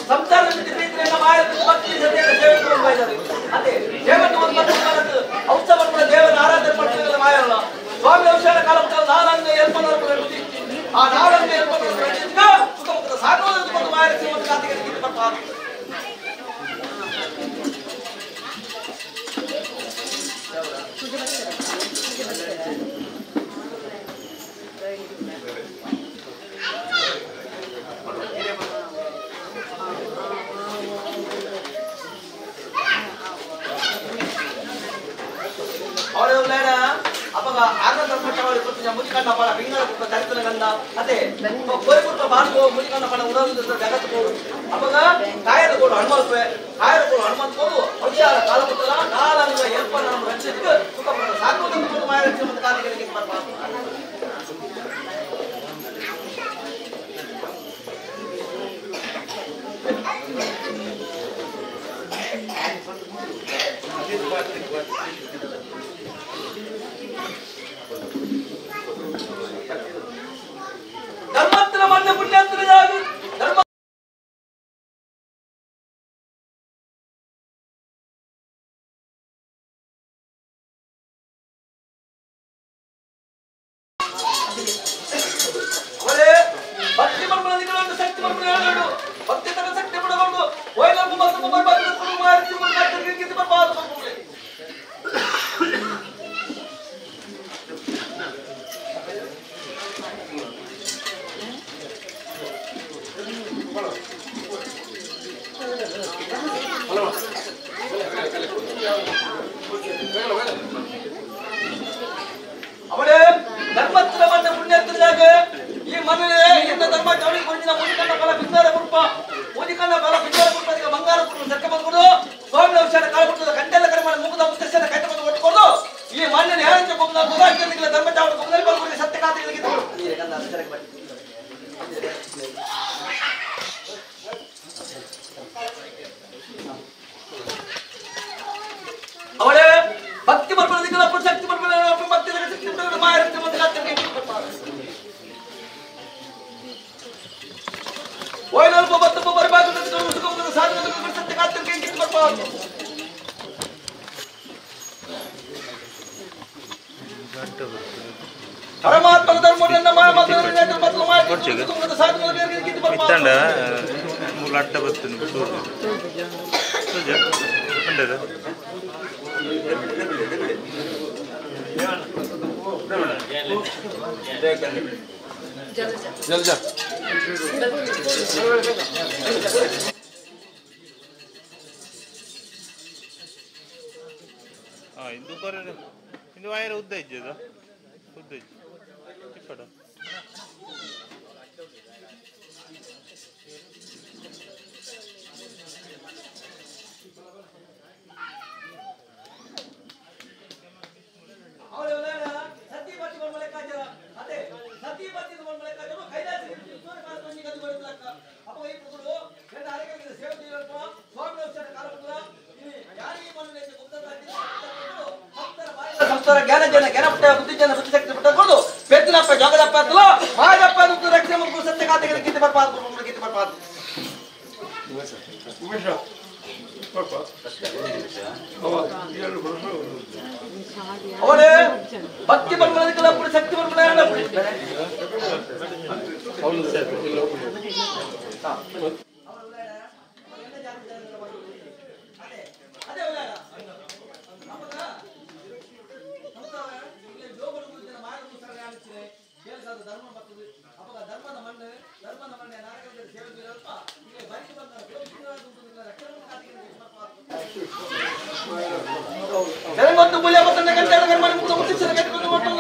S6: ಸಂಸಾರ ಅಪಗ ಆರ್ನ ಧರ್ಮಚಾವಳಿ ಕೊರ್ತಿನ ಮುದಿಕಣ್ಣ ಪಣ ಪಿಂಗಳ ಕುಪ್ಪ ತರಿತನ ಗಂಡ ಅದೇ ಕೋರಿ ಕುಪ್ಪ ಬಾರ್ಗೋ ಮುದಿಕಣ್ಣ ಪಣ ಉಡಲು ಜಗತ್ತು ಕೋಡು ಅಪಗ ಕಾಯದ ಕೋಡು ಹನುಮಲ್ಪೆ ಕಾಯದ ಕೋಡು ಹನುಮಂತ ಕೋಡು ಔಷಧ ಕಾಲ ಮುಟ್ಟಲ ನಾಲಂಗ ಎಲ್ಪ ನಮ್ಮ ರಕ್ಷಿಸಿದ ಸುಖ ಸಾಕು ಕೋಡು ಮಾಯ ರಕ್ಷಣೆ ಮತ್ತು ಕಾರ್ಯಗಳಿಗೆ ಬರ್ಬಾರ್ದು. ಧರ್ಮತ್ರ ಮಣ್ಣ ಪುಣ್ಯತ್ರ ಜಾಗ ಧರ್ಮ ಅವರೇ ಭಕ್ತಿ ಮರ್ಮಗಳನ್ನು ಶಕ್ತಿ ಮರ್ಮಗಳನ್ನು ಭಕ್ತಿ ತನ್ನ ಶಕ್ತಿ ಬಿಡಬಹುದು ವೈಲಂಬ ಮತ್ತು ಬರ್ಬಾರ್ದು ಮಾರಿಸಿ ಮುಂದೆ ಬರ್ಬಾರ್ದು. ಅವಳೇ ಧರ್ಮತ್ರ ಮಣ್ಣ ಪುಣ್ಯತ್ರದಾಗ ಈ ಮನೆ ಎನ್ನ ಧರ್ಮ ಚೌಳಿ ಕೊಂಜಿನ ಮುದಿಕಣ್ಣ ಫಲ ಪಿಂಗಾರ ಕುರುಪ ಮುದಿಕಣ್ಣ ಫಲ ಪಿಂಗಾರ ಕುರುಪ ಬಂಗಾರ ಕುರುಪ ಸರ್ಕ ಬಂದ್ಕೊಡು ಸ್ವಾಮಿ ಔಷಧ ಕಾಲ ಕೊಟ್ಟದ ಕಂಟೆಲ್ಲ ಕಡಿಮೆ ಮಾಡಿ ಮುಗಿದ ಮುತ್ತಸ್ಸನ್ನ ಕೈತ ಬಂದು ಕೊಟ್ಟುಕೊಂಡು ಈ ಮಣ್ಣಿನ ಯಾರಂತ ಕೊಬ್ಬನ ಗುರಾಕಿರಲಿಲ್ಲ ಧರ್ಮ ಚಾವಡಿ ಕೊಬ್ಬನಲ್ಲಿ ಬಂದ್ಕೊಂಡು ಸತ್ಯ ಕಾತಿಗಳಿಗೆ ಅವಳೇ ಭಕ್ತಿ ಬರ್ಬಲ್ಲ ಶಕ್ತಿ ಬರ್ಬಲ್ಲ ಭಕ್ತಿ ಶಕ್ತಿ ಮಾಯ ಮತ್ತು ಪರಮಾತ್ಮನ ಧರ್ಮವನ್ನು
S4: ಇತ್ತಂಡ ಮೂಲ ಅಡ್ಡ ಬರ್ತದೆ ಸೂಜ ಉಂಡದ ಇದು ಇದು ವೈರ್ ಉದ್ದ ಇಜ್ಜದ ಉದ್ದ ಇಜ್ಜು ಚಿಕ್ಕಡ
S6: ಜ್ಞಾನ ಜನ ಜ್ಞಾನ ಪುಟ್ಟ ಬುದ್ಧಿ ಜನ ಬುದ್ಧಿ ಶಕ್ತಿ ಪುಟ್ಟ ಕೊಡು ಪೆದ್ದನಪ್ಪ ಜೋಗದಪ್ಪ ಅಂತಲೋ ಮಾಯಪ್ಪ ಅಂತ ರಕ್ಷಣೆ ಮುಗ್ಗು ಸತ್ಯ ಕಾತೆಗೆ ಗೀತೆ ಬರ್ಬಾರ್ದು ಗೀತೆ ಬರ್ಬಾರ್ದು. ಅವಳೇ ಭಕ್ತಿ ಬರ್ಬಲ್ಲ ಶಕ್ತಿ ಬರ್ಬಲ್ಲ. ಜನಗೊಂದು ಮೂಲ್ಯ ಬರ್ತದೆ ಗಂಟೆ ಮಾಡಿ ಮುಗಿದ ಮುಟ್ಟಿಸಿದ ಕಟ್ಟಿಕೊಂಡು ಒಟ್ಟು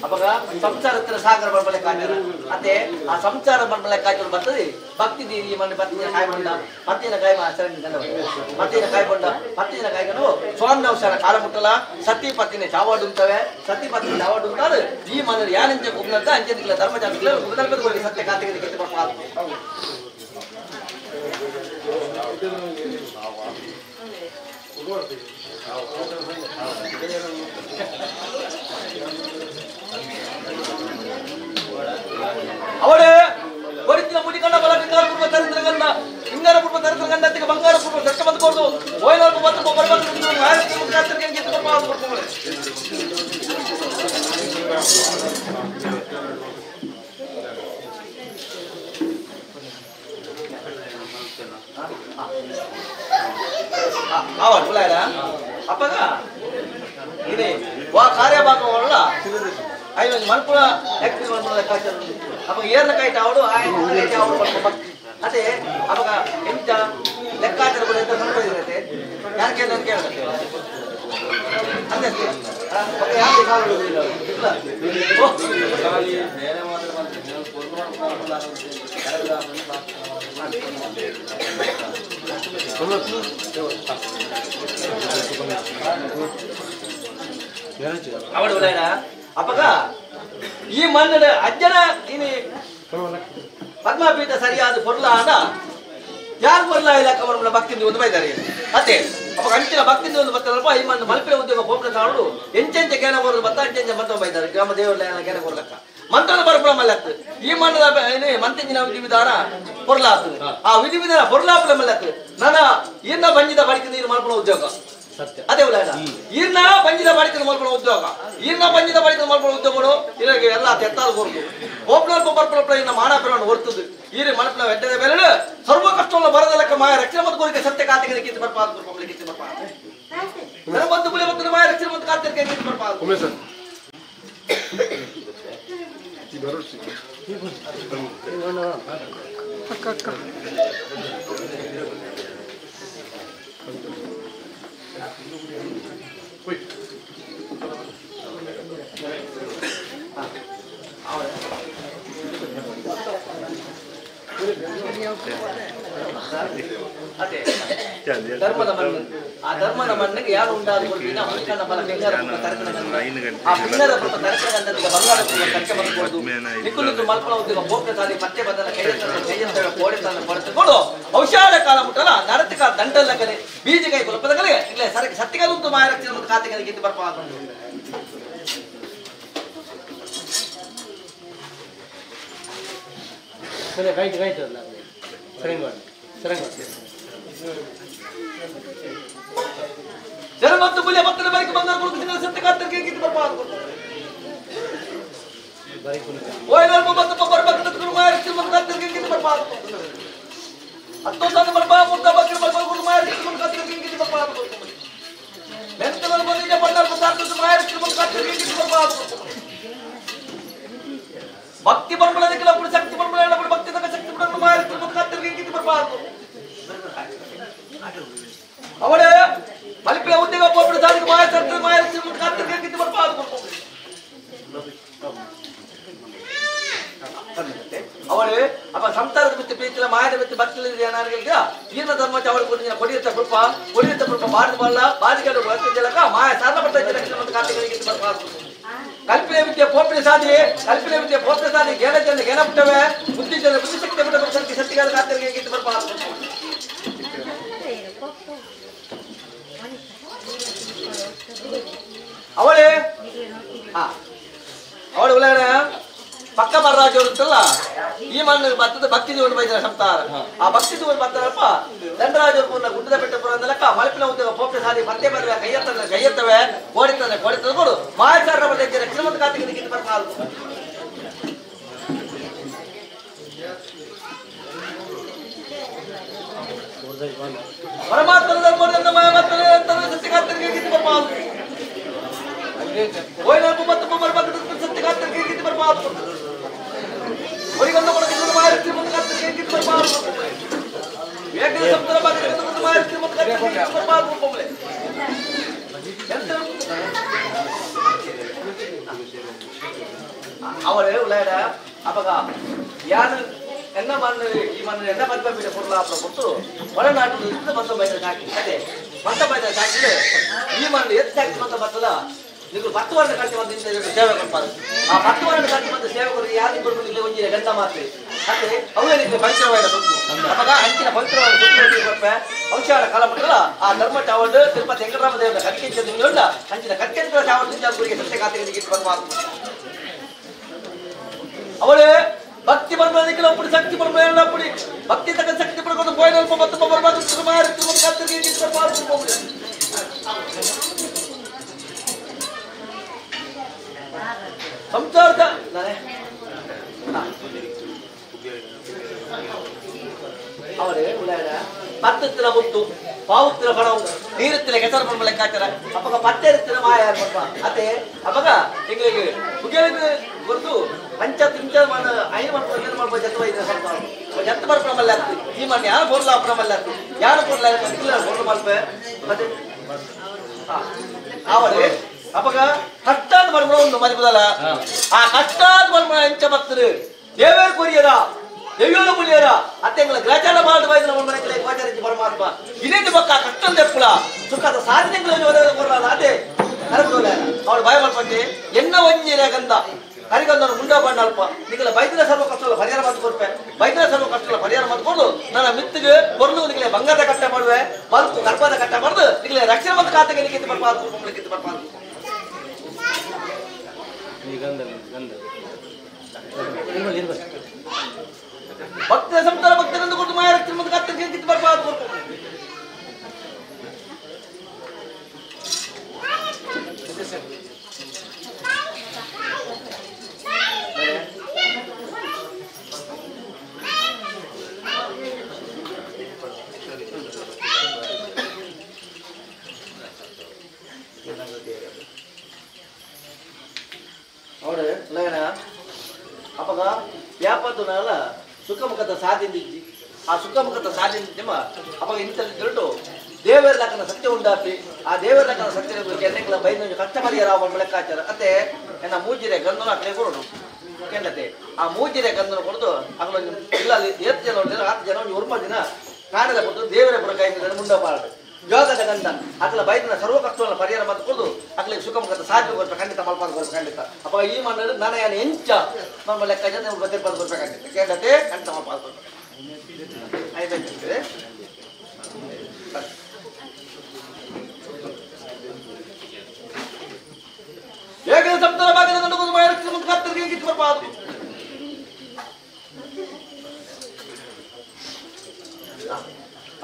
S6: ಅವಾಗ ಸಂಸಾರ ಸಾಗರ ಬರ್ಬಲೆ ಕಾಯ್ತಾರ ಅದೇ ಆ ಸಂಸಾರ ಬರ್ಬಲೆ ಕಾಯ್ತು ಬರ್ತದೆ ಭಕ್ತಿ ಈ ಮನೆ ಪತ್ತಿನ ಕಾಯ್ಕೊಂಡ ಪತ್ತಿನ ಕಾಯಿ ಪತ್ತಿನ ಕಾಯ್ಕೊಂಡ ಪತ್ತಿನ ಕಾಯ್ಕೊಂಡು ಸ್ವಾಮಿ ಅವಸರ ಕಾಲ ಮುಟ್ಟಲ ಸತಿ ಪತ್ತಿನ ಚಾವಾಡುಂತವೆ ಸತಿ ಪತ್ತಿನ ಚಾವಾಡುಂತಾರೆ ಈ ಮನೆ ಯಾರಂಚೆ ಕುಬ್ನಂತ ಅಂಚೆ ಧರ್ಮ ಜಾತಿ ಸತ್ಯ ಕಾತಿಗೆ ಕಿತ್ತು ಅವಳೇ ಅಪ್ಪಗ ಇದೆ ವಾ ಕಾರ್ಯಭಾಗವಲ್ಲ ಐದು ಮಲ್ಪುಳ ಎಕ್ಸ್ ಮಲ್ಪುಳ ಲೆಕ್ಕಾಚಾರ ಅವಾಗ ಏರ್ನ ಕೈಟ ಅವಳು ಆಯ್ತು ಅವಳು ಭಕ್ತಿ ಅದೇ ಅವಾಗ ಎಂತ ಲೆಕ್ಕಾಚಾರ ಕೂಡ ಎಂತ ಸ್ವಲ್ಪ ಇರುತ್ತೆ ಯಾರು ಕೇಳ ಅಂತ ಕೇಳಿದ್ರೆ ಅದೇ ಯಾರು ಕಾಲು ಇಲ್ಲ. ಅವಳು ಅಪ್ಪಗ ಈ ಮಣ್ಣದ ಅಜ್ಜನ ಇನಿ ಪದ್ಮಪೀಠ ಸರಿಯಾದ ಪೊರ್ಲ ಅನ್ನ ಯಾರು ಪೊರ್ಲ ಇಲ್ಲ ಕವರ ಭಕ್ತಿಂದ ಒಂದು ಬೈದಾರೆ ಅತ್ತೆ ಅಪ್ಪ ಅಂಚಿನ ಭಕ್ತಿಂದ ಒಂದು ಬತ್ತಲ್ಪ ಈ ಮಣ್ಣು ಮಲ್ಪೆ ಉದ್ಯೋಗ ಪೋಪ್ರ ತಾಳು ಎಂಚೆಂಚ ಜ್ಞಾನ ಕೊರದು ಬತ್ತ ಅಂಚೆಂಚ ಮಂತ್ರ ಬೈದಾರೆ ಗ್ರಾಮ ದೇವರ ಜ್ಞಾನ ಕೊರ್ಲಕ್ಕ ಮಂತ್ರದ ಬರಪುಳ ಮಲ್ಲತ್ತು ಈ ಮಣ್ಣದ ಮಂತಿಂಜಿನ ವಿಧಿ ವಿಧಾನ ಪೊರ್ಲ ಆಗ್ತದೆ ಆ ವಿಧಿ ವಿಧಾನ ಪೊರ್ಲಾಪುಲ ಮಲ್ಲತ್ತು ನನ್ನ ಇನ್ನ ಬಂಜಿದ ಬಡಿಕೆ ನೀರು ಮಲ್ಪುಣ ಉದ್ಯೋಗ ಅದೇ ಉಲ್ಲ ಈರ್ನ ಬಂಜಿದ ಬಾಡಿಕೆ ಮಲ್ಪಣ ಉದ್ಯೋಗ ಈರ್ನ ಬಂಜಿದ ಬಾಡಿಕೆ ಮಲ್ಪಣ ಉದ್ಯೋಗಗಳು ಇರಗೆ ಎಲ್ಲ ತೆತ್ತಾದ ಕೊರದು ಓಪ್ನಲ್ಪ ಬರ್ಪಳ ಇನ್ನ ಮಾಣಾಪುರವನ್ನು ಹೊರ್ತದು ಈರಿ ಮಲ್ಪನ ವೆಟ್ಟದ ಮೇಲೆ ಸರ್ವ ಕಷ್ಟವನ್ನ ಬರದ ಲೆಕ್ಕ ಮಾಯ ರಕ್ಷಣೆ ಮತ್ತು ಕೋರಿಕೆ ಸತ್ಯ ಕಾತಿಗೆ ಕಿತ್ತು ಬರ್ಪ ಕಿತ್ತು ಬರ್ಪ ಬಂದು ಬುಲೆ ಮತ್ತು ಮಾಯ ರಕ್ಷಣೆ ಮತ್ತು ಕಾತಿಗೆ ಕಿತ್ತು ಬರ್ಪ ಧರ್ಮದ ಮಣ್ಣು ಆ ಧರ್ಮದ ಮಣ್ಣಿಗೆ ಯಾರು ಉಂಟಾದ ಆ ಪಿನ್ನರ ತರಕನ ಬಂಗಾರ ತರ್ಕ ಬಂದ್ಕೊಡುದು ನಿಕ್ಕುಲಿದ್ದು ಮಲ್ಪಳ ಉದ್ಯೋಗ ಬೋಕ್ರ ಸಾಲಿ ಪತ್ತೆ ಬಂದನ ಕೈಯತ್ತ ಕೋಡೆ ತಾನ ಕೊಡತುಕೊಂಡು ಔಷಧ ಕಾಲ ಮುಟ್ಟಲ ನರತಿಕ ದಂಡಲ್ಲ ಕಲೆ ಬೀಜ ಕೈ ಕುಲಪದ ಕಲೆ ಇಲ್ಲ ಸರಕ್ಕೆ ಸತ್ತಿಗಲುಂಟು ಮಾಯ ರಕ್ಷಣೆ ಮತ್ತು ಕಾತೆಗಳಿಗೆ ಕಿತ್ತು ಬರ್ಪ
S1: ಸರಿ ರೈಟ್ ರೈಟ್ ಅಲ್ಲ ಸರಂಗ ಸರಂಗ
S6: ಜನ ಮತ್ತು ಬುಲಿಯ ಭಕ್ತರ ಬಳಿಕ ಬಂಗಾರ ಕೊಡುತ್ತಿದ್ದ ಸತ್ಯ ಕಾತರಿಗೆ ಕಿತ್ತು ಬರ್ಪ ಓಯ್ನಲ್ಪ ಮತ್ತು ಬರ್ಬೇಕು ಮಾಯ ರಕ್ಷಣೆ ಮತ್ತು ಕಾತರಿಗೆ ಕಿತ್ತು ಬರ್ಪ ಹತ್ತೊಂದು ಬರ್ಪ ಮುದ್ದ ಬಕ್ರ ಬರ್ಪ ಮಾಯ ರಕ್ಷಣೆ ಮತ್ತು ಕಾತರಿಗೆ ಕಿತ್ತು ಬರ್ಪ ಮೆಂತಗಳು ಬಂದಿದ್ದ ಬಂಗಾರ ಮಾಯ ರಕ್ಷಣೆ ಮತ್ತು ಕಾತರಿಗೆ ಕಿತ್ತು ಬರ್ಪ ಭಕ್ತಿ ಬರ್ಬಳದಕ್ಕೆ ಶಕ್ತಿ ಬರ್ಬಳ ಭಕ್ತಿ ತಕ್ಕ ಶಕ್ತಿ ಬಿಡಲು ಮಾಯ ರಕ್ಷಣೆ ಮತ್ತು ಕಾತರಿಗೆ ಕಿತ್ತು ಬರ್ಪ ಅವಳೇ ಮಲ್ಪಿನ ಉದ್ಯೋಗ ಪೋಪಿಡ ಸಾಧಿಕ ಮಾಯ ಸರ್ತದೆ ಮಾಯ ರಕ್ಷಣೆ ಮತ್ತು ಕಾತರಿಗೆ ಕಿತ್ತು ಬರ್ಪ ಅವಳು ಅಪ್ಪ ಸಂಸಾರದ ಬಿಟ್ಟು ಪ್ರೀತಿಲ್ಲ ಮಾಯದ ಬಿಟ್ಟು ಭಕ್ತಿ ಏನಾರಿಗೆ ಈರ್ನ ಧರ್ಮ ಅವಳು ಕೊಟ್ಟಿನ ಕೊಡಿಯತ್ತ ಕೃಪ ಕೊಡಿಯತ್ತ ಕೃಪ ಬಾರದು ಬಲ್ಲ ಬಾದಿಗಳು ಜಲಕ ಮಾಯ ಸಾಲ ಬರ್ತಾ ಲಕ್ಷಣ ಮತ್ತು ಕಾತರಿಗೆ ಕಿತ್ತು ಬರ್ಪ ಕಲ್ಪನೆ ವಿದ್ಯೆ ಪೋಪಿನ ಸಾಧಿ ಕಲ್ಪನೆ ವಿದ್ಯೆ ಪೋಪಿನ ಸಾಧಿ ಗೇನ ಜನ ಗೇನ ಬಿಟ್ಟವೆ ಬುದ್ಧಿ ಜನ ಬುದ್ಧಿ ಶಕ್ತಿ ಬಿಟ್ಟ ಶಕ್ತಿ ಶಕ್ತಿಗಾದ ಕಾತರಿಗೆ ಕಿತ್ತು ಬರ್ಪ ಅವಳೇ ಅವಳು ಉಳ್ಳಾಡ ಪಕ್ಕ ಬರರಾಜ್ ಇರುತ್ತಲ್ಲ ಈ ಮಣ್ಣು ಭತ್ತದ ಭಕ್ತಿ ಜೀವನ ಬೈದಾರೆ ಸಂತಾರ ಆ ಭಕ್ತಿ ಜೀವನ ಬರ್ತಾರಪ್ಪ ದಂಡರಾಜ್ ಪೂರ್ಣ ಗುಡ್ಡದ ಬೆಟ್ಟ ಪುರ ಅಂದಲಕ್ಕ ಮಳಪಿನ ಉದ್ಯೋಗ ಪೋಪ್ಟ ಸಾಧಿ ಪತ್ತೆ ಬರವೆ ಕೈಯತ್ತಂದ್ರೆ ಕೈಯತ್ತವೆ ಕೋಡಿತಂದ್ರೆ ಕೋಡಿತಂದ್ರೆ ಕೊಡು ಮಾಯಸಾರ ಬಂದ ರಕ್ಷಣೆ ಮತ್ತು ಕಾತಿಗೆ ಕಿತ್ತು ಬರ್ತಾ ಪರಮಾತ್ಮನ ಧರ್ಮದಿಂದ ಮಾಯಮಾತ್ಮನ ಸತ್ಯ ಕಾತರಿಗೆ ಕಿತ್ತು ಬರ್ಪ ಓಯ್ನಲ್ಪ ಮತ್ತು ಸತ್ಯ ಕಾತರಿಗೆ ಕಿತ್ತು ಬರ್ಪ ಒರಿಗಂದು ಕೊಡಕ್ಕೆ ಮಾಯ ರಕ್ಷಣೆ ಮತ್ತು ಕಾತರಿಗೆ ಕಿತ್ತು ಬರ್ಪ ವೇಗದ ಸಮುದ್ರ ಬಾಗಿಲು ಮಾಯ ರಕ್ಷಣೆ ಮತ್ತು ಕಾತರಿಗೆ ಕಿತ್ತು ಬರ್ಪ ಅವಳೇ ಉಳ್ಳಾಡ ಅವಾಗ ಯಾರು ಎನ್ನ ಮಣ್ಣು ಈ ಮಣ್ಣು ಎನ್ನ ಪದ್ಮಪೀಠ ಪೊರ್ಲಾಪುರ ಕೊಟ್ಟು ಒಳನಾಟದ ಇದ್ದ ಮಂತ ಬೈದ ಸಾಕಿ ಅದೇ ಮಂತ ಬೈದ ಸಾಕಿದ್ರೆ ಈ ಮಣ್ಣು ಎತ್ತು ಸಾಕಿ ಮಂತ ಬರ್ತದ ನೀವು 10 ವರ್ಷ ಕಟ್ಟಿ ಬಂದು ಸೇವೆ ಕೊಡ್ಬಾರ್ದು. ಆ 10 ವರ್ಷ ಕಟ್ಟಿ ಬಂದ ಸೇವಕರು ಯಾರು ಕೊಡ್ಬೇಕು ಒಂಜಿನ ಗಂಧ ಮಾತ್ರ ಮತ್ತೆ ಅವೇನಿದ್ರೆ ಪವಿತ್ರವಾದ ಸೊಪ್ಪು ಅವಾಗ ಅಂಚಿನ ಪವಿತ್ರವಾದ ಸೊಪ್ಪು ಕೊಪ್ಪೆ ಔಷಧ ಕಾಲ ಬಿಟ್ಟಲ್ಲ ಆ ಧರ್ಮ ಚಾವಡ್ ತಿರುಪತಿ ವೆಂಕಟರಾಮ ದೇವರ ಕಟ್ಕೆಂಚ ಅಂಚಿನ ಕಟ್ಕೆಂಚ ಚಾವಡ್ ಗುರಿಗೆ ಸತ್ಯ ಕಾತಿಗೆ ಪರಮಾತ್ಮ ಅವಳೇ ಭಕ್ತಿ ಬರ್ಬೋದಕ್ಕಿಲ್ಲ ಶಕ್ತಿ ಬರ್ಬೋದಲ್ಲ ಭಕ್ತಿ ತಕ್ಕ ಶಕ್ತಿ ಪಡ್ಕೊಂಡು ಪೋಯ್ನಲ್ಪ ಮತ್ತು ಸಂಸಾರದ ಅವರೇ ಉಳ್ಳಾಡ ಪತ್ತತ್ತಿನ ಮುತ್ತು ಪಾವುತ್ತಿನ ಬಣವು ನೀರುತ್ತಿನ ಕೆಸರು ಬಣ್ಣ ಲೆಕ್ಕಾಚಾರ ಅಪ್ಪಗ ಪತ್ತೆರುತ್ತಿನ ಮಾಯ ಪಪ್ಪ ಅದೇ ಅಪ್ಪಗ ಹಿಂಗಾಗಿ ಮುಗಿಯಲಿಗೆ ಗೊತ್ತು ಪಂಚ ತಿಂಚ ಮಣ್ಣ ಐದು ಮಾಡ್ಕೊಂಡು ಏನು ಮಾಡ್ಬೋದು ಜತ್ತ ವೈದ್ಯ ಸ್ವಲ್ಪ ಜತ್ತ ಬರ್ಪಣ ಮಲ್ಲ ಈ ಮಣ್ಣು ಯಾರು ಬೋರ್ಲ ಅಪ್ಪಣ ಮಲ್ಲ ಯಾರು ಬೋರ್ಲ ಬೋರ್ಲ ಮಲ್ಪೆ ಮತ್ತೆ ಅವರೇ ಅಪ್ಪಗ ಕಟ್ಟಾದ ಬರ್ಮಣ ಒಂದು ಮರಿಪದಲ್ಲ ಆ ಕಟ್ಟಾದ ಬರ್ಮಣ ಎಂಚ ಬರ್ತದೆ ದೇವೇರ್ ಕೊರಿಯದ ದೇವಿಯೋನ ಮುಳಿಯರ ಅತ್ತೆಂಗಳ ಗ್ರಹಚಾರ ಮಾಡಿದ ವೈದ್ಯನ ಮನೆಗಳ ಗೋಚರಿಸಿ ಪರಮಾತ್ಮ ಇದೇ ಬಕ್ಕ ಕಷ್ಟದ ಎಪ್ಪುಲ ಸುಖದ ಸಾಧನೆಗಳನ್ನು ಒದಗಿಸಿಕೊಡಲಾದ ಅದೇ ಕರಗುಲ ಅವಳು ಭಯ ಮಾಡ್ಕೊಂಡೆ ಎನ್ನ ಒಂಜಿನ ಗಂಧ ಕರಿಗಂಧನ ಮುಂಡ ಬಣ್ಣ ಅಲ್ಪ ನಿಗಳ ಬೈದಿನ ಸರ್ವ ಕಷ್ಟಗಳ ಪರಿಹಾರ ಮಾಡಿಕೊಡ್ಪೆ ಬೈದಿನ ಸರ್ವ ಕಷ್ಟಗಳ ಪರಿಹಾರ ಮಾಡಿಕೊಂಡು ನನ್ನ ಮಿತ್ತಿಗೆ ಕೊರಲು ನಿಗಲೆ ಬಂಗಾರದ ಕಟ್ಟೆ ಮಾಡುವೆ ಬಲ್ಕು ಗರ್ಭದ ಕಟ್ಟೆ ಮಾಡುದು ನಿಗಲೆ ರಕ್ಷಣೆ ಮತ್ತು ಖಾತೆಗೆ ನಿಖಿತ ಬರ್ಬಾರ್ದು ನಿಖಿತ ಬರ್ಬಾರ್ದು ಭಕ್ತ ಸಂತರ ಭಕ್ತರನ್ನು ಕೊಟ್ಟು ಮಾಯ ರಕ್ಷಣೆ ಮತ್ತು ಖಾತೆಗೆ ನಿಖಿತ ಬರ್ಬಾರ್ದು. ಅವಳು ಲಯನ ಅಪ್ಪಗ ವ್ಯಾಪಾರದಲ್ಲ ಸುಖಮುಖದ ಸಾಧಿಂದಿಜ್ಜಿ ಆ ಸುಖಮುಖದ ಸಾಧಿಂದಿಮ್ಮ ಅಪ್ಪಗ ಇಂತಲ್ಲಿ ದೊಡ್ಡ ದೇವರ ಲಕ್ಕನ ಸತ್ಯ ಉಂಡಾಪಿ ಆ ದೇವರ ಲಕ್ಕನ ಸತ್ಯ ಎಣ್ಣೆಗಳ ಬೈದ ಕಷ್ಟ ಪರಿಹಾರ ಅವನ ಲೆಕ್ಕಾಚಾರ ಅತ್ತೆ ಎನ್ನ ಮೂಜಿರೆ ಗಂಧನ ಅಕಡೆ ಕೊಡೋಣ ಕೆಂಡತೆ ಆ ಮೂಜಿರೆ ಗಂಧನ ಕೊಡದು ಅಗಲ ಇಲ್ಲ ಅಲ್ಲಿ ಏತ್ ಜನ ಉಂಟು ಹತ್ತು ಜನ ಒಂದು ಒರ್ಮ ದಿನ ಕಾಣದ ಕೊಡ್ತು ದೇವರ ಬುಡಕಾಯಿ ಮುಂಡ ಪಾಡು ಯೋಗದ ಗಂಧ ಅಕಲ ಬೈದಿನ ಸರ್ವ ಕಷ್ಟವನ್ನು ಪರಿಹಾರ ಮಾಡಿಕೊಂಡು ಅಕಲಿಗೆ ಸುಖಮುಖದ ಸಾಧ್ಯ ಕೊಡ್ಬೇಕು ಖಂಡಿತ ಮಲ್ಪಾದ ಕೊಡ್ಬೇಕು ಖಂಡಿತ. ಅಪ್ಪ ಈ ಮಣ್ಣು ನಾನು ಏನು ಎಂಚ ನಮ್ಮ ಲೆಕ್ಕ ಜನ ಬದಿರ್ಪಾದ ಕೊಡ್ಬೇಕಾಗಿತ್ತು ಕೇಳತೆ ಖಂಡಿತ ಮಲ್ಪಾದ ಕೊಡ್ಬೇಕು. ಆಯ್ತು ಹೇಗೆ ಸಂತರ ಭಾಗದ ಬರ್ಬಾರ್ದು.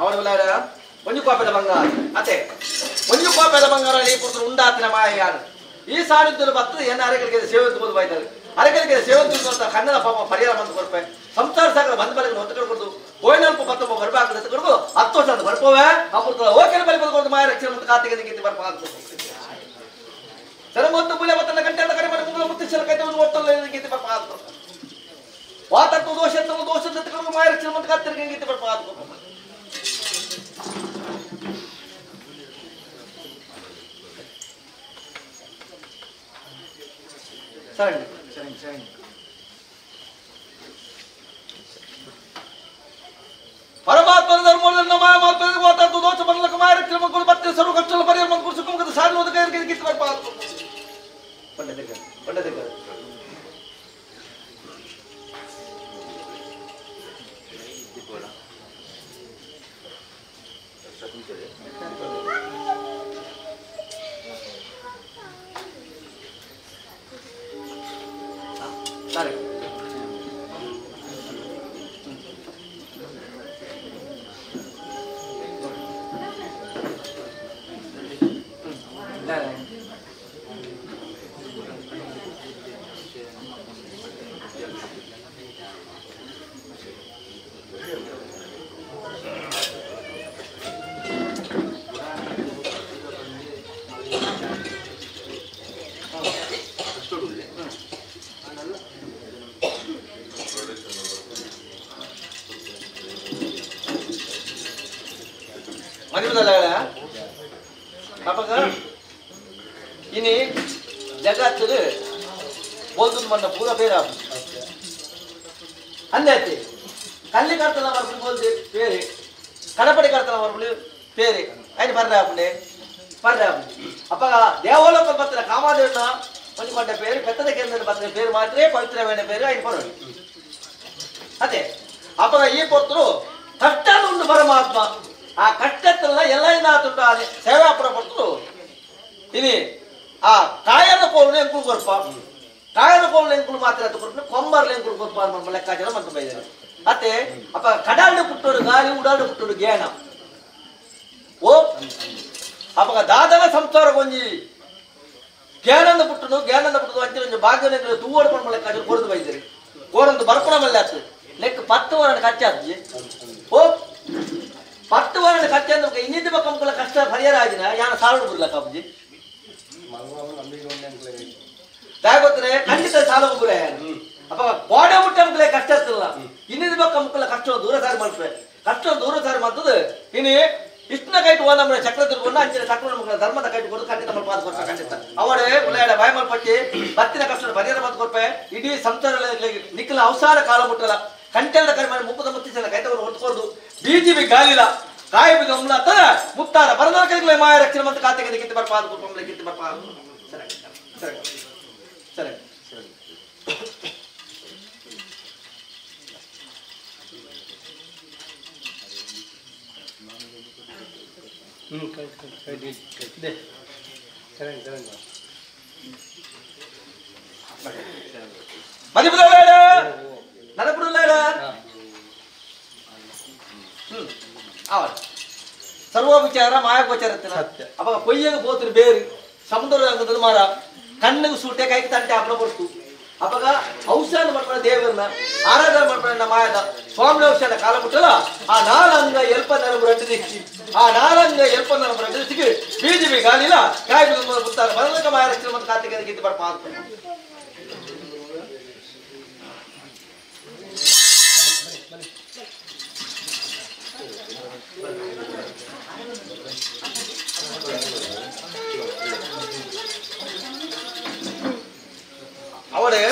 S6: ಅವನ ಒಂಜು ಕೋಪದ ಬಂಗಾರ ಅತ್ತೆ ಒಂಜು ಕೋಪದ ಬಂಗಾರ ಈ ಪುತ್ರ ಉಂಡಾತಿನ ಮಾಯ ಈ ಸಾಣಿದ್ದರು ಬರ್ತದೆ ಎನ್ನ ಅರೆಗಳಿಗೆ ಸೇವೆ ತಗೊಂಡು ಬಾಯ್ತಾರೆ ಅರೆಗಳಿಗೆ ಸೇವೆ ಅಂತ ಕನ್ನಡ ಪಾಪ ಪರಿಹಾರ ಬಂದು ಕೊಡ್ಪೆ ಸಂಸಾರ ಸಾಗರ ಬಂದ ಬಳಿಕ ಹೊತ್ತುಕೊಂಡು ಕೋಯಿನಲ್ಪ ಬತ್ತೊಬ್ಬ ಬರ್ಬೇಕು ಎತ್ತುಕೊಂಡು 10 ವರ್ಷ ಅಂತ ಬರ್ಪೋವೆ ಆ ಪುತ್ರ ಓಕೆ ಬಲಿ ಬಂದು ಮಾಯ ರಕ್ಷಣೆ ಮತ್ತು ಖಾತೆಗೆ ನಿಂತು ಬರ್ಪ ಸರ ಮತ್ತು ಬುಲೆ ಮತ್ತನ್ನ ಗಂಟೆ ಅಂತ ಕರೆ ಮಾಡಿ ಮುಂದೆ ಮುತ್ತಿಸಲ ಕೈ ತಗೊಂಡು ಒತ್ತಲ್ಲ ಗೀತೆ ಬರ್ಪ ವಾತತ್ವ ದೋಷ ದೋಷ ಎತ್ತುಕೊಂಡು ಮಾಯ ರಕ್ಷಣೆ ಮತ್ತು ಖಾತೆಗೆ ಗೀತೆ ಬರ್ಪ ಸರಿ ಸರಿ ಸರಿ ಪರಮಾತ್ಮನ ಧರ್ಮವನ್ನು ಮಾತ್ರ ದೋಷ ಬರಲಕ ಮಾಯ ಮಕ್ಕಳು ಮತ್ತೆ ಸರ್ವ ಕಷ್ಟಗಳ ಪರಿಹಾರ ಮಕ್ಕಳು ಸುಖಮುಖದ ಸಾಧುವಾದ ಕೈಗೆ ಗೀತೆ ಬರ್ಬಾರ್ದು. ಪಂಡದಿಗ ಸರಿ ಇನಿ ಜಗತ್ತದು ಬೋಲ್ದು ಮಣ್ಣ ಪೂರ ಬೇರೆ ಅಂದಾಯ್ತಿ ಕಲ್ಲಿ ಕರ್ತನ ಬರ್ಪುಂಡು ಬೋಲ್ದು ಬೇರೆ ಕಡಪಡಿ ಕರ್ತನ ಬರ್ಪುಂಡು ಬೇರೆ ಆಯ್ತು ಬರ್ರೆ ಆಪುಂಡೆ ಬರ್ರೆ ಆಪುಂಡು ಅಪ್ಪ ದೇವಲೋಕ ಬರ್ತಾರೆ ಕಾಮಾದೇವನ ಒಂದು ಕೊಂಡ പേര് പെത്തത കേന്ദ്ര പത്ര പേര് മാത്രമേ പവിത്രവേണ്ട പേര് അതിന് പറഞ്ഞു ಅದೇ ಅಪ್ಪ ಈ ಪೊರ್ತರು ಕಷ್ಟದುಂಡು ಪರಮಾತ್ಮ ಆ ಕಷ್ಟತ್ತಲ್ಲ ಎಲ್ಲ ಏನಾತುಂಟು ಅದೇ ಸೇವಾಪುರ ಪೊರ್ತರು ಇನಿ ಆ ಕಾಯದ ಕೋಲು ಎಂಕುಲು ಕೊರ್ಪ ಕಾಯದ ಕೋಲು ಎಂಕುಲು ಮಾತ್ರ ಕೊರ್ಪ ಕೊಂಬರ್ಲ ಎಂಕುಲು ಕೊರ್ಪ ನಮ್ಮ ಲೆಕ್ಕಾಚಾರ ಮಂತು ಬೈದರು ಅತ್ತೆ ಅಪ್ಪ ಕಡಾಳು ಪುಟ್ಟೋರು ಗಾಳಿ ಉಡಾಡು ಪುಟ್ಟೋರು ಗೇಣ ಓ ಅಪ್ಪಗ ದಾದನ ಸಂಸಾರ ಕೊಂಜಿ ಜ್ಞಾನದ ಪುಟ್ಟನು ಜ್ಞಾನದ ಪುಟ್ಟದು ಅಂಚಿನ ಭಾಗ್ಯನ ತೂವಡು ಪಣ್ಮಳೆ ಕಾಜು ಕೊರದು ಬೈದಿರಿ ಕೋರಂದು ಬರ್ಪಣ ಮಲ್ಲೆ ಆತು ಲೆಕ್ಕ 10 ವಾರ ಖರ್ಚಾದ್ಜಿ ಓ 10 ವಾರ ಖರ್ಚಾದ ಇನ್ನಿಂದ ಪಕ್ಕ ಕಷ್ಟ ಪರಿಹಾರ ಆಗಿನ ಯಾನ ಸಾಲ ಬುರ್ಲ ಕಾಬುಜಿ ದಾಗೋತ್ರೆ ಖಂಡಿತ ಸಾಲ ಬುರೆ ಅಪ್ಪ ಕೋಡೆ ಮುಟ್ಟ ಮಕ್ಕಳೇ ಕಷ್ಟ ಇರ್ತಲ್ಲ ಇನ್ನಿಂದ ಪಕ್ಕ ಮಕ್ಕಳ ಕಷ್ಟ ದೂರ ಸಾರಿ ಮಾಡ್ತವೆ ಕಷ್ಟ ದೂರ ಸಾರಿ ಮಾಡ್ತದೆ ಇನ್ನು ಇಷ್ಟನ ಕೈಟ್ ನಮ್ಮ ಚಕ್ರ ತಿರುಗೊಂಡು ಅಂಚಿನ ಚಕ್ರ ಮಕ್ಕಳ ಧರ್ಮದ ಕೈಟ್ ಕೊಡು ಖಂಡಿತ ಮಲ್ಪಾದ ಕೊರ್ಪ ಖಂಡಿತ ಅವರೇ ಉಳ್ಳಾಡ ಬಾಯ ಮಲ್ಪಟ್ಟಿ ಬತ್ತಿನ ಕಷ್ಟ ಪರಿಹಾರ ಮಾತು ಕೊರ್ಪೆ ಇಡೀ ಸಂಸಾರ ನಿಖಲ ಅವಸಾನ ಕಾಲ ಮುಟ್ಟಲ್ಲ ಕಂಟೆಲ್ಲ ಕಡಿಮೆ 30 ಜನ ಕೈತವರು ಹೊತ್ಕೊರ್ದು ಬಿಜಿಬಿ ಗಾಲಿಲ ಕಾಯಿ ಬಿಗಮ್ಲ ತರ ಮುತ್ತಾರ ಬರದಾರ ಕೈಗಳ ಮಾಯ ರಕ್ಷಣೆ ಮತ್ತು ಕಾತೆಗೆ ಕಿತ್ತು ಬರ್ಪಾದ ಕೊರ್ಪಂಬ್ಲೆ ಕಿತ್ತು ಬರ್ಪಾದ ಸರಿ ಸರಿ ಸರಿ ಸರ್ವ ವಿಚಾರ ಮಾಯಾಗೋಚಾರ ಅವಾಗ ಪೊಯ್ಯಗ ಪೋತಿನ ಬೇರು ಸಮುದ್ರ ಮಾರ ಕಣ್ಣಿಗೆ ಸೂಟೆ ಕೈಗೆ ತಂಟೆ ಹಪ್ಪಳ ಕೊಡ್ತು ಅವಾಗ ಔಷಧ ಮಾಡ್ಕೊಂಡ ದೇವರನ್ನ ಆರಾಧನೆ ಮಾಡ್ಕೊಂಡ ಮಾಯದ ಸ್ವಾಮಿ ಔಷಧ ಕಾಲ ಮುಟ್ಟಲ್ಲ ಆ ನಾಲಂಗ ಎಲ್ಪ ನರಬು ರೆಡ್ಡು ದಿಕ್ಕಿ ಆ ನಾಲಂಗ ಎಲ್ಪ ನರಬು ರೆಡ್ಡು ದಿಕ್ಕಿಗೆ ಬಿಜೆಪಿ ಗಾಲಿಲ್ಲ ಕಾಯಿ ಮುತ್ತಾರೆ ಬದಲಕ ಮಾಯ ರಕ್ಷಣೆ ಮತ್ತು ಕಾರ್ತಿಕ ಗಿದ್ದು ಬರ್ಪ ಅವರೇ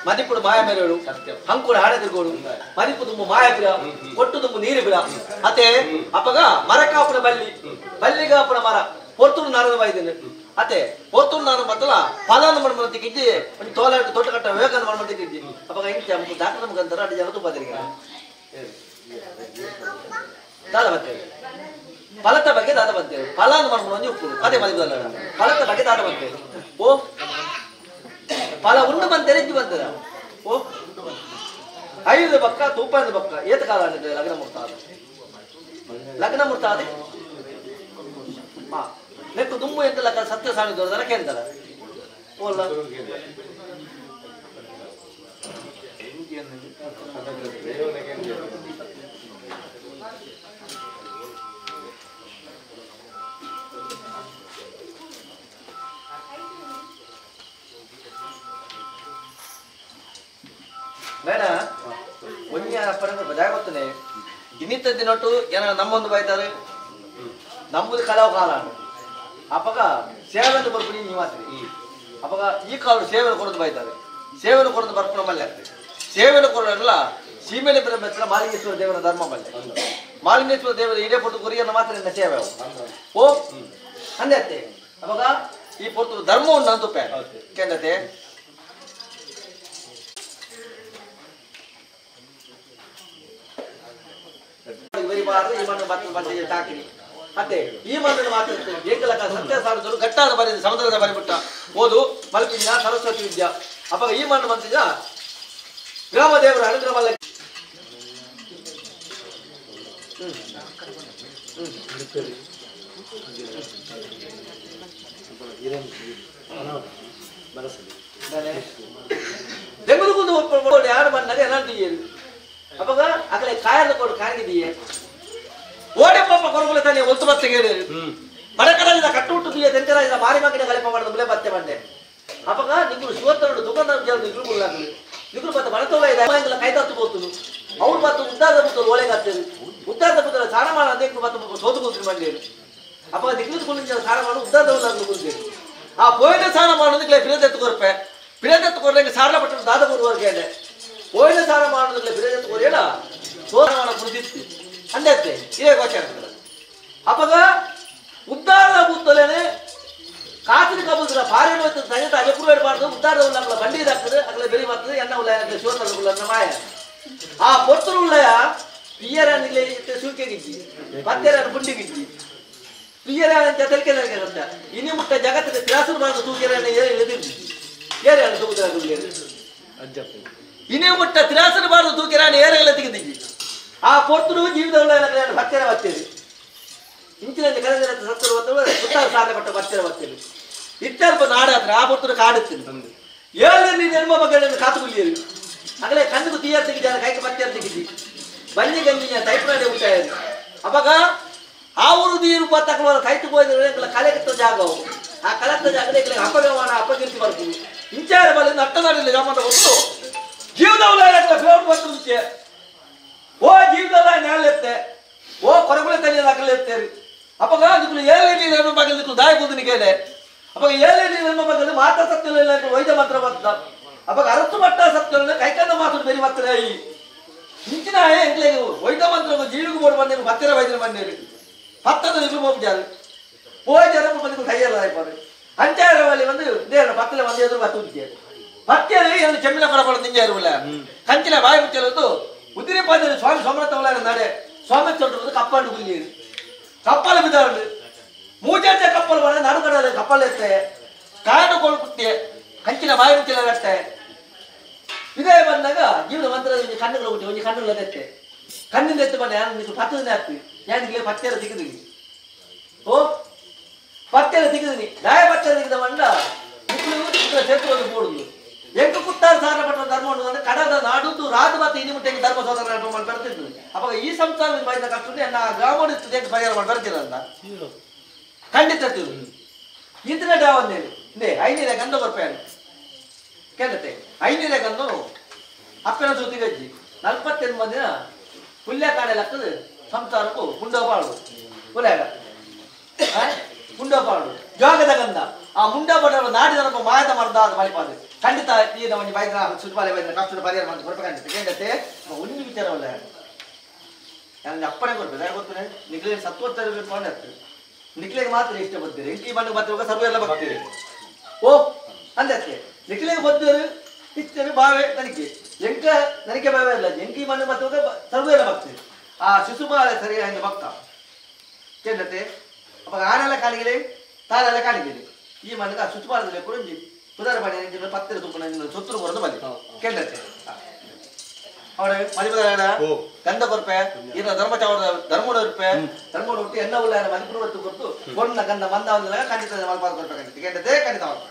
S6: ಮದಿಪುಡು ಮಾಯ ಮೇಲೇಳು ಹಂಕುಡು ಹಾಡೆ ತಿರ್ಗೋಡು ಮದಿಪು ತುಂಬ ಮಾಯ ಬಿರ ಕೊಟ್ಟು ತುಂಬ ನೀರು ಬಿರ ಅತೆ ಅಪ್ಪಗ ಮರಕಾಪುನ ಬಲ್ಲಿ ಬಲ್ಲಿಗಾಪುನ ಮರ ಪೊರ್ತುಡು ನಾರದ ಬಾಯ್ದೇನೆ ಅತೆ ಪೊರ್ತುಡು ನಾನು ಮತ್ತಲ ಫಲಾನ ಮಣ್ಮಂತಿಕ್ಕಿಜ್ಜಿ ಒಂದು ತೋಲ ತೋಟ ಕಟ್ಟ ವಿವೇಕಾನಂದ ಮಣ್ಮಂತಿಕ್ಕಿಜ್ಜಿ ಅಪ್ಪಗ ಇಂಚ ಮುಖ ಡಾಕ್ಟರ್ ಮುಖಾಂತರ ಅಡಿ ಜನ ತುಂಬ ದಾದ ಬರ್ತೇವೆ ಫಲದ ಬಗ್ಗೆ ದಾದ ಬಂತೇವೆ ಫಲಾನ ಮಣ್ಮುಂಜಿ ಉಪ್ಪು ಅದೇ ಮದಿಪುದಲ್ಲ ಫಲದ ಬಗ್ಗೆ ದಾದ ಬಂತೇವೆ ಓ ಫಲ ಉಂಡು ಬಂತೇನೆ ಇಜ್ಜು ಬಂತದ ಓ 5 ಬಕ್ಕ ತೂಪದ ಬಕ್ಕ ಏತ ಕಾಲ ಲಗ್ನ ಮುಹೂರ್ತ ಆದ ಲಗ್ನ ಮುಹೂರ್ತ ಆದ ಹಾ ನೆಕ್ಕು ದುಮ್ಮು ಎಂತ ಲಗ್ನ ಸತ್ಯ ಸಾಣಿ ದೊಡ್ಡದರ ಕೇಂದ್ರ ಓಲ್ಲ ಬೇಡ ಒಂಜಿ ಬಜಾಯ ಗೊತ್ತನೆ ಇನ್ನಿತ್ತ ದಿನೊಟ್ಟು ಏನ ನಮ್ಮೊಂದು ಬೈತಾರೆ ನಮ್ಮದು ಕಲಾವು ಕಾಲ ಅಪ್ಪಗ ಸೇವೆಯನ್ನು ಬರ್ಪುನಿ ನೀವು ಮಾತ್ರಿ ಅಪ್ಪಗ ಈ ಕಾಲು ಸೇವೆಯನ್ನು ಕೊಡೋದು ಬೈತಾರೆ ಸೇವೆಯನ್ನು ಕೊಡೋದು ಬರ್ಪುಣ ಮಲ್ಲೆ ಸೇವೆಯನ್ನು ಕೊಡೋಲ್ಲ ಸೀಮೆಲೆ ಬೆಚ್ಚಲ ಮಾಲಿಂಗೇಶ್ವರ ದೇವರ ಧರ್ಮ ಮಲ್ಲೆ ಮಾಲಿಂಗೇಶ್ವರ ದೇವರ ಇಡೇ ಪೊರ್ತು ಗುರಿಯನ್ನು ಮಾತ್ರ ನಿನ್ನ ಸೇವೆ ಓ ಅಂದೆ ಅತ್ತೆ ಅವಾಗ ಈ ಪೊರ್ತು ಧರ್ಮವನ್ನು ನಂದು ಕೇಂದ್ರತೆ ಅತ್ತೆ ಈ ಮಣ್ಣನ್ನು ಮಾತ್ರ ಏಕಲಕ ಸತ್ಯ ಸಾರದರು ಗಟ್ಟಾದ ಬರಿ ಸಮುದ್ರದ ಬರಿಬಿಟ್ಟ ಓದು ಮಲ್ಪಿನ ಸರಸ್ವತಿ ವಿದ್ಯಾ ಅಪ್ಪ ಈ ಮಣ್ಣು ಮಂತಿದ ಗ್ರಾಮ ದೇವರ ಅನುಗ್ರಹ ದೆಂಗುದು ಯಾರು ಬಂದಾಗ ಎಲ್ಲ ತೀಯರು ಅವಾಗ ಅಕಲೆ ಕಾಯಲ್ಲ ಕೊಡು ಕಾರಿಗೆ ದಿಯೆ ಓಡೆ ಪಾಪ ಕೊರಗುಲ ತಾನೆ ಒತ್ತು ಬತ್ತೆ ಕೇಳಿ ಬಡಕರಾಜದ ಕಟ್ಟುಟ್ಟು ದಿಯೆ ತೆಂಕರಾಜದ ಮಾರಿ ಮಗಿನ ಕಲೆಪ ಮಾಡಿದ ಮುಲೆ ಬತ್ತೆ ಬಂಡೆ ಅವಾಗ ನಿಗುರು ಶಿವತ್ತರಡು ದುಕಾನ ನಿಗುರು ಮುಲ್ಲಾಗಲಿ ನಿಗುರು ಮತ್ತೆ ಬಡತೋಲ ಇದೆ ಕೈತತ್ತು ಬೋತುನು ಅವ್ರು ಮತ್ತು ಉದ್ದಾರದ ಪುತ್ತಲು ಒಳಗಾಗ್ತದೆ ಉದ್ದಾರದ ಪುತ್ತಲ ಸಾರ ಮಾಡ ಅದೇ ಮತ್ತು ಸೋತು ಕೂತ್ರಿ ಮಂಡೇರು ಅಪ್ಪ ನಿಗ್ಲದ ಕುಲಿಂಜ ಸಾರ ಮಾಡು ಉದ್ದಾರದ ಕುಂತೇರಿ ಆ ಪೋಯಿನ ಸಾರ ಮಾಡೋದಕ್ಕೆ ಫಿರದೆತ್ತು ಕೊರ್ಪೆ ಫಿರದೆತ್ತು ಕೊರ್ಲೆಗೆ ಸಾರ ಪಟ್ಟು ದಾದ ಕೊಡುವವರೆಗೆ ಹೇಳೆ ಪೋಯಿನ ಸಾರ ಮಾಡೋದಕ್ಕೆ ಫಿರದೆತ್ತು ಕೊರಿಯಲ್ಲ ಸೋರ ಮಾಡ ಕುಡಿದಿತ್ತು ಅಂದತ್ತೆ ಇದೇ ಗೋಚಾರ ಅಪ್ಪಗ ಉದ್ದಾರದ ಪುತ್ತಲೇನೆ ಕಾಸಿನ ಕಬುದ್ರ ಪಾರಿನ ಹೋಯ್ತು ಸಂಗೀತ ಅಜಪುರ ಬಾರ್ದು ಉದ್ದಾರದ ಉಲ್ಲ ಬಂಡಿ ಇದಾಗ್ತದೆ ಅಗಲ ಬೆರಿ ಬರ್ತದೆ ಎನ್ನ ಉಲ್ಲ ಶಿವತಲ್ಲ ಮಾಯ ಆ ಪೊತ್ತರು ಉಳ್ಳಯ ಪಿಯರ ಸುಲ್ಕೆ ಗಿಜ್ಜಿ ಪತ್ತೆರ ಪುಂಡಿ ಗಿಜ್ಜಿ ಪಿಯರ ತೆಲಿಕೆ ಅಂತ ಇನಿ ಮುಟ್ಟ ಜಗತ್ತಿನ ತ್ರಾಸು ಮಾರ್ಗ ತೂಕೆರ ಏರು ತೂಗುದ್ರ ಇನಿ ಮುಟ್ಟ ತ್ರಾಸನ ಬಾರ್ದು ತೂಕೆರ ಏರೆಲ್ಲ ತೆಗೆದಿಜ್ಜಿ ಆ ಪೊರ್ತರು ಜೀವಿತ ಉಳ್ಳ ಬತ್ತೆರ ಬತ್ತೇರಿ ಇಂಚಿನ ಕರೆದ ಸತ್ತರು ಸುತ್ತಾರ ಸಾಧನೆ ಪಟ್ಟ ಬತ್ತೆರ ಬತ್ತೇರಿ ಇತ್ತಲ್ಪ ನಾಡಾತ್ರ ಆ ಪೊರ್ತರು ಕಾಡುತ್ತೀನಿ ಏಳು ನೀನು ಹೆಣ್ಮ ಮಗಳನ್ನು ಕಾತುಗುಲಿಯರು ಆಗಲೇ ಕಣ್ಣಿಗೂ ತೀಯರ್ ತೆಗಿದ್ದಾರೆ ಕೈಗೆ ಪತ್ತೆಯರ್ ತೆಗಿದ್ದಿ ಬನ್ನಿ ಗಂಜಿನ ತೈಪನಾಡೆ ಊಟ ಅವಾಗ ಆ ಊರು ನೀರು ಪತ್ತಕುವ ಕೈತು ಹೋದ್ರೆ ಕಲೆಕತ್ತ ಜಾಗವು ಆ ಕಲೆಕ್ತ ಜಾಗದ ಅಪಗಮಾನ ಅಪಕೀರ್ತಿ ಬರ್ತೀವಿ ಇಂಚಾರ ಬಲ ನಟ್ಟನಾಡಿಲ್ಲ ಜಮದ ಹೊತ್ತು ಜೀವನವಲ್ಲ ಬರ್ತು ಓ ಜೀವನಲ್ಲ ನ್ಯಾಲೆತ್ತೆ ಓ ಕೊರಗುಲೆ ತಲೆ ಹಾಕಲೆತ್ತೇರಿ ಅಪ್ಪಗ ಅದಕ್ಕೆ ಏಳು ನೀರು ಮಗಲಿಕ್ಕೆ ದಾಯ ಕೂದನಿ ಕೇಳೆ ಅವಾಗ ಏಳು ನೀರು ಮಗಲು ಮಾತಾ ಸತ್ಯ ವೈದ್ಯ ಮಾತ್ರ ಬಂತ ಅವಾಗ ಅರಸು ಮಟ್ಟ ಸತ್ಯ ಕೈಕಂದ ಮಾತು ಬೇರೆ ಮಾತ್ರ ಈ ಇಂಚಿನ ಎಂಕ್ಲೆಗೆ ವೈದ್ಯ ಮಂತ್ರ ಜೀವಿಗೆ ಬೋರ್ಡ್ ಬಂದೇನು ಹತ್ತಿರ ವೈದ್ಯರು ಬಂದೇರಿ ಪತ್ತದ ಇರು ಹೋಗ್ಜಾರು ಹೋಜಾರ ಬಂದು ಕೈಯಲ್ಲ ಆಯ್ಪಾರು ಅಂಚಾರ ಅಲ್ಲಿ ಬಂದು ದೇವರ ಪತ್ತಲೆ ಬಂದು ಎದುರು ಬತ್ತು ಉಜ್ಜಾರು ಪತ್ತೆಯಲ್ಲಿ ಏನು ಚೆಮ್ಮಿನ ಕೊರಪಡ ನಿಂಜಾರುಲ್ಲ ಕಂಚಿನ ಬಾಯಿ ಮುಚ್ಚಲದ್ದು ಉದಿರಿ ಪಾದ ಸ್ವಾಮಿ ಸೋಮರಥ ನಡೆ ಸ್ವಾಮಿ சொல்றது ಕಪ್ಪಾಡು ಗುಲ್ಲಿಯರು ಕಪ್ಪಲು ಬಿದ್ದಾರು ಮೂಜಾಚೆ ಕಪ್ಪಲು ಬರ ನಡುಗಡ ಕಪ್ಪಲು ಎತ್ತೆ ಕಾಡು ಕೊಳ್ಕುತ್ತೆ ಕಂಚಿನ ಬಾಯಿ ಮುಚ್ಚಲತ್ತೆ ಇದೇ ಬಂದಾಗ ಜೀವನ ಮಂತ್ರ ಒಂಜಿ ಕಣ್ಣುಗಳು ಹುಟ್ಟಿ ಒಂಜಿ ಕಣ್ಣುಗಳು ಎತ್ತೆ ಕಣ್ಣಿಂದ ಎತ್ತು ಬಂದ ಯಾರು ನೀವು ಪತ್ತದನ್ನೇ ಹಾಕ್ತಿ ಯಾನಿಗೆ ಪತ್ತೆರ ತೆಗೆದಿನಿ ಓ ಪತ್ತೆರ ತೆಗೆದಿನಿ ದಾಯ ಪತ್ತೆರ ತೆಗೆದ ಬಂಡ ಇಕ್ಕಳು ಸೇತುವೆ ಪೋಡುದು ಎಂಕು ಕುತ್ತಾರ ಸಾರ ಪಟ್ಟ ಧರ್ಮ ಅಂದ್ರೆ ಕಡದ ನಾಡುದು ರಾದು ಮತ್ತೆ ಇನಿ ಮುಟ್ಟೆಗೆ ಧರ್ಮ ಸೋದರ ಮಾಡಿ ಬರ್ತಿದ್ದು ಅವಾಗ ಈ ಸಂಸಾರ ಬೈದ ಕಷ್ಟ ನಾ ಗ್ರಾಮ ಇರ್ತದೆ ಹೆಂಗೆ ಪರಿಹಾರ ಮಾಡಿ ಬರ್ತೀರಂತ ಖಂಡಿತ ಇಂದಿನ ಡಾವಂದೇನು ಇಂದೇ ಐನೀರ ಗಂಧ ಬರ್ಪೇನು ಕೇಳತ್ತೆ ಐನೀರ ಗಂಧು ಅಪ್ಪನ ಜೊತೆಗಜ್ಜಿ 48 ದಿನ ಪುಲ್ಯ ಕಾಡಲಾಗ್ತದೆ ಸಂಸಾರಕ್ಕೂ ಮುಂಡಪಾಳು ಪುಲ್ಯಾಗ ಮುಂಡಪಾಳು ಜೋಗದ ಗಂಧ ಆ ಮುಂಡಪಾಡ ನಾಡಿದ ನಮ್ಮ ಮಾಯದ ಮರ್ದ ಅದು ಮಳಿಪಾದ ಖಂಡಿತ ಈ ನಮ್ಮ ಬೈದ್ರ ಸುತ್ತಪಾಲೆ ಬೈದ್ರ ಕಷ್ಟದ ಪರಿಹಾರ ಮಾಡಿ ಕೊಡ್ಬೇಕಂತ ಕೇಂದ್ರತೆ ಒಂದು ವಿಚಾರವಲ್ಲ ನನ್ನ ಅಪ್ಪನೇ ಕೊಡ್ಬೇಕು ಯಾರು ಗೊತ್ತೇ ನಿಗ್ಲಿಗೆ ಸತ್ವತ್ತರ ನಿಕ್ಲೆಗೆ ಮಾತ್ರ ಇಷ್ಟ ಬರ್ತೀರಿ ಇಂಕಿ ಮಣ್ಣು ಬರ್ತಿರುವಾಗ ಸರ್ವ ಎಲ್ಲ ಬರ್ತೀರಿ ಓ ಅಂದಕ್ಕೆ ನಿಕ್ಲೆಗೆ ಬದ್ದರು ಇಷ್ಟರು ಬಾವೆ ನನಗೆ ಎಂಕ ನನಗೆ ಬಾವೆ ಅಲ್ಲ ಎಂಕಿ ಮಣ್ಣು ಬರ್ತಿರುವಾಗ ಸರ್ವ ಎಲ್ಲ ಬರ್ತೀರಿ ಆ ಶಿಶುಪಾಲ ಸರಿಯಾಗಿ ಭಕ್ತ ಕೇಂದ್ರತೆ ಅವಾಗ ಆನೆಲ್ಲ ಕಾಲಿಗೆ ತಾರೆಲ್ಲ ಕಾಲಿಗೆ ಈ ಮಣ್ಣಿಗೆ ಆ ಶಿಶುಪಾಲದಲ್ಲಿ ಕುರಂಜಿ ಪುದಾರ ಪಾಡಿ ಪತ್ತೆರ ತುಪ್ಪನ ಸೊತ್ತರು ಬರೋದು ಬಲ್ಲಿ ಕೇಂದ್ರತೆ ಅವರ ಮದಿಪದ ಗಂಧ ಕೊರ್ಪೆ ಇನ್ನ ಧರ್ಮಚಾವರದ ಧರ್ಮೋಡ ಇರ್ಪೆ ಧರ್ಮೋಡ ಹುಟ್ಟಿ ಎನ್ನ ಉಳ್ಳ ಮದಿಪುರ ಹೊತ್ತು ಕೊಟ್ಟು ಕೊಣ್ಣ ಗಂಧ ಮಂದ ಒಂದಲ್ಲ ಖಂಡಿತ ಮಲ್ಪಾದ ಕೊರ್ಪೆ ಖಂಡಿತ ಕೇಂದ್ರತೆ ಖಂಡಿತ ಮಲ್ಪ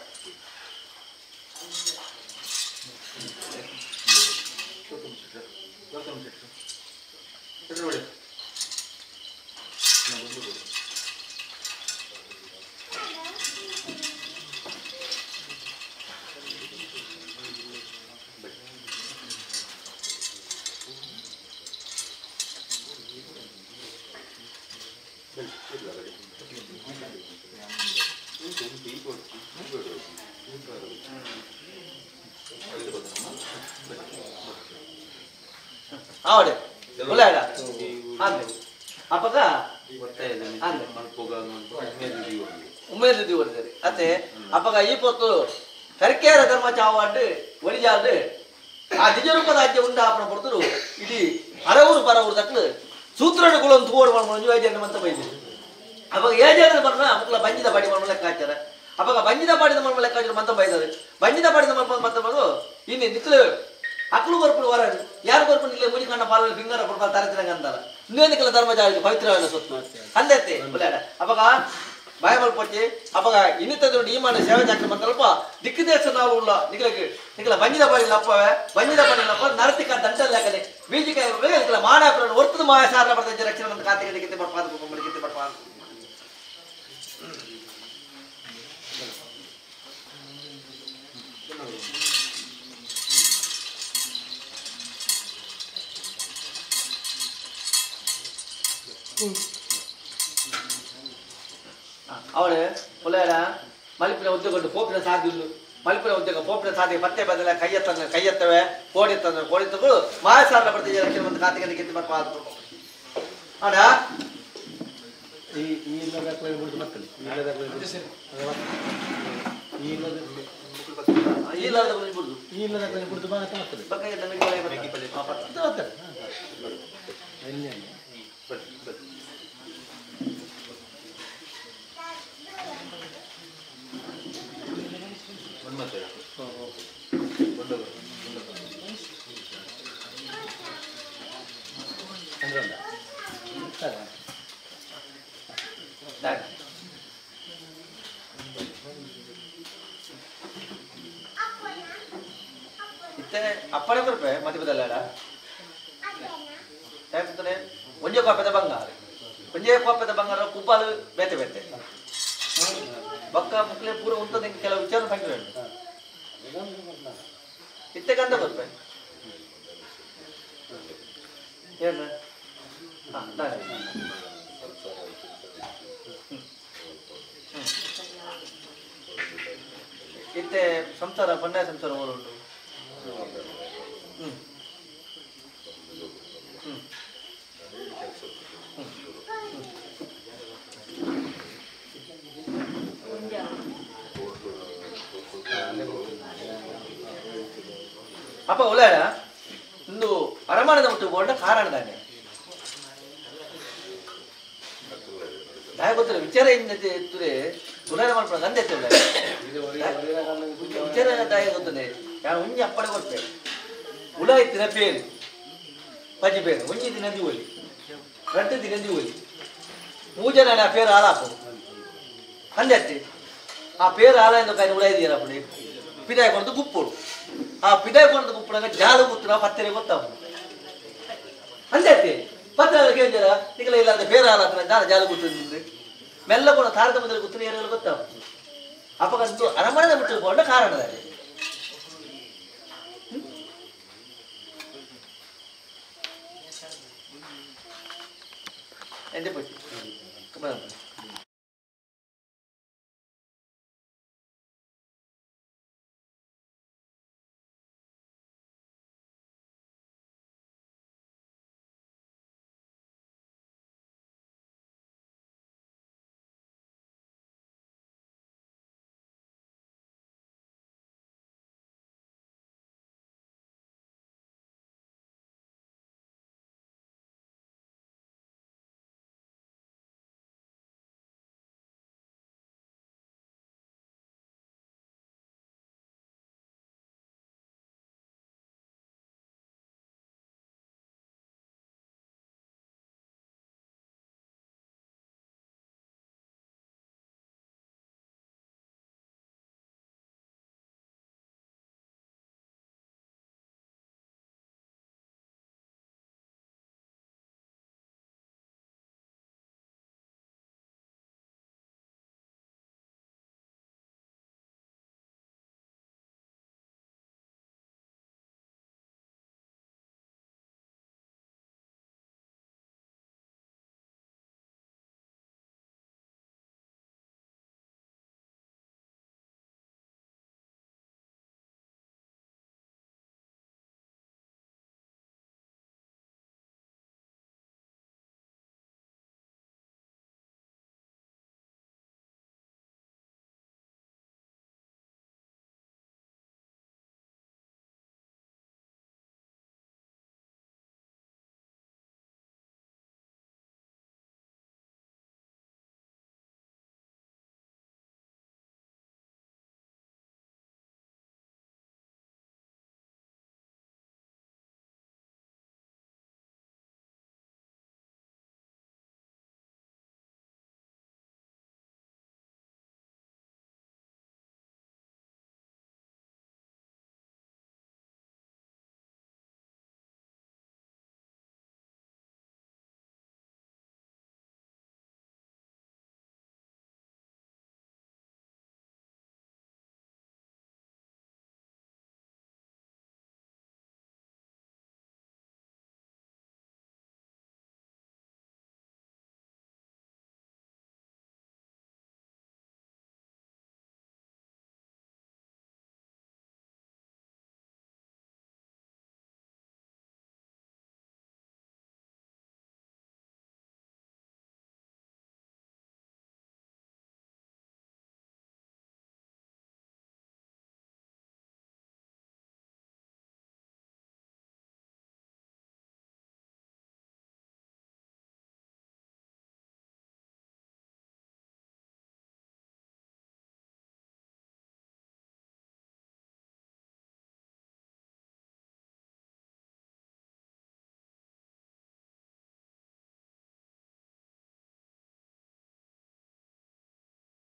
S6: ಆವಡೆ ಉಳ್ಳಾಡ ಅಂದೆ ಅಪ್ಪಗ ಅಂದೆ ಉಮೇದು ದಿವರ್ತಾರೆ ಅತ್ತೆ ಅಪ್ಪಗ ಈ ಪೊತ್ತು ಕರ್ಕೇರ ಧರ್ಮ ಚಾವಾಡು ಒಲಿಜಾಡು ಆ ನಿಜರೂಪದ ರಾಜ್ಯ ಉಂಡ ಅಪ್ಪನ ಪೊರ್ತರು ಇಡೀ ಅರವೂರು ಪರವೂರು ತಕ್ಕಲು ಸೂತ್ರಗಳು ತೋಡು ಮಾಡ್ಕೊಂಡು ಅಂತ ಬೈದು ಅವಾಗ ಏಜಾದ್ರೆ ಬರ್ನ ಅಪ್ಪಲ ಬಂಜಿದ ಪಾಡಿ ಮಾಡ್ಮ ಲೆಕ್ಕ ಹಾಕ್ಯಾರ ಅವಾಗ ಬಂಜಿದ ಪಾಡಿದ ಮರ್ಮ ಲೆಕ್ಕ ಹಾಕಿದ್ರೆ ಮಂತ ಬೈದಾರೆ ಬಂಜಿದ ಪಾಡಿದ ಮರ್ಮ ಮಂತ ಬರೋದು ಇನ್ನು ನಿಕ್ಲು ಅಕ್ಲು ಬರ್ಪುಡು ವರ ಯಾರು ಬರ್ಪು ನಿಕ್ಲೆ ಮುನಿ ಕಣ್ಣ ಪಾಲಲ್ಲಿ ಫಿಂಗರ ಕೊಡ್ಬಾರ ತರತಿರಂಗ ಅಂತಾರ ಇನ್ನೇ ನಿಕ್ಲ ಧರ್ಮ ಜಾರಿಗೆ ಪವಿತ್ರವಾದ ಸೊತ್ತು ಅಂದತ್ತೆ ಬುಲಾಡ ಅವಾಗ ಬಾಯ ಮಲ್ಪೊಚ್ಚಿ ಅಪಗ ಇನ್ನಿತದ ಈ ಮಾನ ಸೇವೆ ಚಾಕ್ರಿ ಮಂತಲ್ಪ ದಿಕ್ಕು ದೇಶ ನಾವು ಉಳ್ಳ ನಿಗಲಗೆ ನಿಗಲ ಬಂಜಿದ ಬಳಿ ಲಪ್ಪವೆ ಬಂಜಿದ ಬಳಿ ಲಪ್ಪ ನರತಿಕ ದಂಟಲ್ ಲೆಕ್ಕನೆ ಬೀಜಿಕಾಯಿ ನಿಗಲ ಮಾಡ ಒರ್ತದ ಮಾಯ ಸಾರ ಬರ್ತದೆ ರಕ್ಷಣೆ ಮಂತ ಕಾತಿಗೆ ಗಿತ್ತೆ ಬಡ್ಪಾದ ಗಿತ್ತೆ ಬಡ್ಪಾದ ಅವಳು ಒಳ್ಳೆಯ ಮಲ್ಪಿನ ಉದ್ಯೋಗ ಪೋಪಿನ ಸಾಧ್ಯ ಮಲ್ಪಿನ ಉದ್ಯೋಗ ಪೋಪಿನ ಸಾಧ್ಯ ಪತ್ತೆ ಬದಲ ಕೈಯತ್ತಂದ್ರೆ ಕೈಯತ್ತವೆ ಕೋಡಿ ತಂದ್ರೆ ಕೋಡಿ ತಗಳು ಮಾಯಸಾರ ಬರ್ತಿದ್ದೆ ರಕ್ಷಣೆ ಒಂದು ಕಾತಿಗೆ ಗೆದ್ದು ಬರ್ಪ ಅಡ
S1: ಈ ಈ ಇಲ್ಲದ ಮಕ್ಕಳು ಈ ಇಲ್ಲದ
S6: ಈ ಇಲ್ಲದ ಬಿಡುದು
S1: ಈ ಇಲ್ಲದ ಬಿಡುದು ಮಾತ್ರ ಮಕ್ಕಳು
S6: ಇತ್ತೆ ಅಪ್ಪಣೆ ಕೊರ್ಪೆ ಮತಿ ಬದಲಾಡ ಒಂಜೆ ಕೋಪದ ಬಂಗಾರ ಒಂಜೇ ಕೋಪದ ಬಂಗಾರ ಕುಬ್ಬಾಲು ಬೇತೆ ಬೇತೆ ಬಕ್ಕ ಮುಕ್ಲೆ ಪೂರ ಉಂಟದ ಕೆಲವು ವಿಚಾರ ಸಂಗ್ರಹ ಇತ್ತೆ ಗಂಧ ಕೊರ್ಪೆ ಏನು ಹಾಂ ಇತ್ತೆ ಸಂಸಾರ ಪಂಡಾಯ ಸಂಸಾರ ಉಂಟು. ಹ್ಮ್ ಹ್ಮ್ ಅಪ್ಪ ಒಳ್ಳೆಯ ಇಂದು ಅರಮಾನದ ಮುಟ್ಟು ಬೋಂಡ ಕಾರಣದಾನೆ ದಾಯ ಗೊತ್ತಿಲ್ಲ ವಿಚಾರ ಏನಿದೆ ತುಲಾರ ಮಾಡ್ಕೊಂಡು ನಂದೆ ವಿಚಾರ ದಾಯ ಗೊತ್ತದೆ ನಾನು ಉಂಜಿ ಅಪ್ಪಡೆ ಕೊಡ್ತೆ ಉಳ ಇತ್ತಿನ ಪೇರು ಪಜಿ ಪೇರು ಒಂಜಿ ದಿನ ದಿವಲಿ ರಡ್ಡು ದಿನ ದಿವಲಿ ಮೂಜನ ಆ ಪೇರು ಹಾಳಾಪು ಅಂದೆ ಅತ್ತೆ ಆ ಪೇರು ಹಾಳ ಎಂದು ಕಾಯಿ ಉಳ ಇದೆಯಲ್ಲ ಅಪ್ಪಡಿ ಪಿದಾಯ ಕೊಂಡು ಗುಪ್ಪುಡು ಆ ಪಿದಾಯ ಕೊಂಡು ಗುಪ್ಪುಡಾಗ ಜಾಲು ಗುತ್ತು ನಾವು ಪತ್ತೆರೆ ಗೊತ್ತಾಪು ಅಂದೆ ಅತ್ತೆ ಪತ್ರ ಕೇಳಿದಾರ ನಿಗಲ ಇಲ್ಲ ಅಂದ್ರೆ ಬೇರೆ ಹಾಲಾತ್ರ ಜಾಲ ಜಾಲ ಗುತ್ತು ಮೆಲ್ಲ ಕೂಡ ತಾರದ ಮೊದಲು ಗುತ್ತು ಏರಿಯಲ್ಲ ಗೊತ್ತಾಪು ಅಪ್ಪಗಂತೂ ಅರಮನೆ ಬಿಟ್ಟು ಕೊಂಡ ಕಾರಣದಲ್ಲಿ ಎಂದೆ ಪಟ್ಟಿ